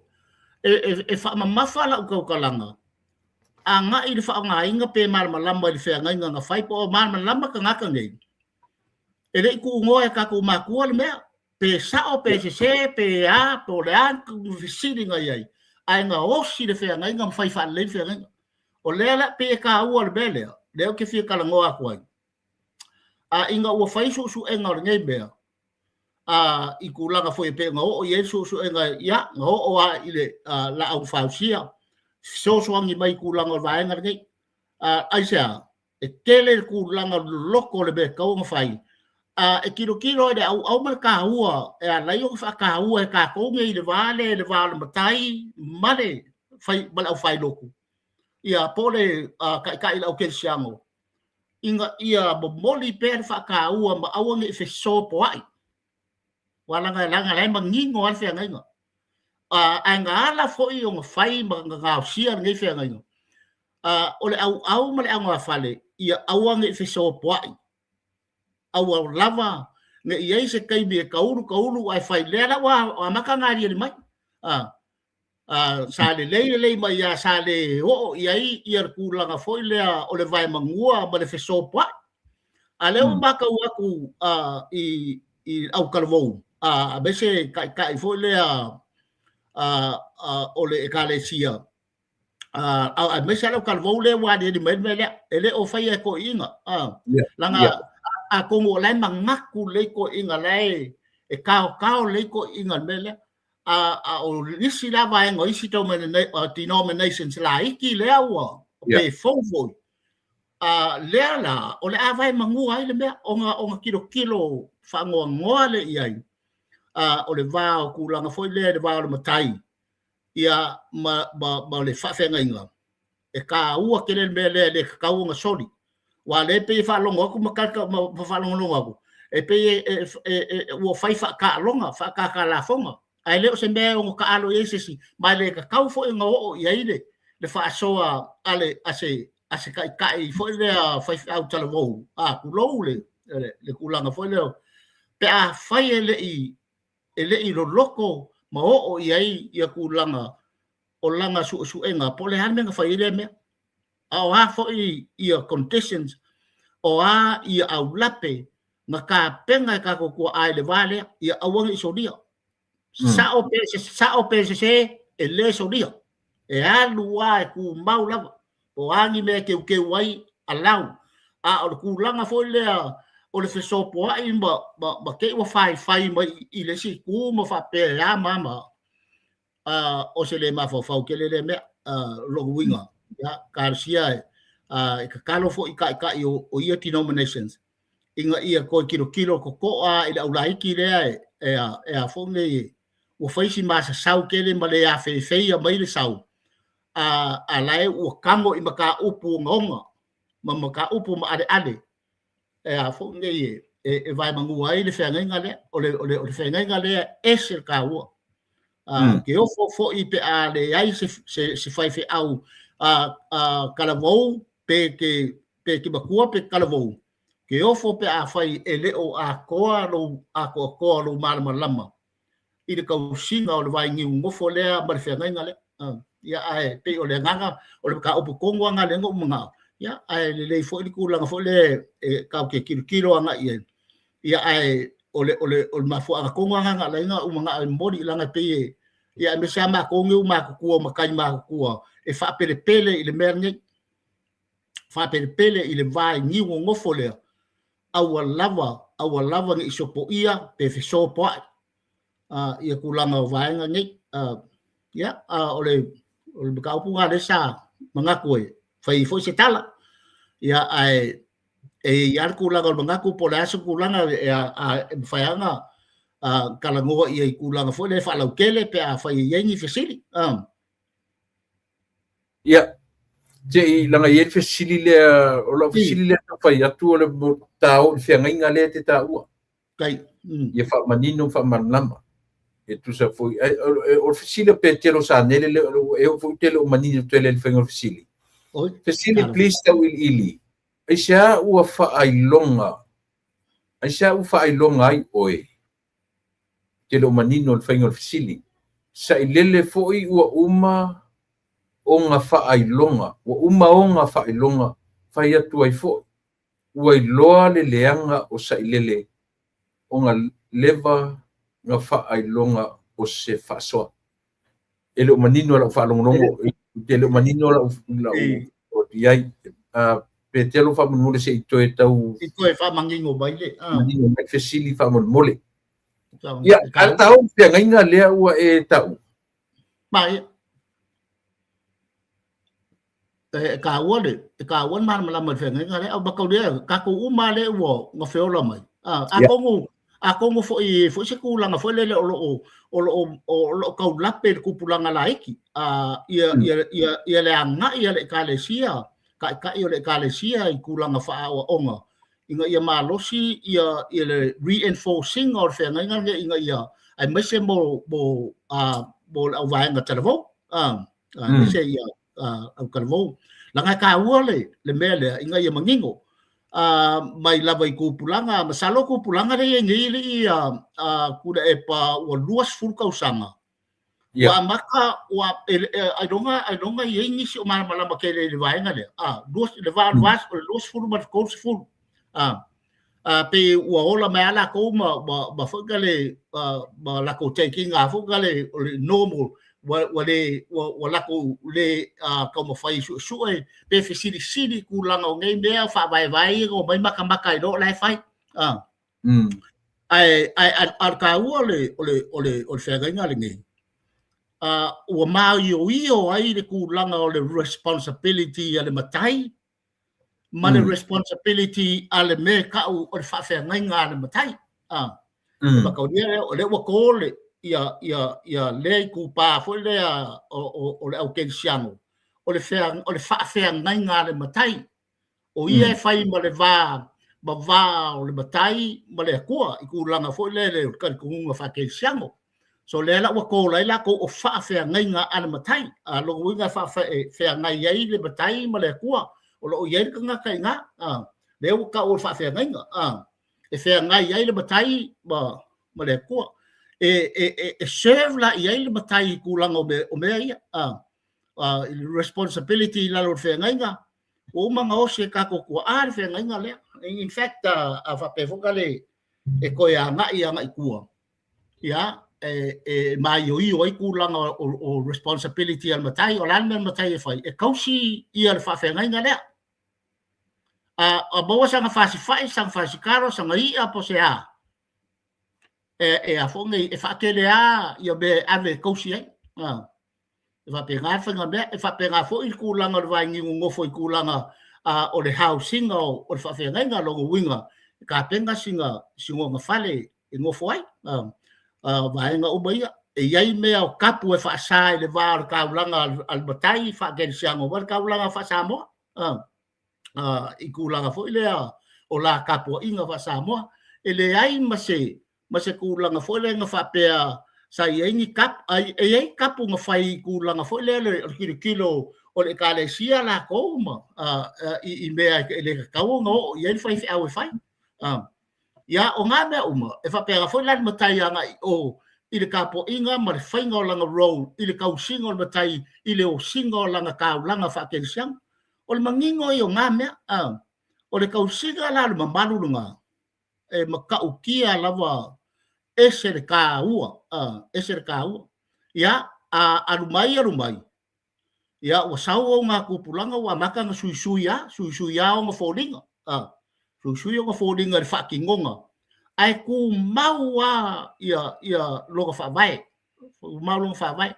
e faamamafa lau tautalaga agai i le faaaogaina pe malamalama i le feagaiga na fai po o malamalama tagata nei. E le i tuugoa e tatou matua le mea, pe sao pe sese pe a, po o le a fesili na i ai, ae gaosi le feagaiga ma fai faalelei le feagaiga. O lea la pei e taua le mea lea, lea ou te fia talanoa atu ai. A ina ua fai suesuega o lenei mea, a i tulaga foi e pei ona oo i ai le suesuega, ia, na oo lava i le laau fausia, fesoasoani mai i tulaga o le vaega lenei. Aisea? E tele le tulaga loloto o le mea e tatau ona fai, e tilotilo i le auau ma le taua e ala ai ona faataua e tatou nei i le va lea, i le va o le matai ma le fai, ma le aufailotu, ia, po o le taitai o le aukerisiano, ina ia momoli pea le faataua ma aua ne i fesopoai, aua leaga leaga la e manino lava le feagaiga. Ae na ala foi ona fai ma gaosia lenei feagaiga, o le auau ma le augafale, ia aua ne i fesopoai, aua lava ne i i ai se taimi e taulu taulu ae fai lea la ua amata ona aliali mai. Sa lelei lelei mai lava, sa le oo i ai ia le tulaga foi lea o le vaemanua ma le fesopoai. A lea ua matau atu i autalavou, aemaise taitai foi lea o le Ekalesia, aemaise lava le autalavou lea ua aliali mai le mea lea, e le o faia e toeaiina. Leaga atonu o la e manatu lelei toeaiina, o la e taotao lelei toeaiina i le mea lea. A o nisi la vaega o isi denominations laiti lea ua pe fou foi. Lea la, o le a vae magua ai le mea, ona ona tilotilo faanoanoa lea i ai, o le va o tulaga foi lea i le va o le matai, ia ma le faafeagaiga, e taua tele le mea lea e le tatau ona soli. Aua o lea e pei e faalogo atu ma talita ma faalogologo atu, e pei ua fai faataaloga, faatatalafona, ae le o se mea e ono taalo i ai se isi, ma e le tatau foi ona oo i ai le faasoa a le a se a se taitai foi lea faifeau talavou, a tulou le le tulaga foi lea, pe afai e le i loloto ma oo i ai ia tulaga o lana suesuega po o le a le mea na fai ai lea mea. A o a foi ia conditions, o a ia aulape na tapena e tatou tuaa i le va lea, ia aua ne i solia. Sao pe sao pe sese, e le solia. E alu lava e tumau lava. Po o a ni mea e teuteu ai, allow. A o le tulaga foi lea o le fesopoai ma te i ua faifai mai i le isi itu ma faapea e a ma a ma a, o se le mafaufau tele lea mea. Lona uiga, ia, talosia e tatalo foi i taitai o ia denominations ina ia toe tilotilo totoa i le aulaiti lea e a foi nei ua fai si masasau tele ma le afeifeia mai le sau, a la e ua tago i mataupu ogaoga ma mataupu maaleale e a foi nei e vaemanua ai le feagaiga lea. O le feagaiga lea e ese le taua. Ke ofo foi pe a leai se faifeau talavou pe ke matua pe talavou, ke ofo pe afai e le o atoa lou atoatoa lou malamalama i le tausiga o le vainiu nofo lea ma le feagaiga lea. Ia, ae pei o le agaga o le mataupu tonu lava lea na ou manao, ia, ae lelei foi le tulaga foi lea e tatou te tilotilo agai i ai. Ia, ae o le mafuaaga tonu lava na ala ai ona ou manao e momoli, leaga e pei e, ia, aemaise lava matou nei ua matutua, matai matutua, e faapelepele i le mea lenei, faapelepele i le vainiu nonofo lea, aua lava, aua lava ne i sopoia pe fesopoai ia tulaga o vaega nei. Ia, o le mataupu lena lea sa manatu e fai ai foi se tala. Ia, ae e i ai lava le tulaga o le manatu po o le a se tulaga e mafai lava ona talanoa i ai i tulaga foi lea faalautele pe afai e i ai ni fesili. Ia, se i leaga e i ai le fesili lea, o lau fesili lea e fai atu o le ta o i le feagaiga lea e te taua. Tai. Ia faamanino ma faamalamalama. E tusa foi, o le fesili a Petelo Sanele, e oo foi te le o manino tele i le faiga o le fesili. Oi. Fesili please tauiliili. Aisea ua faailoga, aisea ua faailoga ai oe? Te le o manino le faiga o le fesili. Sailele foi ua uma ona faailoga, ua uma ona faailoga, fai atu ai foi, ua iloa le leaga o Sailele ona leva na faailoga o se faasoa. E le o manino lau faalogologo, e le o manino lau i ai. Petelo faamolemole se i toe tau I toe faamanino mai le manino mai fesili faamolemole. Ia, a tau feagaiga lea ua e tau. Ma ia. E taua le e taua le malamalama i le feagaiga lea. Au mataulia tatou uma lea ua na feola mai. Atonu atonu foi foi se tulaga foi lele o lo o o lo o o lo o taulape i le tupulaga laiti. Ia ia ia ia le agai a le ekalesia, taitai o le ekalesia i tulaga faaaoaoga ina ia malosi ia ia le reinforcing o le feagaiga lenei ina ia aemaise mo mo mo le auvaega talavou. Aemaise ia au talavou. Leaga e taua le mea lea ina ia manino mai lava i tupulaga, masalo tupulaga lea e i ai nei alii Tuilaepa ua 20 tausaga. Ua amata, ua ailoga ailoga e i ai nisi o malamalama tele i le vaega lea. Le va o le 20 ma le 30. Pei ua ola mai lava latou ma foi na le ma latou take ina foi na le o le normal ua le ua latou le taumafai e suesue pe fesilisili i tulaga o nei mea faavaevae ia na omai matamata ai loa o la e fai. Ae a o le taua o le o le o le o le feagaiga lenei, ua maioio ai le tulaga o le responsibility a le matai. ma le responsibility a le mea e ta'u o le faafeagaiga a le matai. E mataulia lea o lea ua to le ia ia ia lea itupa foi lea o le au kerisiano, o le o le faafeagaiga a le matai, o ia e fai ma le va ma va o le matai ma le Atua i tulaga foi lea le talitonuga faakerisiano. So lea la ua call ai latou o faafeagaiga a le matai. A lona uiga e faafeagai ai le matai ma le Atua, o lo o i ai le tagata i ina. Lea ua tau o le faafeagaiga. E feagai ai le matai ma le Atua. E serve la i ai le matai i tulaga o mea ia. I le responsibility i lalo o le feagaiga, ua uma ona osi e tatou tuaa le feagaiga lea. In fact, a faapea foi na le e toe agai agai tua, ia, e maioio ai tulaga o responsibility a le matai. O le a le mea le matai e fai? E tausi ia le faafeagaiga lea. A maua sana fasifai, sana fasikalo, sana i'a po o se a, e a foi nei, e faatele lava ia mea e ave e tausi ai. E faapena le faiga mea, e faapena foi le tulaga o le vainiu nonofo i tulaga o le housing o le faafeagaiga. Lona uiga, e tapena sina ona fale e nofo ai. Vaega uma ia, e i ai mea o tapu e faasa i le va o le taulaga a le matai faakerisiano ma le taulaga faa-Samoa. I tulaga foi lea o la tapuaiga faa-Samoa. E leai ma se tulaga foi lea na faapea sa i ai ni tapu, e i ai tapu na fai i tulaga foi lea o le tilotilo o le ekalesia latou ma i mea e le tatau ona oo i ai le faifeau e fai. Ia, o na mea uma, e faapena foi la le matai agai i o i le tapuaiga ma le faiga o lana role i le tausiga o le matai i le osiga o lana taulaga faakerisiano. O le manino ia o na mea. O le tausiga la o le mamalu lena, e matautia lava, ese le taua, ese le taua. Ia, a alu mai alu mai, ia ua sau ona tupulaga ua amata ona suisui lava, suisui lava ona foliga, suisui ona foliga i le faatinoga, ae tumau lava ia lona faavae, tumau lona faavae.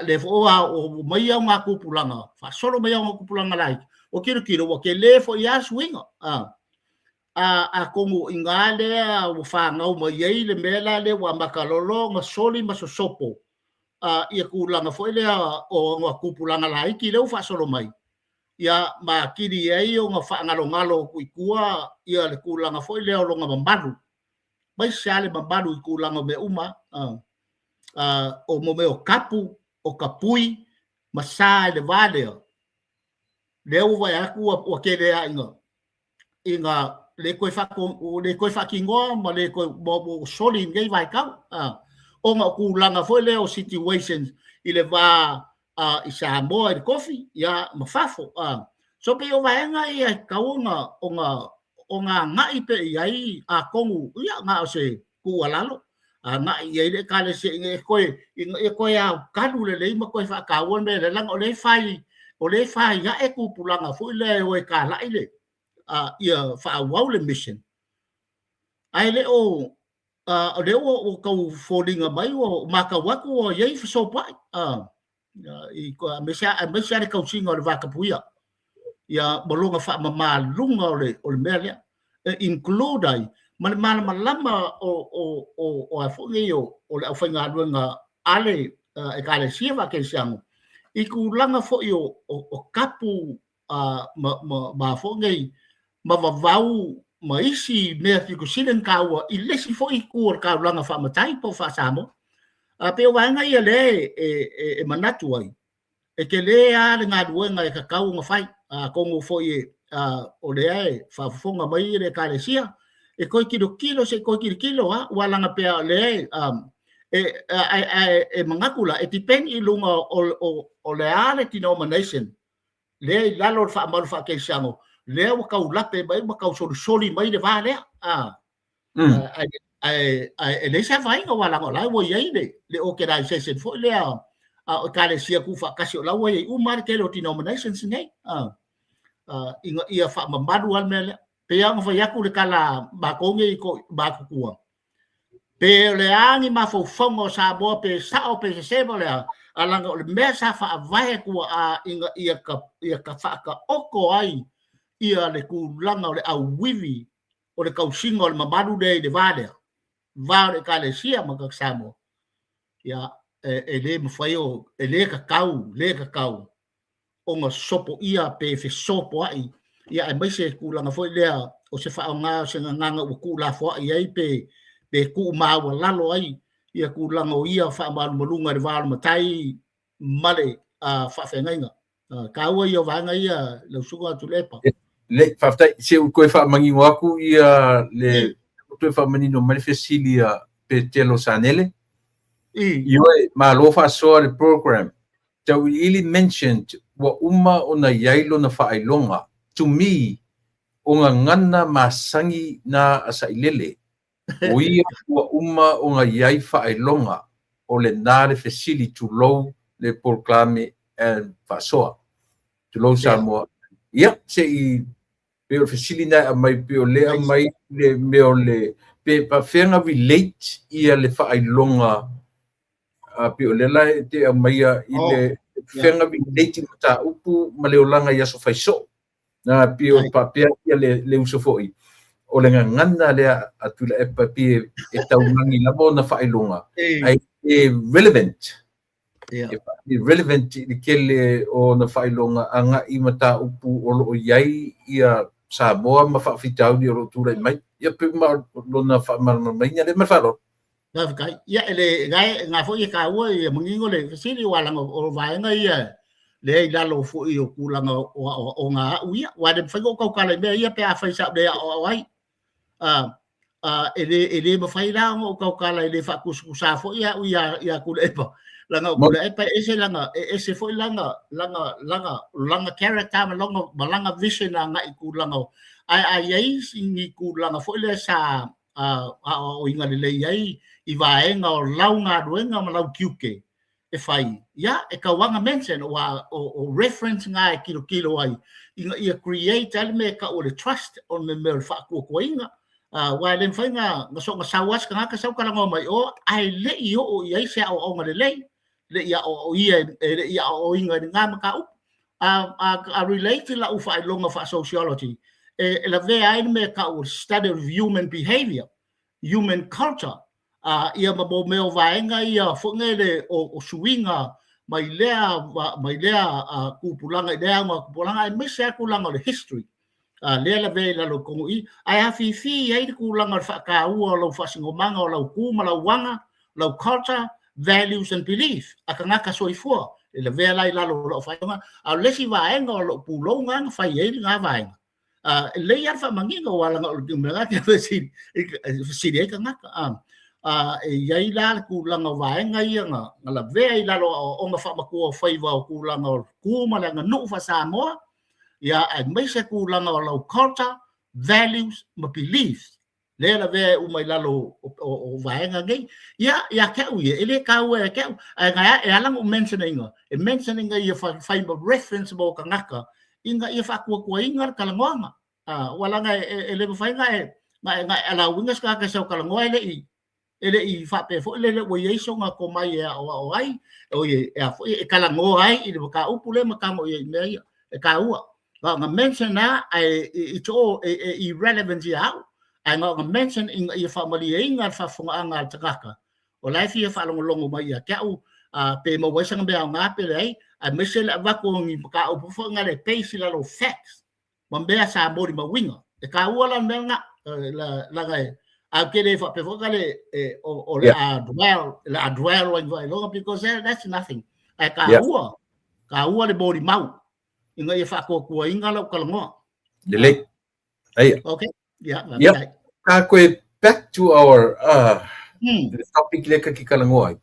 Lea foi ua omai ona tupulaga, faasolo mai ona tupulaga laiti, ua tilotilo ua tele foi lava suiga. Atonu o i ina lea ua fanau mai ai le mea la lea ua amata loa ona soli ma sosopo ia tulaga foi lea o ona tupulaga laiti lea ua faasolo mai, ia ma atili ai ona faagalogalo atu i tua ia le tulaga foi lea o lona mamalu, aemaise lava le mamalu i tulaga o mea uma, o mea o tapu, o tapui ma sa i le va lea, lea ua vaai atu ua tele lava ina le toe faatinoa ma le toe ua soli i lenei vaitau, ona o tulaga foi lea o situations i le va i Samoa i le tofi, ia, ma fafo. So pei o vaega ia e tatau ona agai pea i ai, atonu ia na o se tuualalo, agai i ai le ekalesia ina ia toe aotalu lelei ma toe faataua le mea lea, leaga o lea e fai, o lea e fai ae tupulaga foi lea e o e talai le ia faaauau le mission, ae le o o lea ua tau foliga mai ua matau atu ua i ai fesopoai aemaise lava le tausiga o le vatapuia ia ma lona faamamaluga o le mea lea e include ai ma le malamalama o a foi nei o le aufaigaluega a le ekalesia faakerisiano i tulaga foi o tapu ma foi nei ma vavau ma isi mea pito sili ona taua i le isi foi itu o le taulaga faamatai po o faa-Samoa. Pei o vaega ia lea e manatu ai, e tele lava le galuega e tatau ona fai. Atonu foi o lea e faafofoga mai le ekalesia, e toe tilotilo, se i toe tilotilo lava, ua laga pea o lea e manatu la, e depend i luga o le a le denomination lea i lalo o le faamalu faakerisiano, lea ua tau lape mai ma tau solisoli mai le va lea. Ae e leai se afaina, aua leaga o la ua i ai le organization foi lea o ekalesia tuufaatasi, o la ua i ai uma le tele o denominations nei, ina ia faamamalu lava le mea lea. Pei lava ona fai atu le tala a matou nei matutua, pe o le a ni mafaufauga o Samoa, pe sao pe sese ma o le a, A laga o le mea sa faavae tuaa ina ia ka, ia ka faataoto ai ia le tulaga o le auivi o le tausiga o le mamalu lea i le va lea, va o le Ekalesia ma tagata Samoa, ia, e le mafai o, e le tatau, le tatau ona sopoia pe fesopoai, ia aemaise tulaga foi lea o se faaaoga o se gagana ua tuulafoai ai pe pe tuumaualalo ai ia tulaga o ia faamalumaluga i le va o le matai ma le faafeagaiga. Taua ia o vaega ia lau susuga Tuilaepa. Le, faafetai, se ua toe faamanino atu ia le, ua toe faamanino mai le fesili a Petelo Sanele. Ioe, malo faasoa le program. Tauiliili mentioned ua uma ona i ai lona faailoga, to me, o gagana masani na a Sailele, o ia ua uma ona i ai faailoga, o lena le fesili tulou le polokalame and faasoa. Tulou Samoa. Ia, se i pei o le fesili na e aumai, pei o lea aumai le mea o le, pe faapefea ona relate ia le faailoga pei o lea la e te aumaia i le fea ona relate mataupu ma le olaga i aso fai soo. Na pei o faapea ia le uso foi o le gagana lea a Tuilaepa pei e taulagi lava ona faailoga ae e relevant. E relevant i le tele o ona faailoga agai i mataupu o lo o i ai ia Samoa ma faafitauli o lo o tulai mai. Ia pei ma lona faamalamalamaina lea ma le faaaloalo. Faafetai. Ia, e le, gae, nga foi e taua ia manino le fesili, aua leaga o vaega ia lea i lalo foi o tulaga o aoaoga a au ia. Aua e le mafai ona ou tautala i mea ia pe afai sa ou le aoao ai. E le mafai la ona ou tautala e le faatusatusa foi au ia Tuilaepa. Leaga o Tuilaepa e ese lana, e ese foi lana, lana, lana, lana character ma lona, ma lana vision agai i tulaga o, ae a i ai ni tulaga foi lea sa aoaoina lelei ai i vaega o lau galuega ma lau tiute e fai, ia, e tau aga mention, aua o reference na e tilotilo ai ina ia create ai le mea e tau o le trust, o le mea o le faatuatuaina. Aua e le mafai na soona sau lava se tagata sau talanoa mai o, ae le i oo i ai se aoaoga lelei, le i aoaoia, e le i aoaoina i lena mataupu. A relate lau faailoga faa-sociology, e lavea ai le mea e tau o le study of human behavior, human culture, ia ma mo mea o vaega ia foi nei le o suiga mai lea mai lea tupulaga i lea auga tupulaga, aemaise lava tulaga o le history. Lea lavea i lalo i totonu i i, ae afifi ai le tulaga o le faataua o lau faasinomaga o lau tu ma lau aga, lau culture, values and belief a tagata soifua, e lavea la i lalo o lau faailoga. A o le isi vaega o lou pulou lena na fai ai lena vaega. E lelei lava le faamanino, aua leaga o le mea la e fesili ai tagata. E i ai la le tulaga o vaega ia na lavea i lalo o aoaoga faamatua o faiva o tulaga o tu ma le aganuu faa-Samoa, ia, aemaise tulaga o lau culture, values ma beliefs, lea lavea e uma i lalo o vaega nei. Ia, ia te au ia, e le taua ia te au, ae e ala ona ou mention ina, e mention ina ia fai ma reference mo tagata, ina ia faatuatuaina le talanoaga. Aua leaga e le mafai ona e allow ina se tagata e sau talanoa e le i faapea foi lele ua i ai sona tomai e aoao ai, oi, e a foi, e talanoa ai i le mataupu lea ma tago i ai i mea ia, e taua. Na ona mention lava, ae it's all e irrelevant ia au, ae na ona mention ina ia faamalieina le faafofogaaga a le tagata o la e fia faalogologo mai ia te au, pe maua ai sana mea aoga pe leai, aemaise le avatu o ni mataupu foi na le base i lalo o facts ma mea sa molimauina. E taua la le mea lena, leaga e ae ou te le faapea foi na le o le a dwell, le a dwell ai faailoga because that's nothing. Ae taua, taua le molimau ina ia faatuatuaina lau talanoa. Lelei. Aia. Okay. Yeah. Yep. Ka koe back to our the topic lea ka te talanoa ai.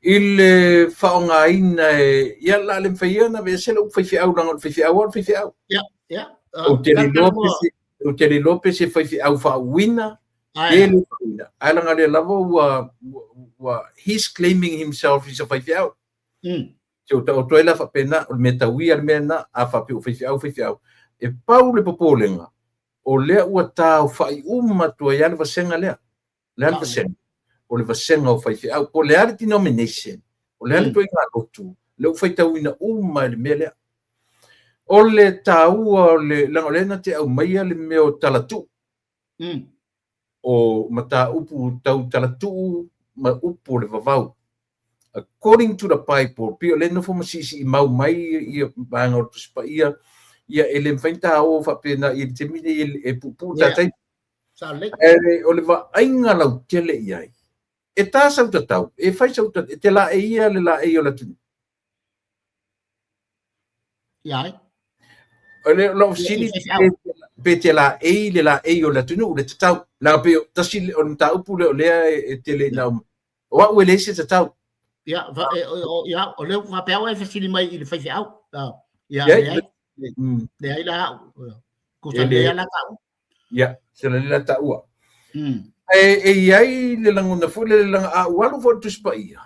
I le faaaogaina e, ia la le mafai ia ona aveese lou faifeau leaga o le faifeau lava o le faifeau. Yeah, yeah. Ou te le iloa pe se, ou te le iloa pe se faifeau faauuina, pe le faauuina. Ae leaga o lea lava ua, he's claiming himself is a faifeau. Se o taoto ai la faapena, o le mea tauia le mea lena, a faapea ua faifeau, faifeau. E pau le popolega, o lea ua taofai uma atu ai lava le vasega lea. Le a le vasega? O le vasega o faifeau. Po o le a le denomination? O le a le ituaiga lotu, lea ua faitauina uma i le mea lea. O le taua o le, leaga o lea na te aumaia le mea o talatuu. O mataupu tau talatuu ma upu o le vavau. According to the Bible, pei o lea e nofo ma siisii mau mai ia vaega o le Tusi Paia, ia e le mafai ona ta o faapena i le taimi lenei e puupuu ta taimi. Ae o le vaaiga lautele i ai, e ta sau tatau, e fai sau tatau, e te laeia le laei o le atunuu. Ia ai. O le lau fesili pe te laei le laei o le atunuu, le tatau. Leaga pei o tasi o le mataupu lea o lea e tele ina o au e leai se tatau. Ia, ia, o lea faapea au e fesili mai i le faifeau. Ia, leai. Leai la au. Tusa lea la taua. Ia, se la la taua. E i ai le lagona foi le leaga a ou alu foi i le Tusi Paia,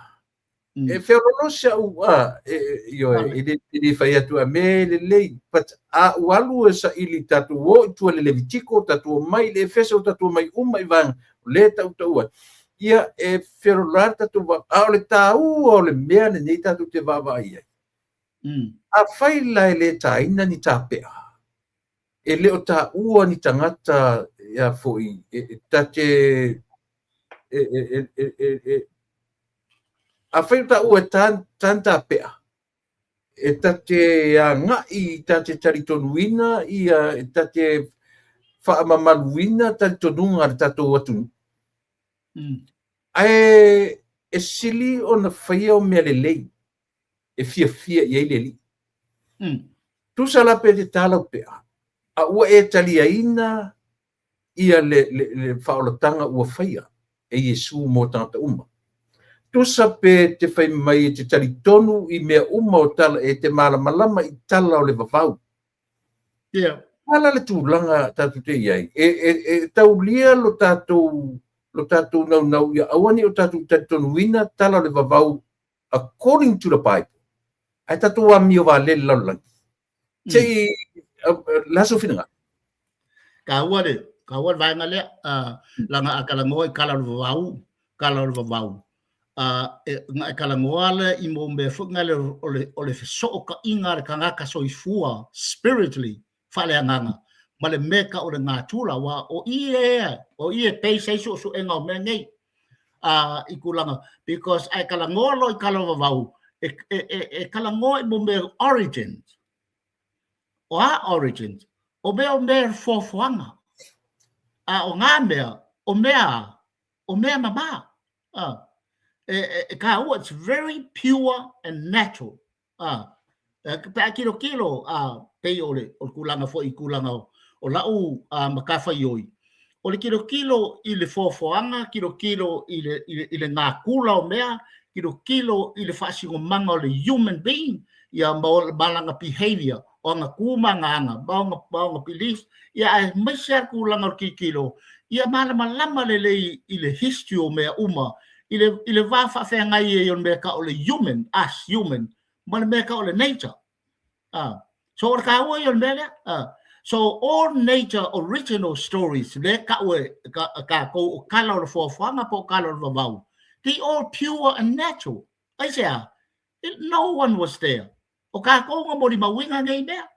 e feoloolo si au, a, e, ioe, e le, e le fai atu a mea e lelei, but a ou alu e saili tatou o i tua i le Levitiko, tatou omai i le Efeso, tatou omai uma i vaega, o lea e tautau ai. Ia, e feoloolo lava le tatou va, a o le taua o le mea lenei tatou te vaavaai ai. Afai la e le taina ni tapea, e le o taua ni tagata ia foi e ta te e e e e e e afai o taua e ta ta ni tapea e ta te agai ta te talitonuina ia e ta te faamamaluina talitonuga a le tatou atunuu. Ae e sili ona faia o mea lelei e fiafia i ai le Alii. Tusa la pe te ta lau pea, a ua e taliaina ia le, le, le faaolataga ua faia e Iesu mo tagata uma. Tusa pe te fai mai e te talitonu i mea uma o tala, e te malamalama i tala o le vavau. Ala le tulaga tatou te i ai, e, e, e taulia lo tatou lo tatou naunau ia aua ne i o tatou talitonuina tala o le vavau according to the Bible. Ae tatou amio valele i le lalolagi. Se i le a sou finagalo? Taua le, taua le vaega lea, leaga a talanoa i tala o le vavau, tala o le vavau, e, na e talanoa le i mo mea foi na le, o le, o le fesootaiga a le tagata soifua spiritually faaleagaga ma le mea e tau o le natura, aua o i e, o i e base ai suesuega o mea nei i tulaga, because a e talanoa loa i tala o vavau, e, e, e, e talanoa i mo mea origins. O a origins? O mea o mea foafoaga. A o ngā mea, o mea a, o mea mamā. E, e, e kāua, it's very pure and natural. A, pe a tilotilo, a, pei o le, o le tulaga foi i tulaga o, o la'u a, matafaioi, o le tilotilo i le foafoaga, tilotilo i le, i le, i le natura o mea, tilotilo i le faasinomaga o le human being, ia ma, o, ma lana behavior, o ana tu ma ana aga, ma ona, ma ona beliefs, ia aemaise lava le tulaga o le tilotilo, ia malamalama lelei i le history o mea uma, i le, i le va faafeagai ai o le mea e tau o le human, us human, ma le mea e tau o le nature. So o le taua ia o le mea lea. So all nature original stories, lea e tau e tatou o tala o le foafoaga po o tala o le vavau, they all pure and natural. Aisea? No one was there. O tatou na molimauina nei mea.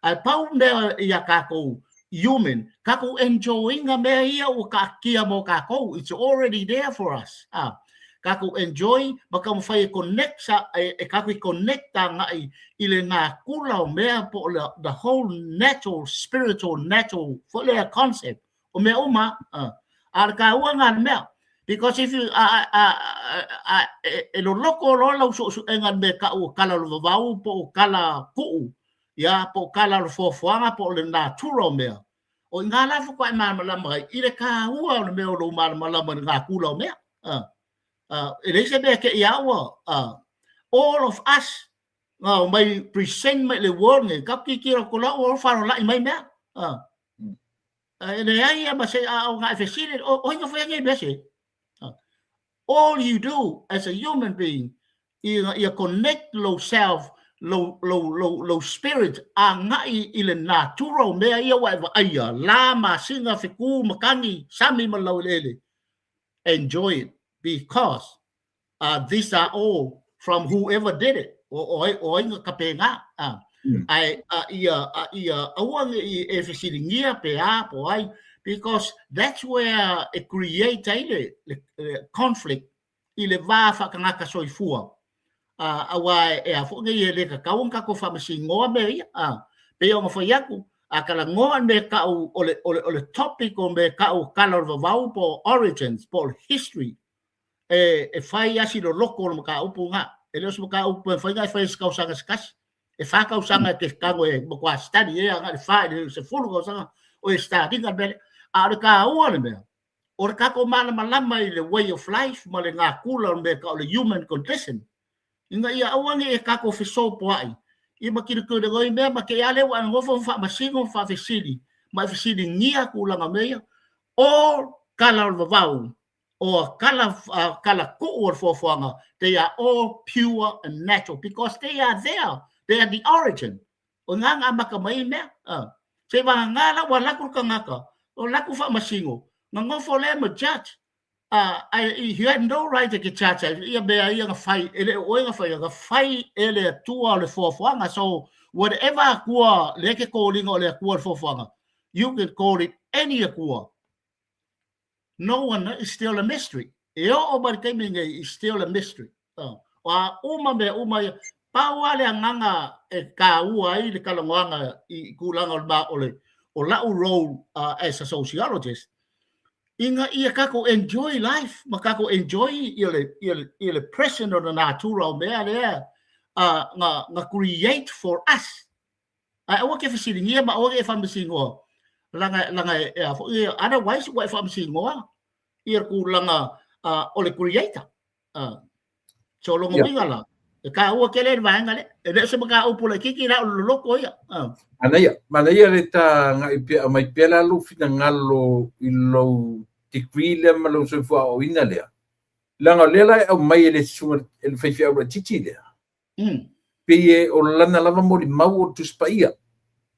Ae pau mea ia tatou human, tatou enjoy-ina mea ia ua taatia mo tatou. It's already there for us. Tatou enjoy ma taumafai e connect, e, e tatou i connect agai i le natura o mea po o le, the whole natural, spiritual, natural foi lea concept o mea uma. A o le taua lena o le mea. Because if you, a, a, a, a, e, e loloto loa lau suesuega i le mea e tau o tala o le vavau po o tala tuu, ia, po o tala o le foafoaga po o le natura o mea, o i ina la faatoa e malamalama ai i le taua o le mea o lou malamalama i le natura o mea. E leai se mea e te i a ua, all of us, na omai present mai i le world nei, tatou tilotilo atu loa ua faalolai mai mea. E leai ia ma se, a o na e fesili, o, o ai na faia nei mea se? All you do as a human being, ina ia connect lou self, lou, lou, lou, lou spirit agai i le natura o mea ia ua e vaaia, la, masina, fetu, makani, sami ma le laueleele. Enjoy it because these are all from whoever did it, o ai, o ai na kapena, a. Ae a ia, a ia aua ne i e fesiligia pe a po ai, because that's where e create ai le, le, le conflict i le va faatagata soifua. A, auā e a foi nei e le tatau ona tatou faamasinoa mea ia, a, pei ona fai atu, a talanoa i le mea e tau o le, o le, o le topic o mea e tau o tala o le vavau po o origins po o le history, e, e fai lava si loloto o le mataupu lena. E le o se mataupu e mafai ona e faia i se tausaga se tasi. E fa tausaga e te tago e matua study ai agai i le fa i le 10 tausaga o e study ina le mea lea. A o le taua o le mea, o le tatou malamalama i le way of life ma le natura o le mea e tau o le human condition, ina ia aua ne i e tatou fesopoai ia ma tilotilo i mea ma te i a lea ua e nofo ma faamasino ma faafesili ma e fesiligia tulaga o mea ia. All tala o le vavau or tala, tala tuu o le foafoaga, they are all pure and natural because they are there, they are the origin. O i ina na amata mai ai mea. Se i vagana la ua alu atu le tagata, o alu atu faamasino, na nofo lea ma judge. Ae you had no right e te judge ai ia mea ia na fai, e le o oe na faia, na fai e le Atua o le foafoaga. So whatever Atua lea e te koliga o le Atua o le foafoaga, you can call it any Atua. No one is still a mystery. E oo mai le taimi nei, is still a mystery. Oh. O a uma mea uma ia, pau lava le agaga e tāua ai le talanoaga i tulaga o le, o le, o la'u role as a sociologist, ina ia tatou enjoy life ma tatou enjoy ia le, ia le, ia le present o le natura o mea lea na, na create for us. Ae aua ke fesiligia ma aua ke e faamasinoa, laga, laga e a foi, otherwise ua e faamasinoa ia le tulaga o le creator. So lona uiga la, e taua tele le vaega lea, e le o se mataupu laitiiti la o le loloto ia. Manaia, manaia le ta agai pea, aumai pea la lou finagalo i lou degree lea ma lou soifua aoaoina lea, leaga o lea la e aumai e le susuga e le faifeau laitiiti lea. Pei e o lana lava molimau o le Tusi Paia.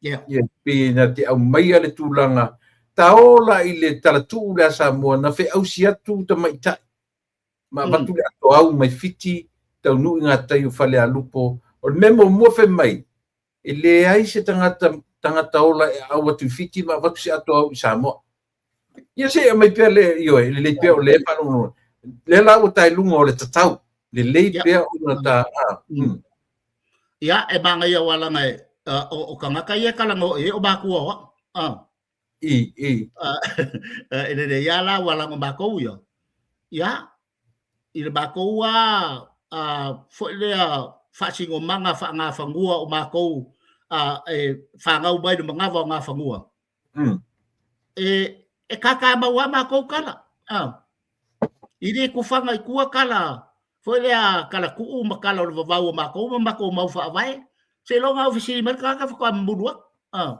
Ia, pei na te aumaia le tulaga ta ola i le talatuu lea a Samoa na feausi atu tamaitai ma avatu le atoau mai Fiti taunuu i ngā tai o Falealupo. O le mea muamua fai mai, e leai se tagata tagata ola e aau atu i Fiti ma avatu se atoau i Samoa. Ia se i aumai pea le, ioe, lelei pea o lea e faalogologo. Lea la ua ta i luga o le tatau, lelei pea ona ta, a, Ia, e manaia aua leaga e, o tagata ia e talanoa i ai o matua o au. A. I, i. E lelei lava la aua leaga o matou ia. Ia, i le matou a foi lea faasinomaga faagafanua o matou e fanau mai le manava o Gafanua. E kākā mau lava matou tala. E le tufaga i tua tala foi lea tala tuu ma tala o le vavau o matou ma matou mau faavae. Seiloga lava ua fesili mai le tagata faatoa mamulu atu.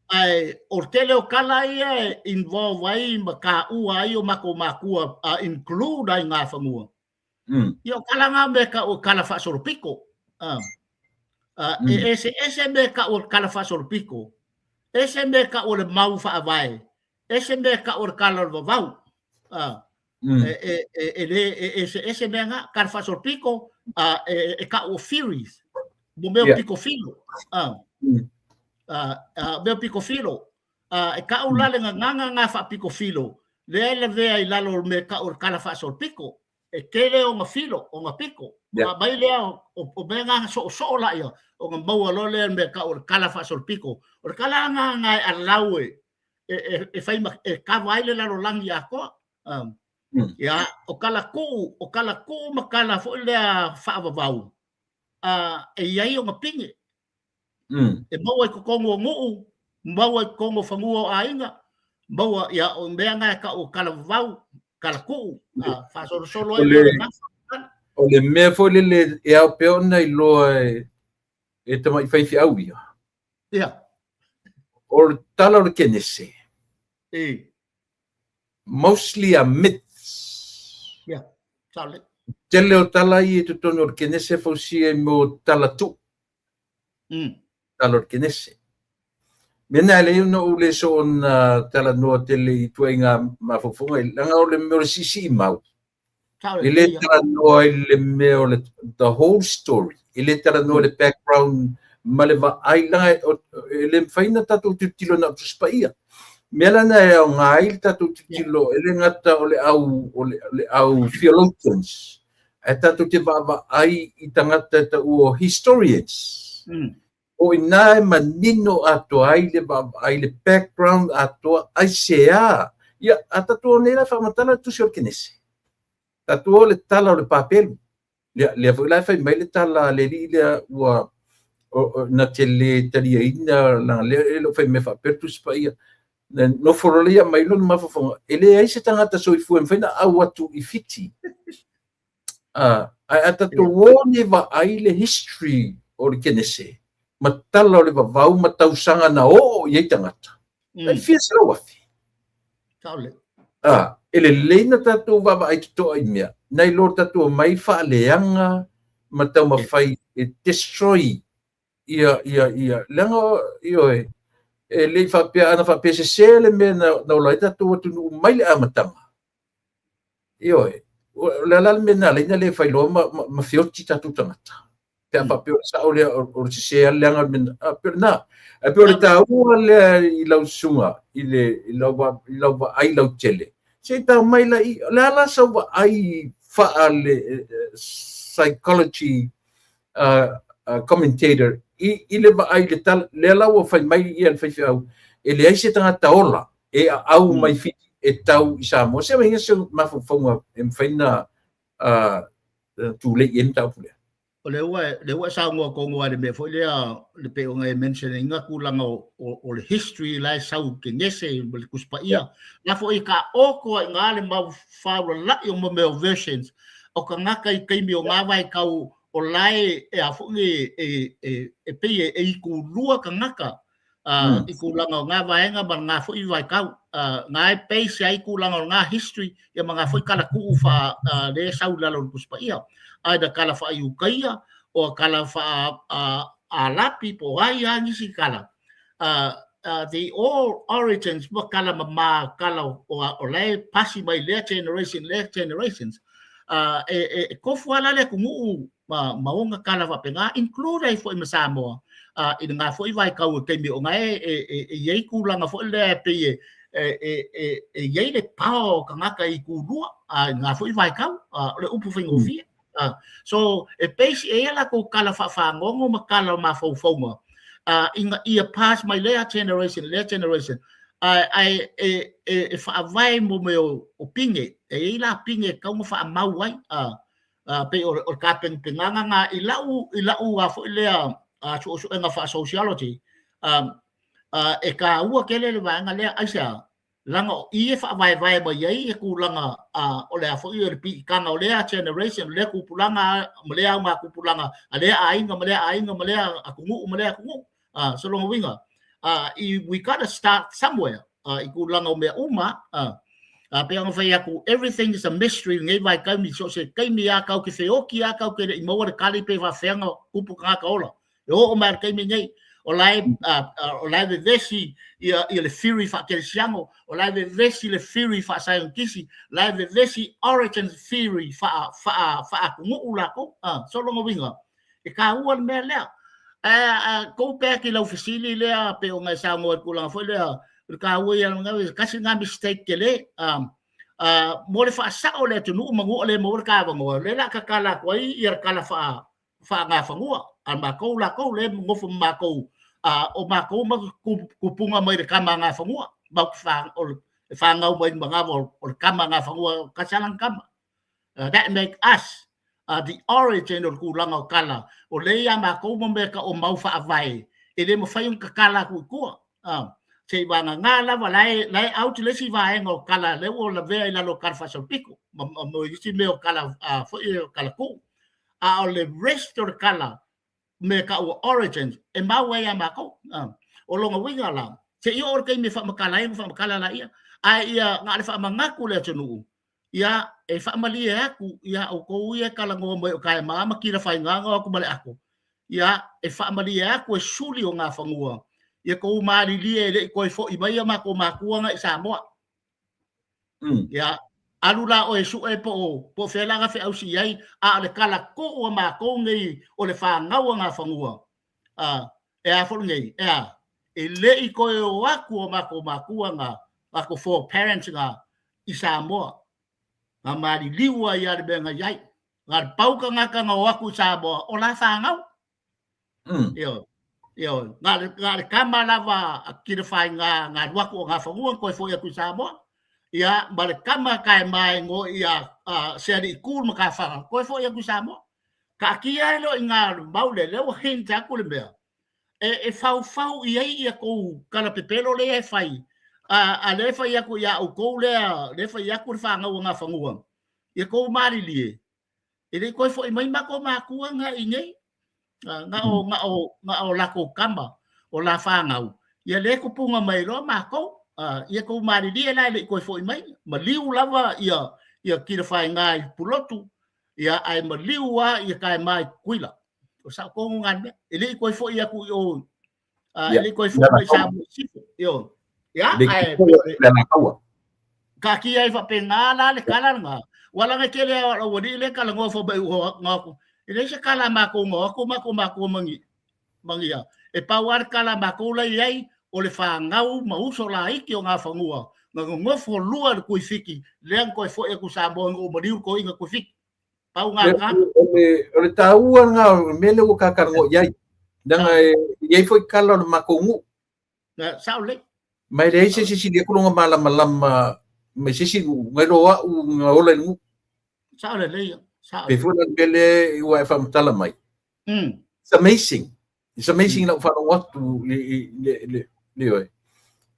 Ae o le tele o tala ia e involve ai ma taua ai o matou matua, include ai Gafanua. Ia o tala na mea e tau o tala faasolopito. E eseese mea e tau o le tala faasolopito, ese mea e tau o le mau faavae, ese mea e tau o le tala o le vavau. E le e eseese mea na, tala faasolopito e tau o theories, mo mea o piko filo. Mea o piko filo. E tau la le gagana na faapiko filo, lea e lavea i lalo o le mea e tau o le tala faasolopito. E tele ona filo, ona piko. Ona aumai lea o mea na soosoo laia, ona maua loa lea o le mea e tau o le tala faasolopito. O le tala na na e allow e fai ma, e kava ai le lalolagi atoa. Ia, o tala tuu, o tala tuu ma tala foi lea faavavau, e i ai ona pine. E maua i totonu o nuu, maua i totonu o fanua o aiga, maua, ia, o mea na e tau o tala vavau, tala tuu, faasolosolo ai le gafa. O le mea foi lele e ao pea ona iloa e tamai faifeau ia. O le tala o le Kenese. Mostly are myths. Ia, sao lelei. Tele o tala ia i totonu o le Kenese e fausia i mea o tala tuu. Tala o le Kenese. Mea na e leai ona ou le soona talanoa tele i tuaiga mafaufauga, leaga o le mea o le siisii mau. E le talanoa i le mea o le the whole story, e le talanoa i le background ma le vaai, leaga e le mafai ona tatou tilotilo na o Tusi Paia. Mea la na e aoga ai le tatou tilotilo, e le gata o le au, o le, le au theologians, ae tatou te vaavaai i tagata e taua o historians. O i ina e manino atoa ai le vaavaai i le background atoa, aisea? Ia, a tatou o nei la e faamatala le tusi o le Kenese. Tatou o le tala o le Papelu. Lea, lea foi la e fai mai le tala a le alii lea ua o, o, na te le taliaina, leaga lea e le o fai mea faapea le Tusi Paia. Na nofo loa lea mai lona mafaufauga, e leai se tagata soifua e mafai ona au atu i Fiti. Ae a tatou o nei vaai le history o le Kenese, ma tala o le vavau ma tausaga na oo i ai tagata, tai fia 100,000. Saole. E lelei na tatou vaavaai totoa i mea, nai lo tatou omai faaleaga ma taumafai e destroy ia, ia, ia, leaga, ioe, e le i faapea, ana faapea sese le mea na ola ai tatou atunuu mai le amataga. Ioe, o le a la le mea na ala ai ona le fai loa ma feoti tatou tagata. Pe a faapea o le sao lea, o le sese lava le leaga o le mea na, a, pei o lena. Ae pei o le taua lea i lau susuga, i le, i lau, i lau vaai lautele, se i tau mai la i, o le a la sau vaai faa le psychology commentator i le vaai i le tala, lea la ua fai mai ia le faifeau, e leai se tagata ola e aau mai Fiti e tau i Samoa. Se i se mafaufauga e mafai ona tulei i ai le mataupu lea. O lea ua, lea ua e saunoa tonu lava i le mea foi lea, le pei ona e mention ina tulaga o le history la e sau i Kenese ma le Tusi Paia. La foi e taoto ai i ina le mau faaulala'i o mea o versions o tagata i taimi o na vaitau o la e, e a foi e pei e itulua tagata i tulaga o na vaega ma na foi vaitau. Na e base ai tulaga o na history ia ma na foi talatuu faa le sau i lalo o le Tusi Paia. Either tala faa-Iutaia o tala faa-Arapi po o ai lava nisi tala. The all origins ma tala mama tala o la e pasi mai lea generation lea generations. E tofu lava la le atunuu ma ona tala faapena, include ai foi ma Samoa i lena foi vaitau i taimi o na e i ai tulaga foi lea e pei e i ai le power o tagata i itulua i lena foi vaitau, o le upu faigofie. So e base e ia latou tala faafagogo ma tala o mafaufauga ina ia pass mai lea generation lea generation, ae e faavae mo mea o pine, e i ai la pine e tatau ona faamau ai. Pei o le tapenapenaga na i lau i lau a foi lea suesuega faa-sociology, e taua tele le vaega lea. Aisea? Leaga o i e faavaevae mai ai ia tulaga o le a foi o le piitaga o lea generation, o lea tupulaga ma lea auga tupulaga a lea aiga ma lea aiga ma lea atunuu ma lea atunuu. So lona uiga, we gotta start somewhere i tulaga o mea uma. Pei ona fai atu, everything is a mystery i lenei vaitaimi, so o se taimi lava tatou te feoti lava tatou te le i maua le tali pe faapefea ona tupu tagata ola. E oo mai i le taimi nei, o la e, o la e vevesi ia le theory faa-kerisiano, o la e vevesi le theory faa-saienitisi, o la e vevesi origin theory faa-atunuu latou. So lona uiga, e taua le mea lea. Ae go back i lau fesili lea pei ona e saunoa i le tulaga foi lea, o le taua ia, tasi lena mistake tele. Mo le faasao o le atunuu manu o le maua le ta avanoa, o lea o le a tatala atu ai ia le tala faa faagafanua a matou latou lea e nofo ma matou, o matou ma tupuga mai le tama a Gafanua, matou te e fanau mai le manava o le tama a Gafanua, tasi lava lana tama. That make us the origin o le tulaga o tala, o lea ia matou ma mea o mau faavae, e le mafai ona tatala atu i tua. Se i vagana lava, la e out le isi vaega o tala, lea ua lavea i lalo o tala faasolopito, ma isi mea o tala foi o tala tuu. A o le rest o le tala, mea tau o origins, e mau ai ia matou. O lona uiga la, se i oo le taimi e faamatala ai ona faamatala laia, ae ia na o le faamanatu le atunuu, ia e faamalie atu ia outou ia e talanoa mai o taema ma tilafaiga na o atu ma le ato, ia e faamalie atu e suli o Gafanua, ia tou malilie e le i toe foi mai a matou matua na i Samoa. Ia Alu la oe e suʻe po o po o fea la ga feausi i ai, a o le kala kuʻu a makou nei o le fanau a Gafanua, a e a foi lenei, e a, e le i toe o atu o matou matua ga, matou foreparents ga i Samoa, ga maliliu ai a le mea na i ai. Ga le pau tagata na o atu i Samoa, o la fanau. Ioe. Ioe. Na le, na le kama lava a Kilefaiga na alu atu o Gafanua na toe foi atu i Samoa. Ia, ma le kama ka e mae ngo ia a Sealiʻi le matafaga, toe foi atu i Samoa. Taatia ai loa i ina le mau lea, lea ua hint atu le mea, e faufau i ai ia tou tala pepelo lea e fai, a lea e fai atu ia outou lea, lea e fai atu le fanau a Gafanua, ia tou malilie, e le i toe foi mai matou matua na i nei, na o, na o, na o latou kama, o la fanau, ia lea e tupuga mai loa matou, ia tou malilie la e le i toe foi mai, maliu lava ia, ia Kilefaiga i Pulotu, ia ae maliu lava ia Taema i Tutuila. O sao tonu na mea. E le i toe foi atu i o, e le i toe foi mai Samoa i sisifo. Ioe. Ia, ae taatia ai faapena la le tala lena. Ua laga e tele lava o le aualii lea e talanoa fai mai ua na atu. E leai se tala a matou na o atu matou matua ma ni a. E pau lava le tala a matou la e i ai, o le fanau ma uso laiti o Gafanua na nonofo lua i le Tuifiti lea na toe foi atu i Samoa ina ua maliu le toeaina Tuifiti. Pau ngā tagata. O le taua lena o le mea lea ua ta talanoa i ai. Leaga e i ai foi tala o le matou nuu. Sao lelei. Ma e leai se isi e sili atu lona malamalama mai se isi nuu nai lo au na ola i le nuu. Sao lelei. Sao. Pei foi la le mea lea ua e faamatala mai. It's amazing. It's amazing lau faalogo atu i le oe.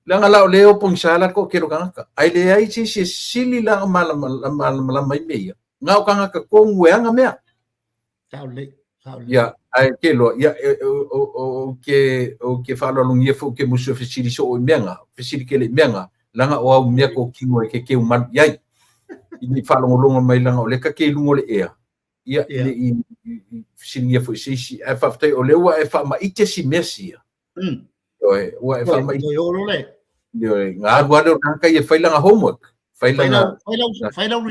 Leaga la o lea e oponisa la le toatele o tagata. Ae leai se isi e sili la malamalama ai mea ia. Na o tagata tonu e ana mea. Sao lelei. Sao lelei. Ia, ae ke loa, ia, ou te, ou te faaaloalogia foi ou te musu e fesili soo i mea na, fesili tele i mea na, leaga o au mea tokino e ke keu malu i ai. I ne i faalogologo mai leaga o lea ta te i luga o le ea, ia, ne i fesiligia foi se isi. Ae faafetai o lea ua e faamaite si mea sia. Ioe, ua e faamaite. Ioe, na alu lava lea o le tagata ia e fai lana homework. Fai lana... Fai lau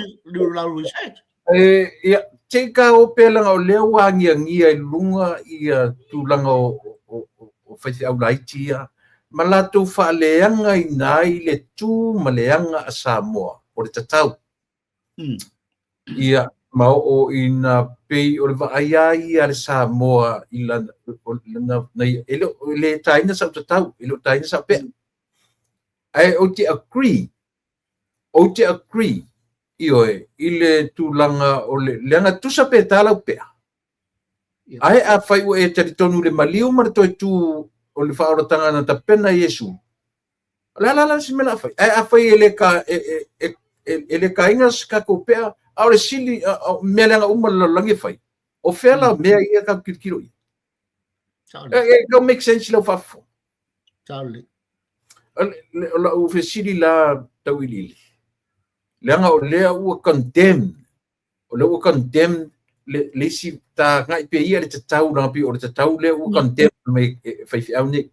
research. E, ia, te i ka o pea leaga o lea ua agiagia i luga ia tulaga o faifeau laiti ia, ma latou faaleagaina ai le tu ma le aga a Samoa, o le tatau. Ia, ma oo ina pei o le vaai a ia a le Samoa i lana, na ia, e le, e le taina sau tatau, e le o taina sau pea. Ae ou te agree, ou te agree, ioe, i le tulaga o le, leaga tusa pe ta lau pea. Ae afai ua e talitonu i le maliu ma le toe tu o le faaolataga na tapena e Iesu, O le a la la se mea o le a fai? Ae afai e le ka, e, e, e, e, e le taina se tatou pea, a o le sili, a, a, mea leaga uma le lalolagi e fai, o fea la mea ia tatou tilotilo i ai? E, e, don't make sense lau faafofoga. O lau fesili la tauiliili, leaga o lea ua condemn o lea ua condemn le, le isi ta agai pea ia le tatau leaga pei o le tatau lea ua condemn mai e faifeau nei.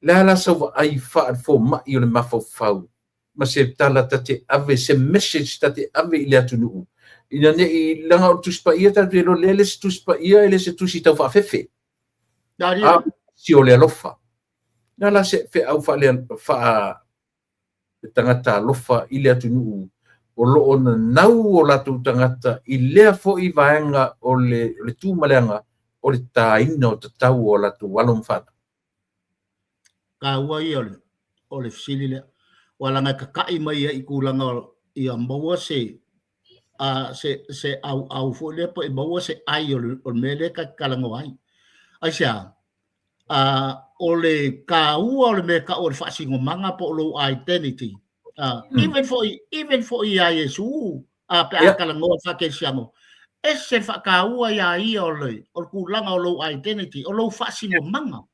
Le a la sau vaai faale-fomai o le mafaufau ma se tala ta te ave, se message ta te ave i le atunuu, ina ne i, leaga o le Tusi Paia tatou te iloa lea e le se Tusi Paia, e le se tusi tau faafefe. A o le tusi o le alofa. Le a la se feau faale, faa, le tagata alofa i le atunuu o lo o nanau o latou tagata i lea foi vaega o le, o le tu ma le aga o le taina o tatau o latou alo ma fanau. Taua ia o le, o le fesili lea. Ua laga e kakaʻi mai ai i tulaga ia maua se a se se ʻauʻau foi lea po e maua se ʻai o le, o le mea lea ta te talanoa ai. Aisea? O le taua o le mea e tau o le faasinomaga po o lou identity. Even foi, even foi iā Iesu, pe a talanoa i le faakerisiano, ese le faataua iā ia o le, o le tulaga o lou identity, o lou faasinomaga.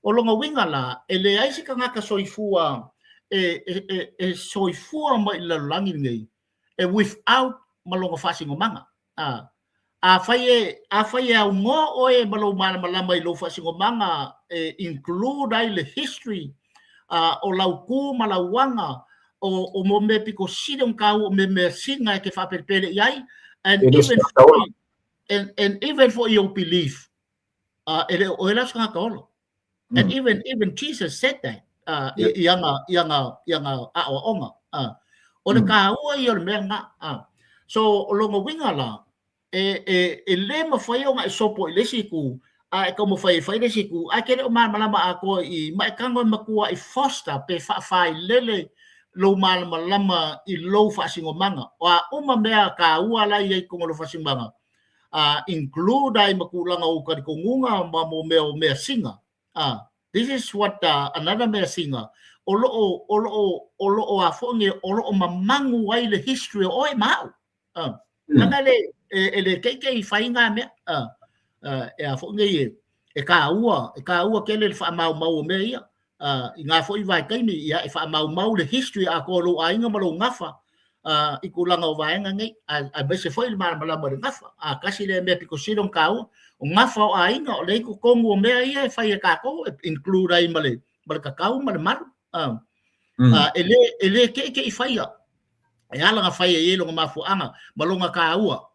O lona uiga la, e leai se tagata soifua e, e, e, e soifua mai i le lalolagi lenei e without ma lona faasinomaga. Afai e, afai e aunoa oe ma lou malamalama i lou faasinomaga e include ai le history o lau tu ma lau aga, O o mea pito sili ona taua, o mea siga e te faapelepele i ai, and even for, and even for your belief, e le o oe la o se tagata ola. And even Jesus said that i ana aoaoga. O le taua ia o le mea lena. So o lona uiga la, e lē mafai ona e sopo i le isi itu, a e taumafai e fai le isi itu, ae ke le o malamalama atoa i ma e tago e matua i foster pe faafailele lou malamalama i lou faasinomaga. O a uma mea taua la i ai i totonu o lou faasinomaga, include ai ma tulaga o talitonuga ma mo mea o mea siga. This is what another mea siga o lo o a foi o lo o mamagu ai le history o oe ma au. Leaga le e le keikei fai ngā mea. E a foi nei e kāua tele le faamaumau o mea ia. I ngā foi vaitaimi ia e faamaumau le history a toa lou aiga ma lou gafa i tulaga o vaega nei, aemaise foi le malamalama i le gafa. A tasi lea mea pito sili ona taua, o gafa o aiga o lea i totonu o mea ia e fai e tatou, e include ai ma le tatau ma le malu. E le keikei faia, e ala na fai ai e lona mafuaaga ma lona taua,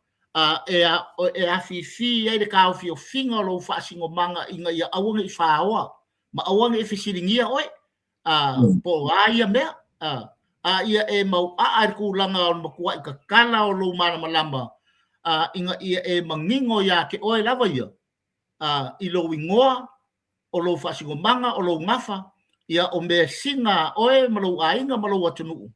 e afifi ai le taofiofiga o lou faasinomaga ina ia aua nei faoa ma aua nei fesiligia oe po o a ia mea, a ia e mauaa i le tulaga o le matuai tatala o lou malamalama, ina ia e manino iā te oe lava ia i lou igoa, o lou faasinomaga, o lou gafa ia, o mea siga a oe ma lou aiga ma lou atunuu,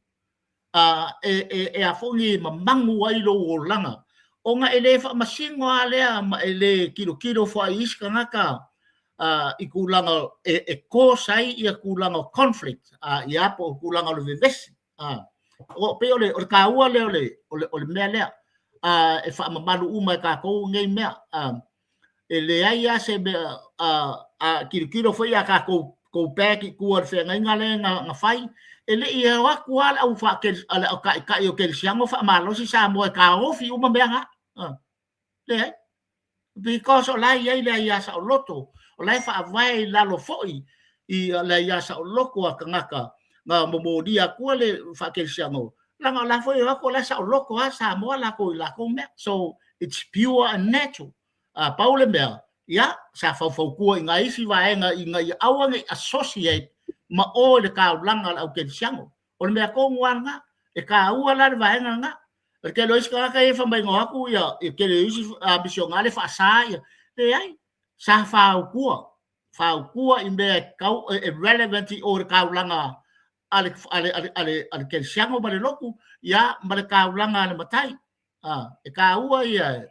e a foi e mamagu ai lou olaga, ona e lē faamasino a lea ma e lē tilotilo foai i isi tagata i tulaga e cause ai ia tulaga o conflict, ia po o tulaga o le vevesi. O pei o le taua lea o le mea lea, e faamamalu uma e tatou nei mea. E leai a se mea a tilotilo foi a tatou go back i tua i le feagaiga lea na fai, e le i o atu lava le au le au taitai o kerisiano faamalosi Samoa e taofi uma mea na. Leai, because o la e i ai le aia saoloto, o la e faavae i lalo foi i le aia saoloto a tagata na momolia atua le faakerisiano, leaga o la foi e o atu o la e saoloto a Samoa latou i latou mea. So it's pure and natural. Pau le mea ia sa faufautua i nai isi vaega ina ia aua nei associate ma o i le taulaga a le au kerisiano. O le mea tonu lava lena e taua la le vaega lena. O le tele o isi tagata ia e faamaiga o atu ia tele o isi misionale faasa ia, leai, sa fautua i mea e tau e relevant i o le taulaga a le kerisiano ma le lotu ia ma le taulaga a le matai. E taua ia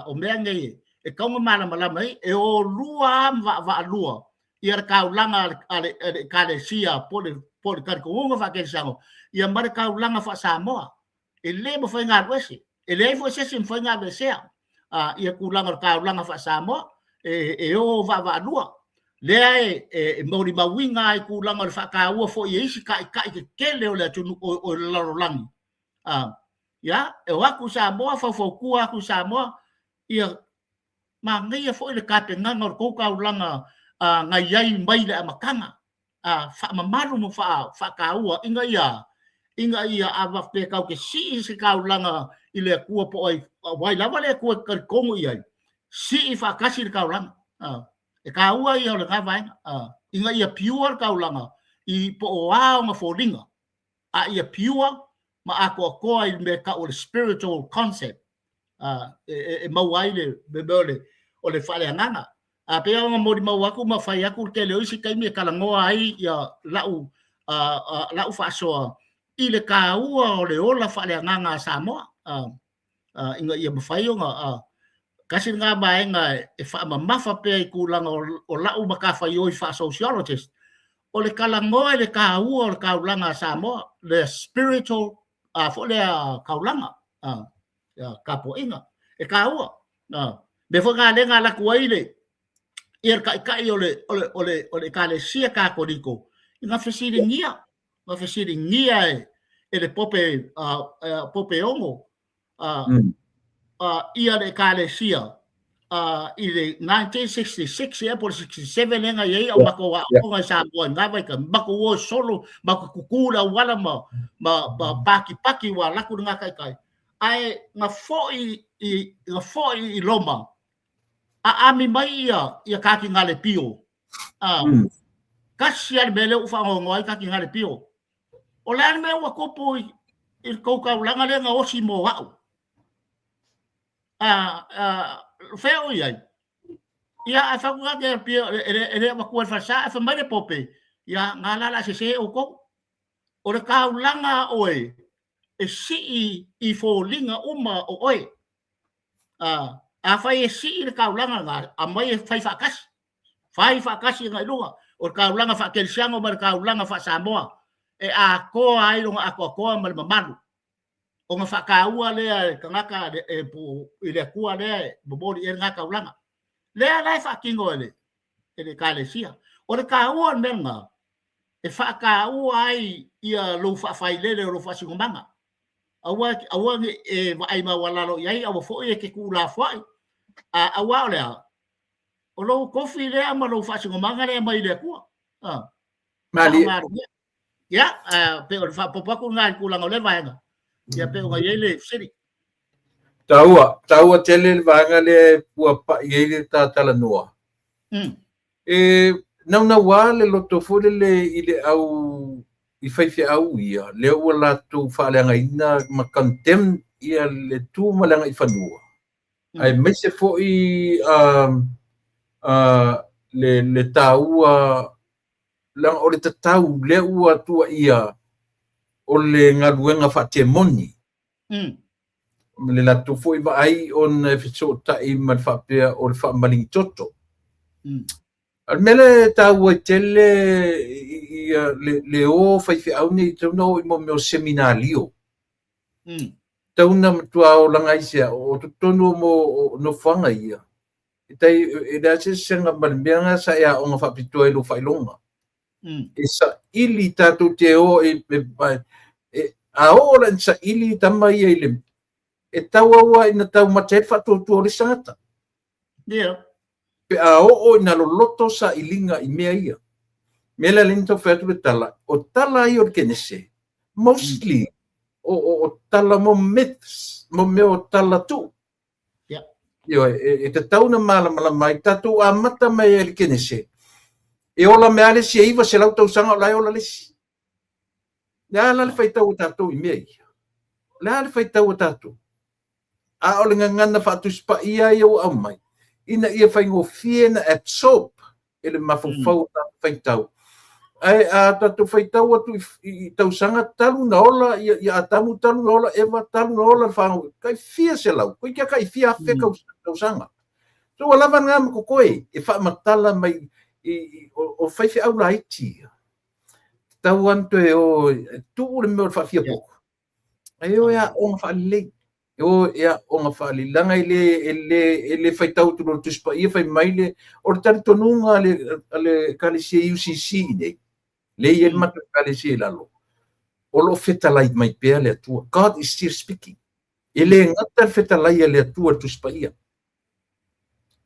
o mea nei e tau malamalama ai e o lua a ma vaavaalua ia le taulaga a le ekalesia po o le talitonuga faakerisiano ia ma le taulaga faa-Samoa. E lē mafai ona alu ese, e leai foi se isi e mafai ona alu esea ia tulaga o le taulaga faa-Samoa e o vaavaalua lea e molimauina ai tulaga o le faataua foi e isi taitai tetele o le atunuu o le lalolagi. Ia e o atu i Samoa, faufautua atu i Samoa ia manaia foi le tapenaga o le tou taulaga na i ai mai le amataga, faamamalu ma faataua ina ia a pe tatou te sii se taulaga i le Atua po o ai, ai lava le Atua e talitonu i ai, sii faatasi le taulaga. E taua ia o lena vaega ina ia pure le taulaga i po o a ona foliga, a ia pure ma atoatoa i le mea tau o le spiritual concept e maua ai le mea o le faaleagaga. A pei ona molimau atu ma fai atu le tele o isi taimi e talanoa ai ia lau faasoa i le taua o le ola faaleagaga a Samoa, ina ia mafai ona tasi lena vaega e faamamafa pea i tulaga o lau matafaioi faa-sociologist, o le talanoa i le taua o le taulaga a Samoa, le spiritual foi lea taulaga, tapuaiga e taua. Mea foi na lea na alu atu ai le ia le taitai o le ekalesia Katoliko na fesiligia e le Pope Ono ia le ekalesia. I le 1966 ea po o le 67 lea na i ai au matou aoaoga i Samoa i lena vaitaimi, matou o e solo, matou tutu i le auala ma ma patipati ua alu atu lena taitai. Ae na foi i na foi i Roma, aami mai ia Katinale Pio. Tasi lava le mea lea ua faanoanoa ai Katinale Pio. O le a le mea ua tupu i le tou taulaga lea na osi mo au? Fea o i ai? Ia, ae fai atu la te e le avatua e le falesa, ae fai mai le Pope, ia, na la o le a sese outou. O le taulaga a oe, e sii i foliga uma o oe. Afai e sii le taulaga lena, aumai e fai faatasi. Fai faatasi agai i luga. O le taulaga faakerisiano ma le taulaga faa-Samoa e atoa ai lona atoatoa ma le mamalu. Ona faataua lea e tagata e i le Atua lea e momoli i ai lena taulaga. Lea la e faatino e le e le Ekalesia. O le taua o le mea lena, e faataua ai ia lou faafailele o lou faasinomaga. Aua aua ne i e vaai maualalo i ai, aua foi e te tuulafoai. A aua o le a? O lou tofi lea ma lou faasinomaga lea mai le Atua. Malie. Ia, pei o le faaopoopo atu lena i le tulaga o lea vaega. Ia pei ona i ai le fesili. Taua, taua tele le vaega lea ua pai ai le ta talanoa. E naunauā le loto foi lele i le au i faifeau ia, lea ua latou faaleagaina ma condemn ia le tu ma le agaifanua. Aemaise foi le taua leaga o le tatau lea ua tuuaia o le galuega faatemoni. Ma le latou foi vaai ona e fesootai ma le faapea o le faamaligitoto. A o le mea lea e taua ai tele ia le o faifeau nei, e tatau ona o i mea o seminalio. Tatau ona matua olaga ai se o totonu o nofoaga ia. E tai, e leai se eseesega ma le mea lena sa e aoga faapitoa i lou faailoga. E saili tatou te o e, e, e, a oo la ina saili tama ia i le, e tauau lava ina taumate ai le faatuatua o le isi tagata. Pe a oo ina loloto sailiga i mea ia. Mea lea lea na tau fai atu le tala, o tala ia o le Kenese, mostly o tala mo myths, mo mea o tala tuu. Ioe, e tatau ona malamalama ai, tatou amata mai ai i le Kenese, e ola mai lava le isi e 900 tausaga o la e ola le isi. Le a la le faitau a tatou i mea ia? Le a le faitau a tatou? A o le gagana faatusi paia ia ua aumai, ina ia faigofie na absorb e le mafaufau o tatou faitau. Ae a tatou faitau atu i tausaga talu na ola ia Atamu, talu na ola Eva, talu na ola le fanau, tai fia selau, koe kia tai fia afe tausaga. So ua lava lena ma totoe e faamatala mai i o faifeau laiti ia. Tatau lava ona toe o e tuu le mea o le faafiapoto. Ae o e aoga faalelei. E o e aoga faalelei. Leaga e le, e le, e le faitau atu loa i le Tusi Paia fai mai le, o le talitonuga a le, a le Ekalesia UCC nei, lea e i ai le matou Ekalesia i lalo, o lo o fetalai mai pea le Atua. God is still speaking. E le gata le fetalai a le Atua i le Tusi Paia.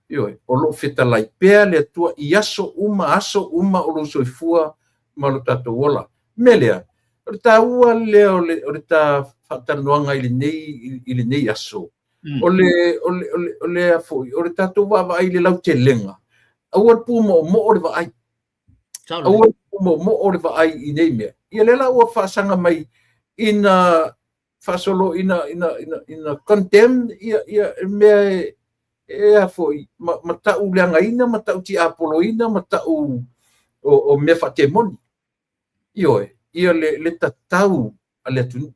Ioe, o lo o fetalai pea le Atua i aso uma, aso uma o lou soifua ma lo tatou ola. O le mea lea, o le taua lea o le, o le ta faatalanoaga i lenei, i lenei aso, o le, o le, o le, o le, a foi, o le tatou vaavaai i le lautelega, aua le pumoomoo le vaai. Aua le pumoomoo le vaai i nei mea. Ia lea la ua faasaga mai ina faasolo ina ina ina ina condemn ia ia mea e e a foi ma, ma ta'u leagaina ma ta'u tiapoloina ma ta'u o mea faatemoni. Ioe, ia le le tatau a le atunuu.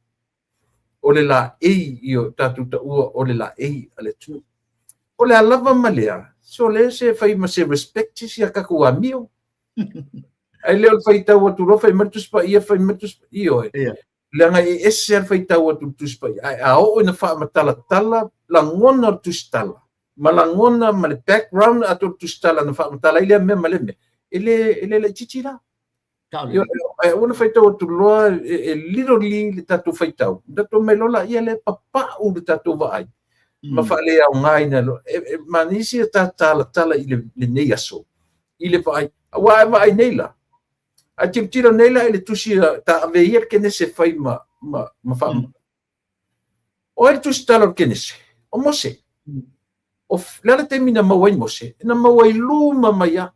O le laei ioe tatou ta'ua o le laei a le atunuu. O le a lava ma lea, so le se fai ma se respect isi a tatou amio. Ae le o le faitau atu loa fai mai le Tusi Paia, fai mai le Tusi Paia, ioe. Leaga e ese lava le faitau atu i le Tusi Paia, ae a oo ina faamatalatala lagona o le tusitala, ma lagona ma le background atoa o le tusitala na faamatala ai lea mea ma lea mea, e le, e le laitiiti la. Ae aua le faitau atu loa e literally le tatou faitau, tatou mai loa laia lea papau le tatou vaai. Ma faaleaogaina e manisi e ta talatala i lenei aso i le vaai, aua e vaai nei la, ae tilotilo nei la i le tusi ta ave ia le Kenese fai ma faa. O ai le tusi tala o le Kenese? O Mose. O le a le taimi na maua ai Mose? Na maua i luma mai a.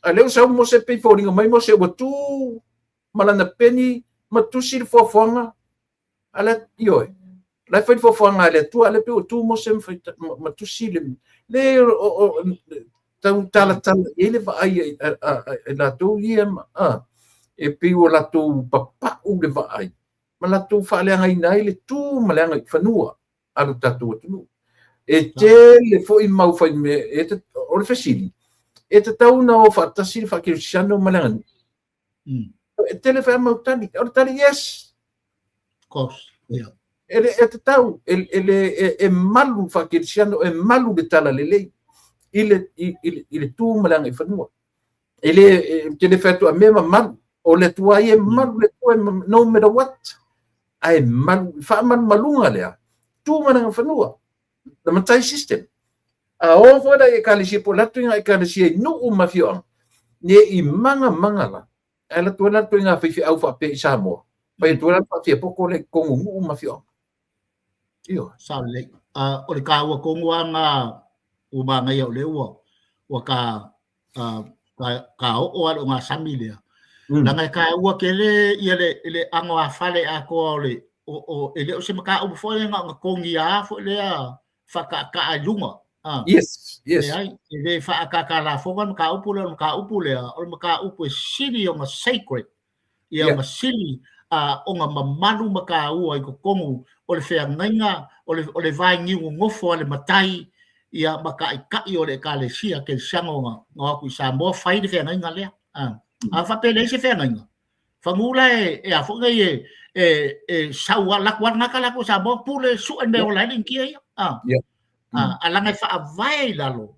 A lea ua sau Mose pei foliga mai Mose ua tu ma lana peni ma tusi le foafoaga a le, ioe, la e fai le foafoaga a le Atua, a lea pei ua tu Mose ma fai ma tusi le tau talatala i ai le vaai a latou ia e pei ua latou papau le vaai ma latou faaleagaina ai le tu ma le agaifanua a lo tatou atunuu. E tele foi mau faimea, o le fesili, e tatau ona o faatasi le faakerisiano ma le aganuu? E tele foi mau tali. O le tali, yes. Of course. Yeah. E tatau, e malu faakerisiano, e malu le tala lelei i le tu ma le agaifanua. E le te le fai atu a mea mamalu, o le Atua ai e malu le Atua no matter what. Ae malu, faamalumaluga lea, tu ma le agaifanua, the matai system. A o foi la i ekalesia po latu i ngā ekalesia i nuu ma afioaga, ne i maga maga la, ae latu ai latou i ngā faifeau faapea i Samoa, fai atu ai la faafiapoko le tonu nuu ma afioaga. Ioe. Sao lelei. O le taua tonu lava lena ua manaia o lea ua ta oo lava i le ogasami lea. Leaga e taua tele ia le ano afale atoa o le o, e le o se mataupu foi lea na ona togia lava foi lea faataataa i luga. Yes. Leai, e le faataataa lafoga le mataupu lea, o le mataupu lea, o le mataupu e sili ona sacred, ia ma sili ona mamalu ma taua i totonu o le feagaiga, o le vainiu nonofo a le matai, ia ma taitai o le ekalesia kerisiano na o atu i Samoa fai le feagaiga lea. A faapea e leai se feagaiga, fanu la e a foi nei e sau a latou lava gata latou i Samoa pule sue le mea e ola ai le Initia ia. A leaga e faavae i lalo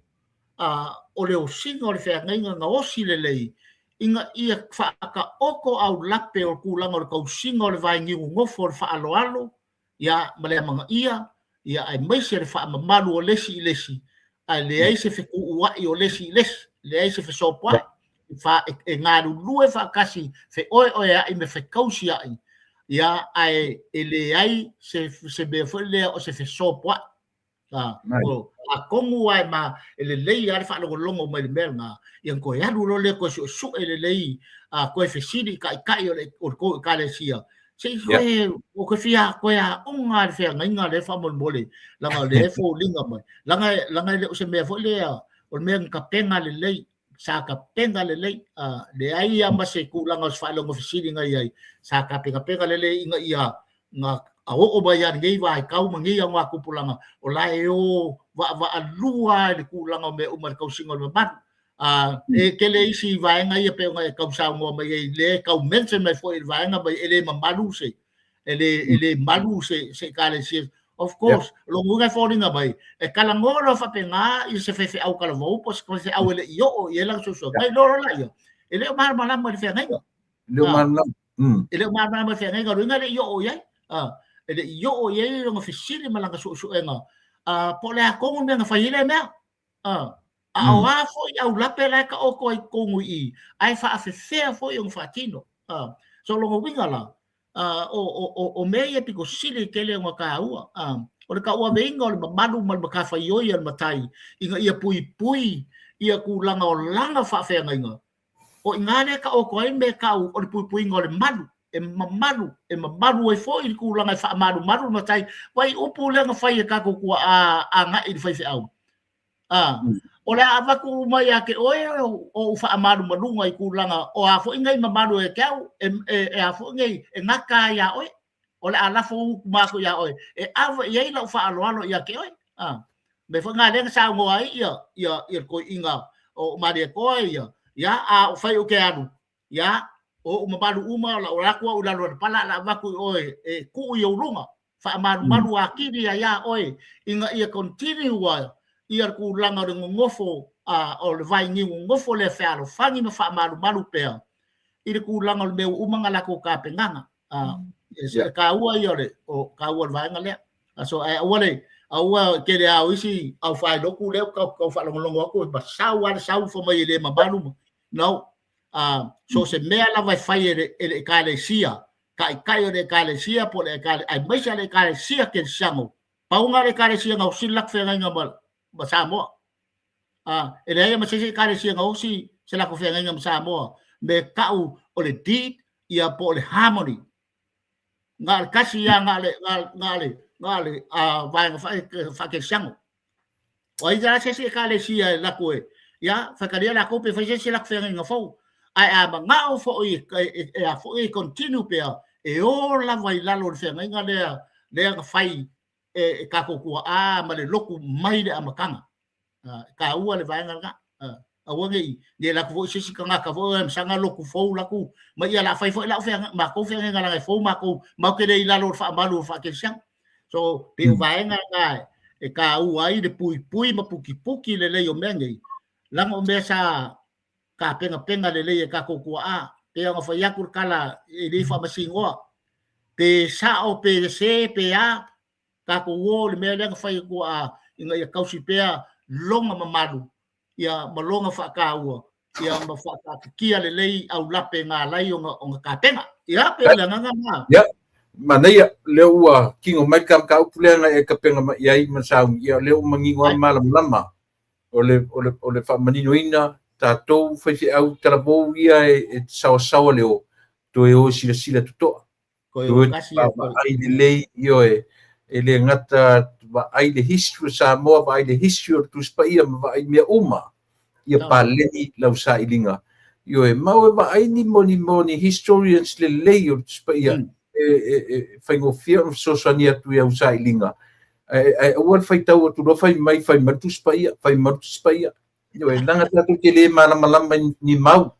o le osiga o le feagaiga na osi lelei ina ia faataoto aulape o le tulaga o le tausiga o le vainiu nonofo o le faaaloalo ia ma le amanaia ia aemaise le faamamalu o le isi i le isi, ae leai se fetuua'i o le isi i le isi, leai se fesopoa'i, e galulue faatasi feoeoea'i ma fetausia'i ia, ae e leai se mea foi lea o se fesopoa'i. Atonu lava ma e lelei lava le faalogologo mai i le mea lena, ia ona toe alu loa lea toe suesue lelei, toe fesili i taitai o le tou ekalesia, se i toe o toe fia toe aoga le feagaiga lea faamolemole, leaga o lea e foliga mai leaga e le o se mea foi lea, o le mea na tapena lelei, sa tapena lelei, leai lava ma se tulaga o se faailoga fesili na i ai, sa tapenapena lelei ina ia na oo mai lava i lenei vaitau ma nei augatupulaga, o la e o vaavaalua i le tulaga o mea uma i le tausiga o le mamalu. E tele isi vaega ia pei ona e tau saunoa mai ai, lea e tau mention mai foi i le vaega mai e le mamalu se e le malu se ekalesia. Of course, lona uiga e foliga mai e talanoa loa faapena i se faifeau talavou po o se faifeau e le i oo i ai lana soifua, mai loa loa ia e le o malamalama i le feagaiga. E le o malamalama. E le o malamalama i le feagaiga, o le uiga e le i oo i ai. E le i oo i ai lona fesili ma lana suesuega po o le a tonu le mea na fai ai lea mea. A o a foi aulape la e taoto ai i totonu i i, ae faafefea foi ona faatino. So lona uiga la, o mea ia pito sili tele ona taua. O le tauaveina o le mamalu ma le matafaioi a le matai ina ia puipui ia tulaga o lana faafeagaiga, o i ina lea e taoto ai mea tau o le puipuiga o le malu, e mamalu, e mamalu ai foi le tulaga e faamalumalu le matai. Vaai upu lea na fai e tatou tuaa agai i le faifeau. O le a avatu uma ia te oe o ou faamalumaluga i tulaga o a foi nei mamalu e te au, e a foi nei e gata ai ia oe. O le a lafo upu matou ia oe, e ave i ai lau faaaloalo ia te oe. Mea foi na lea na saunoa ai ia le toeaina o Malietoa ia, ia a fai ou te alu, ia o ou mamalu uma o lau atu au i lalo o le pala la avatu i oe e tuu i ou luga, faamalumalu atili ai ia oe ina ia continue ai ia le tulaga o le nonofo, o le vainiu nonofo lea fealofani ma faamalumalu pea i le tulaga o le mea ua uma ona latou tapenaga. E taua ia o le o taua o le vaega lea. So ae aua le Aua tele a o isi au faailoku lea tau tau faalogologo atu ma sau lava le sau fai mai e le mamalu ma no. So o se mea lava e fai e le e le ekalesia, taitai o le ekalesia po o le ekalesia aemaise le ekalesia kerisiano, pau lena o le ekalesia na osi le latou feagaiga ma ma Samoa. E leai ma se isi ekalesia na osi se latou feagaiga ma Samoa me tau o le deed ia po o le harmony. Na o le tasi ia na o le na o le na o le vaega faakerisiano. O ai la se isi ekalesia e alu atu e ia faitalia latou pe fai se isi latou feagaiga fou. Ae a manao foi e a foi e continue pea e o lava i lalo o le feagaiga lea lea na fai e tatou tuaa ma le lotu mai le amataga. E taua le vaega lena. Aua ne i ne i alu atu foi se isi tagata foi e saga lotu fou alu atu ma ia o le a fai foi lau feagaiga matou feagaiga leaga e fou matou matou te le i lalo o le faamalu o le faakerisiano. So pei o vaega na e taua ai le puipui ma putiputi lelei o mea nei leaga o mea sa tapenapena lelei e tatou tuaa. Pei ona fai atu le tala e le faamasinoa pe sao pe sese pe a tatou o i le mea lea na fai e tuaa ina ia tausi pea lona mamalu ia ma lona faataua ia ma faataatitia lelei aulape na ala ai ona tapena. Ia pei o le agaga lena. Ia, manaia, lea ua kino mai le mataupu lea na e tapena mai i ai ma sauni, ia lea ua manino lava ma malamalama. O le, o le, o le faamaninoina tatou faifeau talavou ia e saoasaoa le o, toe o e silasila totoa. Toe vaai lelei, ioe, e le gata vaai le history o Samoa, vaai le history o le Tusi Paia ma vaai mea uma ia paleni lau sailiga. Ioe, ma o e vaai ni mo ni mo ni historians lelei o le Tusi Paia e faigofie ona fesoasoani atu i au sailiga. Ae aua le faitau atu loa fai mai, fai mai le Tusi Paia, fai mai le Tusi Paia. Ioe, leaga tatou te le malamalama i ni mau,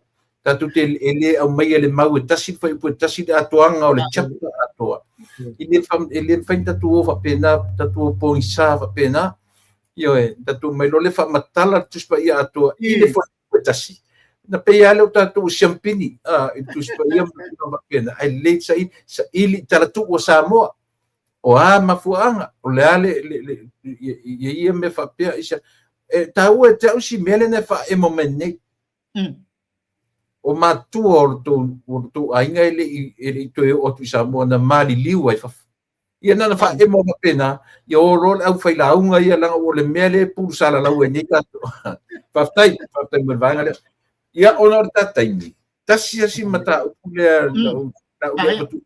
tatou te e le aumaia le mau e tasi le fuaiupu e tasi le atoaga o le chapter atoa. E le e le mafai ona tatou o faapena, tatou o pogisa faapena. Ioe, tatou omai loa le faamatala le Tusi Paia atoa i le fuaiupu e tasi. Na pei lava lea o tatou siampini i le Tusi Paia ma tulaga faapena, ae lelei saili, saili i talatuu o Samoa. O a mafuaaga, o le a le, le, le, ia ia mea faapea, isa, e taua ia te au si mea lea na e faaemo mai nei. O matua o le tou aiga e le i toe oo atu i Samoa na maliliu ai fafo. Ia na ona faaemo faapena, ia o loa le aufailauga ia leaga o le mea lea e pulusalalau ai nei tatou. Faafetai, faafetai mo le vaega lea. Ia ona o le ta taimi, tasi lava si mataupu lea na ou le avatu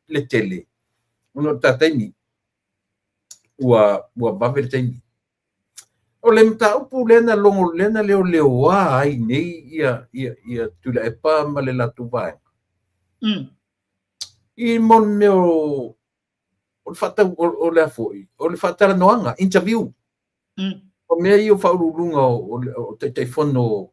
le tele, ona o le ta taimi, ua vave le taimi. O le mataupu lea na logo, lea na leoleoa ai nei ia, ia, ia Tuilaepa ma le latou vaega. I mo le mea o, o le faatau, o, o le a foi, o le faatalanoaga, interview. O mea ia o faauluuluga o, o, o Taitaifono,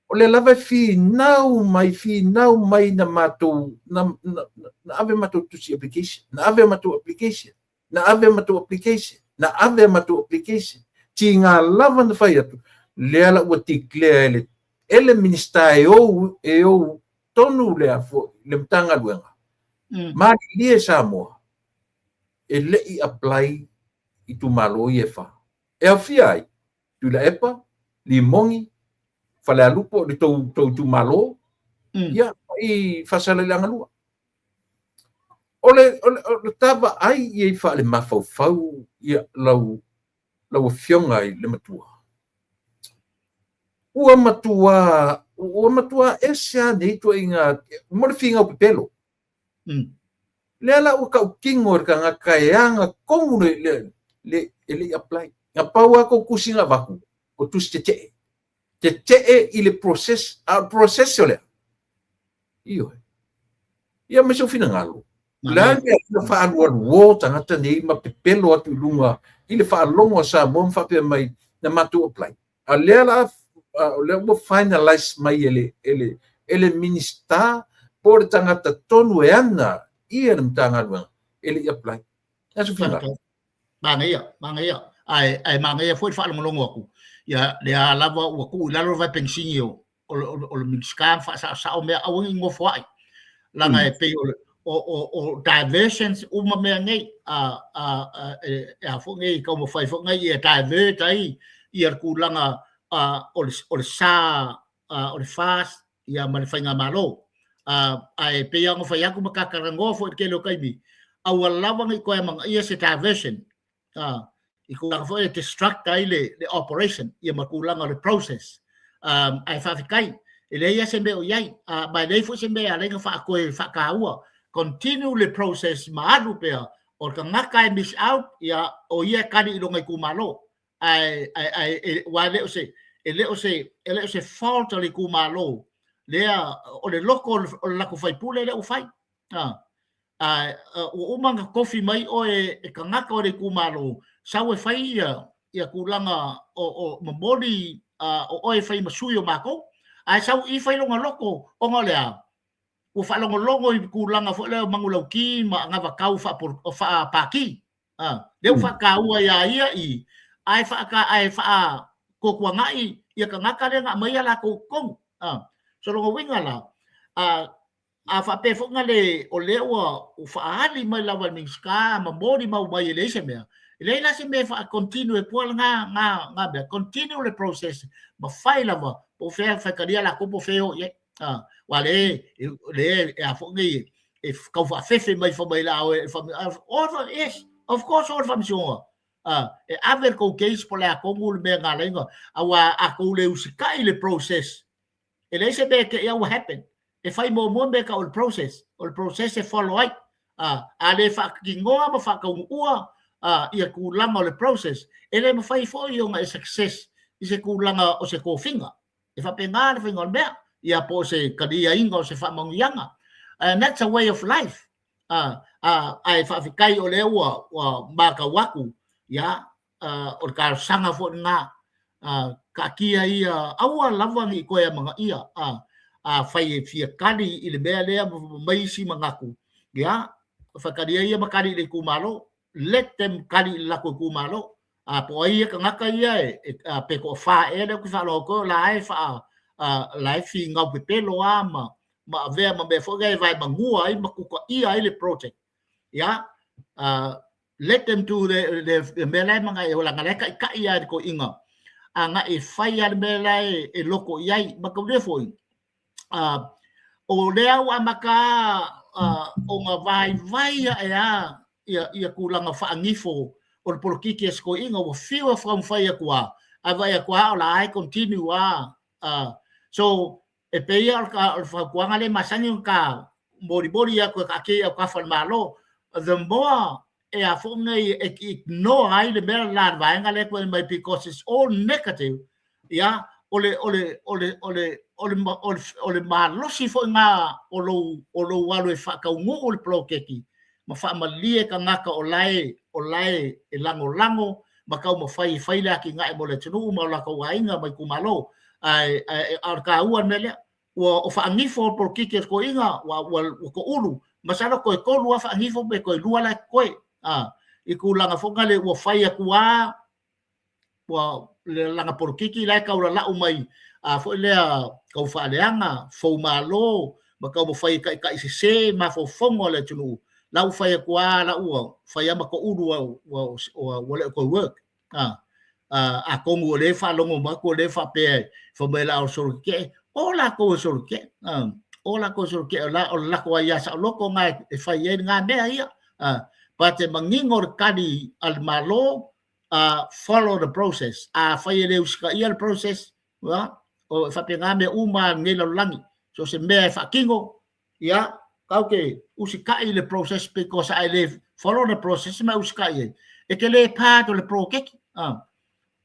o lea lava e finau mai, finau mai na matou, na, na, na ave matou tusi application, na ave matou application, na ave matou application, na ave matou application. Tiga lava na fai atu, lea la ua declare e le, e le Minisita e ou, e ou tonu le a foi, le Matagaluega. Malilie Samoa, e le i apply itumalo ia e fa. E aofia ai, Tuilaepa, Limogi, Falealupo, le tou, tou itumalo, ia, i Faasaleleaga 2. O le, o le, o le ta vaai i ai faalemafaufau ia lau, lau afioga i le matua. Ua matua, ua matua ese lava nei ituaiga, mo le finau pepelo. Lea la ua tautino e le tagata e aga tonu le, le, le, e le i apply. Na pau lava tou tusi na avatu, o tusi tetee. Tetee i le process, a o le process o le a? Ioe. Ia ma si ou finagalo. O le a le mea na faaalualuo tagata nei ma pepelo atu i luga i le faalogo a Samoa ma faapea mai na matou apply. A lea la o lea ua finalize mai e le, e le, e le Minisita po o le tagata tonu e ana ia le Matagaluega e le i apply. Le a sou finagalo? Manaia, manaia. Ae, ae manaia foi le faalogologo atu. Ia, lea lava ua tuu i lalo le vae penisini o, o, o, o le Minisita ma faasaosao mea, aua ne i nofoai. Leaga e pei o le, o, o, o diversions uma mea nei, a, a, a, e, e a foi nei, taumafai foi nei e divert ai ia le tulaga a, o le, o le sa a, o le FAST ia ma le faigamalo. A, ae pei lava ona fai atu ma tatalanoa foi i le tele o taimi, aua lava ne i toe amanaia se diversion, a, i tulaga foi e destruct ai le, le operation ia ma tulaga o le process. Um, ae faafetai, e leai lava se mea o i ai, a, ma e leai foi se mea e ala ai ona faatoe faataua. Continue le process ma alu pea, o le tagata e miss out, ia, o ia e kali i lona itumalo. Ae, ae, ae, e, aua e le o se, e le o se, e le o se fault a le itumalo lea, o le loko o le, o le latou faipule lea ua fai. A, a, ua uma ona tofi mai oe e tagata o le itumalo, sau e fai ia, ia tulaga o, o momoli a, o oe e fai ma sui o matou. Ae sau i fai lona loto, ona o le a? Ua faalogologo i tulaga foi lea o manulauti ma anavatau faa-pāti. A, lea ua faataua iā ia i, ae faaka, ae faatuatuanai ia tagata lea na aumaia latou i totonu. A, so lona uiga la, a, a faapea foi na le, o lea ua, ua faaali mai lava e le Minisita ma molimau mai e leai se mea, e leai la se mea e faa-continue ai pua lena, na, na mea. Continue le process ma fai lava po o fea e faitalia latou po o fea e o i ai. A, aua lea, lea e a foi nei, e tau faafefe mai fai mai la oe, oh, yes, of course o le faamasinoga. A, e ave le tou case po o le a tonu le mea na ala ai ona, aua a tou le usitai i le process, e leai se mea e te i ua happen. E fai muamua mea e tau o le process, o le process e follow ai. A, a le faatinoa ma faataunuua a, ia tulaga o le process, e le mafai foi ona e success i se tulaga o se tofiga. E faapena le faiga o le mea, ia po o se kaliaina o se faamanuiaga. And that's a way of life. A, a, ae faafetai o lea ua, ua matau atu, ia, a, o le talosaga foi lena, a, taatia ia, aua lava ne i toe amanaia, a, afai e fia kali i le mea lea ma mai isi manatu, ia, faitalia ia ma kali i le itumalo, let them kali i le latou itumalo. A po o ai ia tagata ia e, e a, pe toafa ea lea ou te faalogo atu ai o la e faa, a, la e finau pepelo a ma, ma avea ma mea foi lea e vaemanua ai ma kutaia ai le project. Ia, a, let them do the, the, the mea la e manaia, leaga la e taitai lava i le toeaina agai e fai lava le mea la e, e loko i ai. Manatua foi, a, o lea ua amata a, ona vaivai aʻe a ia, ia tulaga faagifo o le polokiki a si toeaina, ua fiu e taumafai atu a, ae vaai atu a o la e continue a, a, so e pei o le fautuaga lea e masani ona ta molimoli atu e taatia i autafa o le Malo, the more e a foi nei e ignore ai le mea la le vaega lea e mai because it's all negative, ia, o le, o le, o le, o le, o le, o le, o le malosi foi ngā o lou, o lou alu e faataunuu le poloketi ma faamalie tagata o la e, o la e, e lagolago ma taumafai e fai le atinae mo le atunuu ma o latou aiga ma itumalo. Ae, ae, a o le taua le mea lea, ua o faagifo le polokiki a le toeaina, ua, ua, ua toulu, masalo toe tolu lava faagifo pe toe lua la e totoe. A, i tulaga foi nale ua fai atu lava, ua le lana polokiki la e tau lalau mai a foi lea tau faaleaga, fou malo, ma taumafai e taitai sese mafaufauga o le atunuu, la ua fai atu lava, la ua fai lava ma toulu ua, ua, ua, ua le o toe work. A, a, atonu o lea e faalogo mai atu o lea e faapea fai mai la o solo tetee, o latou e solo tetee, a, o latou e solo tetee, o la, o le latou aia saoloto na e fai ai ngā mea ia. A, but e manino le tali a le Malo, a, follow the process. Afai e le usitaia le process, ia, o e faapena mea uma a lenei lalolagi. So se mea e faatino, ia, kau ke usitai i le process because a e le follow le process ma e usitai ai, e te le part o le poloketi. A.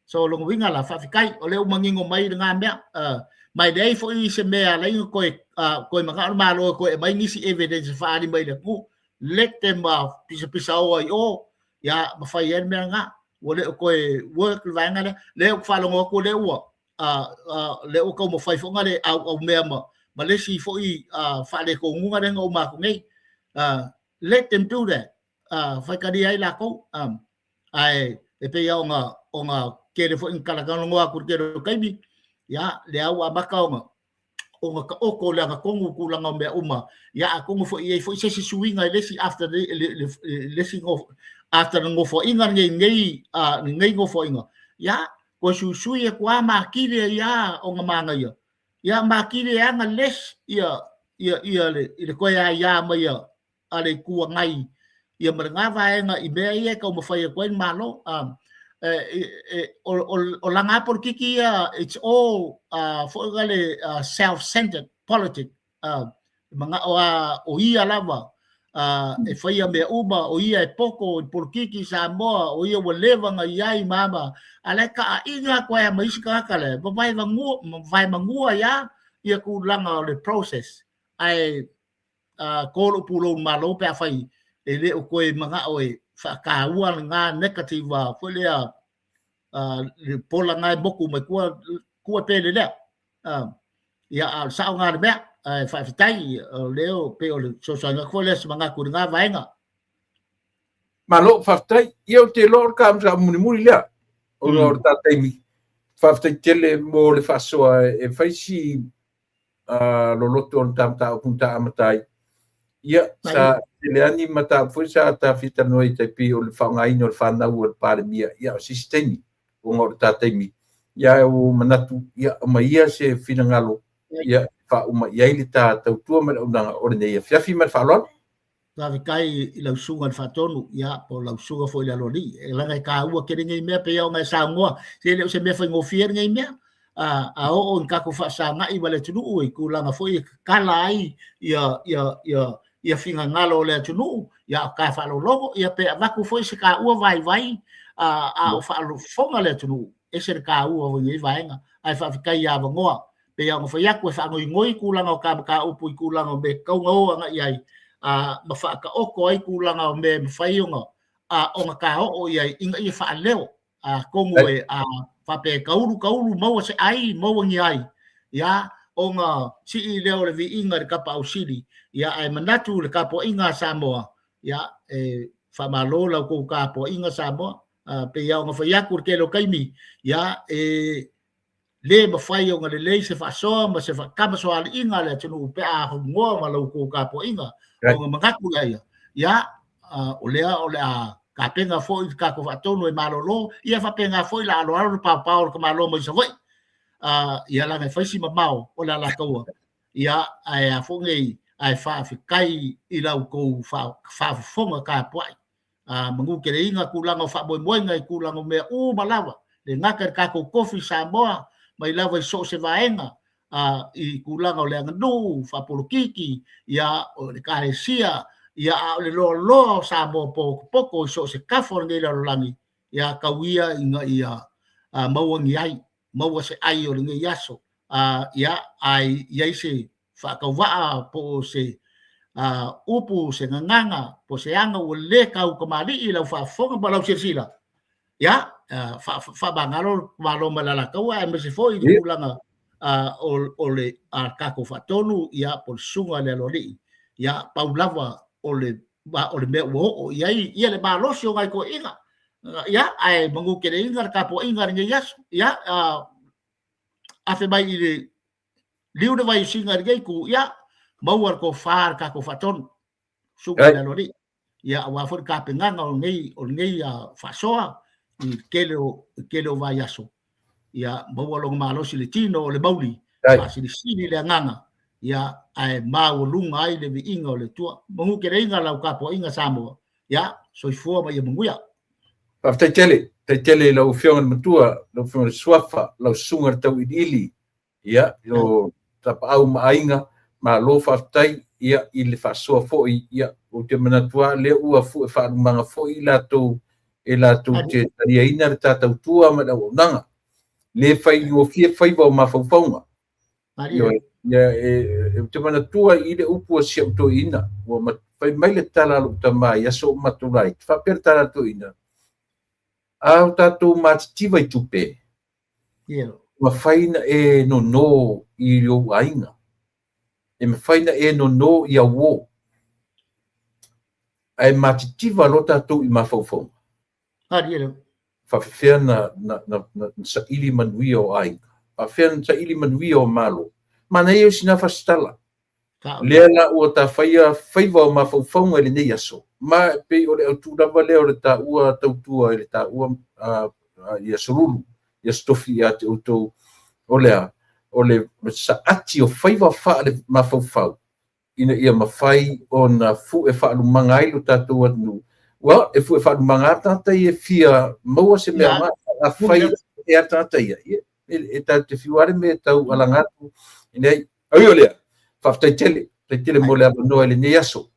So lona uiga la, faafetai, o lea ua manino mai lena mea. Uh, ma e leai foi se mea e ala ai ona toe, uh, toe manao le Malo e toe aumai nisi evidence e faaali mai i le atunuu. Let them uh, pisapisaoa i o, ia, ma fai ai le mea lena. Ua le o toe work le vaega lea. Lea ou te faalogo atu o lea ua, uh, uh, lea ua taumafai foi na le auaumea ma, ma le isi foi uh, faaletonuga lea na uma atu nei. Uh, let them do that. Uh, faitalia ai latou. Um, ae e pei lava ona, ona tele foi na talatalanoa atu i le tele o taimi, ia, lea ua amata ona, ona taoto i le agatonu tulaga o mea uma, ia atonu foi e i ai foi se isi suiga i le isi after le, le, le, le isi no, after le nofoaiga lenei, lenei, lenei nofoaiga, ia toe suisui atu lava ma atili ai lava ona manaia, ia ma atili ai lava ona less ia, ia, ia le, i le toe aia mai a, a le Itu Agai ia ma lena vaega i mea ia e taumafai atu ai le Malo. O lana lava polokiki ia, it's all foi lea le self-centered politic. Manao lava o ia lava e faia mea uma, o ia e poto i polokiki i Samoa, o ia ua leva ona i ai ma ama, a o la e taaiga atu ai ma isi tagata la e vae manua ai lava ia tulaga o le process. Ae to lou pulou i le Malo pe afai e le o toe manao e faataua lena negative foi lea le pola na e motu mai tua, tua pele lea. Ia, a o le sao na le mea, ae faafetai, o lea pei o le fesoasoani atu foi lea se manatu i lena vaega. Malo, faafetai. Ia ou te iloa o le ta mulimuli lea, ona o le ta taimi. Faafetai tele mo le faasoa e fai si loloto o le ta mataupu na ta amata ai. Ia, sa tele lava ni mataupu foi sa ta fia talanoa ai tai pei o le faaaogaina o le fanau a le Palemia, ia o se isi taimi, ona o le ta taimi. Ia, ae ua ou manatu, ia, aumaia se finagalo, ia, faauma i ai le ta tautua ma le auaunaga o lenei afiafi ma le faaaloalo. Faafetai i lau susuga i le Faatonu, ia, po o lau susuga foi i le Aloalii. E leaga e taua tele nei mea, pei ona e saunoa, se e le o se mea faigofie lenei mea. A, a oo ina tatou faafesagai ma le atunuu i tulaga foi e tatala ai ia, ia, ia, ia finagalo o le atunuu, ia a o ta faalogologo, ia pe avatu foi se taua vaivai, a, a o faafofoga le atunuu, ese le taua o lenei vaega. Ae faafetai i avanoa. Pei lava ona fai atu, e faanoinoi tulaga o ta mataupu i tulaga o mea e tatau ona o agai i ai, ma faataoto ai tulaga o mea e mafai ona ona ta oo i ai ina ia faaleo. Atonu e faapea e taulu taulu maua se ai, maua ni ai, ia, ona sii lea o le viiga i le Tapaau Sili, ia, ae manatu le tapuaiga a Samoa, ia, e faamalo la outou tapuaiga Samoa. Pei lava ona fai atu i le tele o taimi, ia, e le mafai ona lelei se faasoa ma se faatamasoaliiga a le atunuu pe a hongoa ma la outou tapuaiga, ona manatu lea, ia, o lea o le a tapena foi le tatou faatonu e malolo, ia faapena foi le a aloalo le paopao o le tamaloa mai Savaii, ia leaga e fai si mamao o le Alataua, ia, ae a foi nei, ae faafetai i la outou faafofoga tapuai. Manuteleina tulaga o faamoemoega i tulaga o mea uma lava, le gata i le tatou tofi i Samoa, mai lava i so o se vaega, i tulaga o le aganuu, faapolokiki, ia, o le ekalesia, ia, a o le loaloa o Samoa potopoto i so o se tafa o lenei lalolagi, ia, tau ia ina ia maua ni ai, maua se ai o lenei aso, ia, a i ai se faatauvaa po o se upu, se gagana, po o se aga ua le tautamalii i lau faafofoga ma lau silasila, ia, faamagalo le Malo ma le Alataua, aemaise foi i le tulaga o le tatou faatonu, ia, po o le susuga i le Aloalii, ia, pau lava o le mea ua oo i ai ia le malosi o nai toeaiina, ia, ae manuteleina le tapuaiga i lenei aso, ia, afe mai i le liu le vaiusiga i lenei itu, ia, maua le tofa a le tatou faatonu, susuga i le Aloalii, ia, aua foi le tapenaga o lenei, o lenei faasoa i le tele o, i le tele o vaiaso, ia, maua lona malosi i le tino o le mauli, faasilisili le agaga, ia, ae maualuga ai le viiga o le Atua. Manuteleina lau tapuaiga Samoa, ia, soifua ma ia manuia. Faafetai tele, faafetai tele i lau Afioga i le Matua, lau Afioga i le Suafa, lau Susuga i le Tauiliili, ia, o Tapaau ma Aiga, malo faafetai, ia, i le faasoa foi, ia, ou te manatu lava lea ua fue faalumaga foi i latou e latou te taliaina le ta tautua ma le auaunaga. Le faigofie faiva o mafaufauga. Ioe, ia, e, ou te manatua i le upu a si au toeaina, ua fai mai le tala a lou tama i aso o matou laiti, faapea le tala a le toeaina, a o tatou matitiva i tupe, Yeah. Mafai na e nono i ou aiga. E mafai na e nono i au uo. Ae matitiva loa tatou i mafaufauga. Faafefea na, na, na, na, na saili manuia o aiga. Faafefea na saili manuia o Malo. Manaia o sina fasitala. Lea la ua tafaia faiva o mafaufauga i lenei aso, ma e pei o le autu lava lea o le taua tautua i le taua i Aso Lulu, i Aso Tofi ia te outou, o le a? O le saati o faiva faale-mafaufau ina ia mafai ona fue faalumaga ai lo tatou atunuu. Well, e fue faalumaga lava tagata ia e fia maua se mea aoga. Afai e a tagata ia, e tatou te fiu lava le mea e tau alaga atu. Leai, ae ui o lea, faafetai tele, faafetai tele mo le avanoa i lenei aso.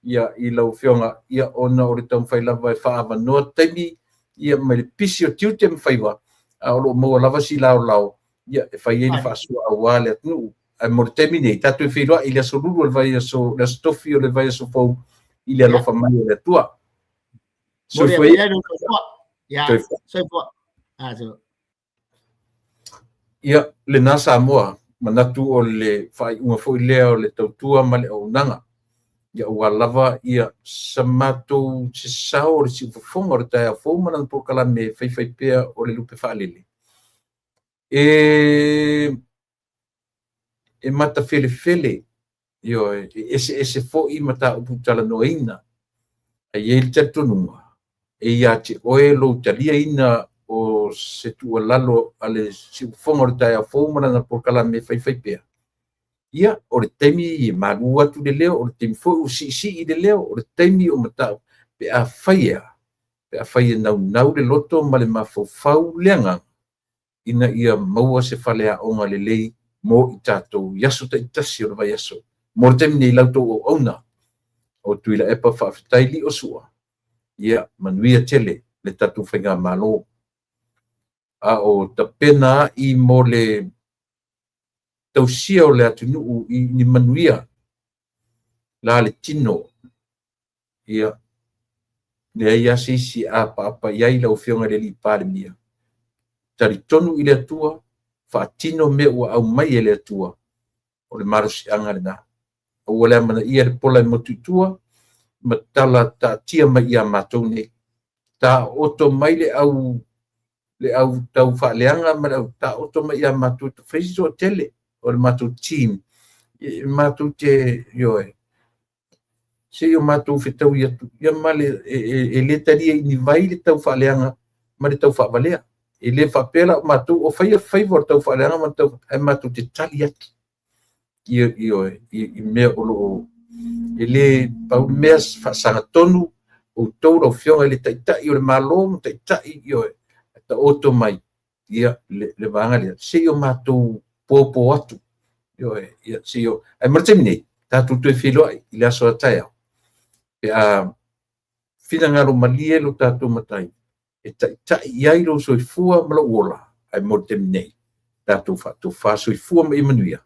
Ia, i lau Afioga, ia, ona o le taumafai lava e faaavanoa taimi, ia, mai le pisi o tiute ma faiva, a o lo o maua lava si laolao, ia, e fai ai le faasoa aua le atunuu. Ae mo le taimi nei, tatou feiloai i le Aso Lulu o le vaiaso, le Aso Tofi o le vaiaso fou, i le alofa mai o le Atua. Soifua ia. Soifua. Ia, lena Samoa, manatu o le faaiuga foi lea o le tautua ma le auaunaga. Ia aua lava ia sa matou se sao o le siufofoga o le taeao fou ma lana polokalame e faifai pea o le lupe faalele. E e matafelefele, ioe, e eseese foi mataupu talanoaina. Ae i ai le talitonuga, e ia te oe lou taliaina o se tuualalo a le siufofoga o le taeao fou ma lana polokalame faifai pea. Ia, o le taimi e malu atu le leo, o le taimi foi ua siisii le leo, o le taimi o mataupu, pe afai e a, pe afai e naunau le loto ma le mafaufau le agaga, ina ia maua se faleaoga lelei mo i tatou i aso taitasi o le vaiaso. Mo le taimi nei, la outou auauna o Tuilaepa Faafetai Liosua, ia manuia tele le tatou faigamalo. A o tapena ai mo le tausia o le atunuu i ni manuia la le tino, ia, leai lava se isi e apaapa i ai lau Afioga i le alii Palemia. Talitonu i le Atua, faatino mea ua aumai e le Atua, o le malosiaga lena. Aua le amanaia le pola e motu i tua ma tala taatia mai ia matou nei. Taoto mai le au le au tau faaleaga ma le au taoto mai ia matou, fai se toatele o le matou team, e matou te, ioe, se i o matou fetaui atu ia ma le, e le talia i ni vai le tau faaleaga ma le tau faavalea. E le faapea la o matou o faia faiva o le tau faaleaga ma le tau, ae matou te tali atu ioe, i mea o lo o e le pau le mea faasagatonu outou lau Afioga i le Taitai o le Malo ma Taitai, ioe, taoto mai ia le vaega lea se i o matou popo atu, ioe, ia se i o. Ae mo le taimi nei, tatou toe feiloai i le aso a taeao pe a finagalo malie lo tatou Matai e taitai i ai lou soifua ma lou ola. Ae mo le taimi nei, tatou faatofa soifua ma ia manuia.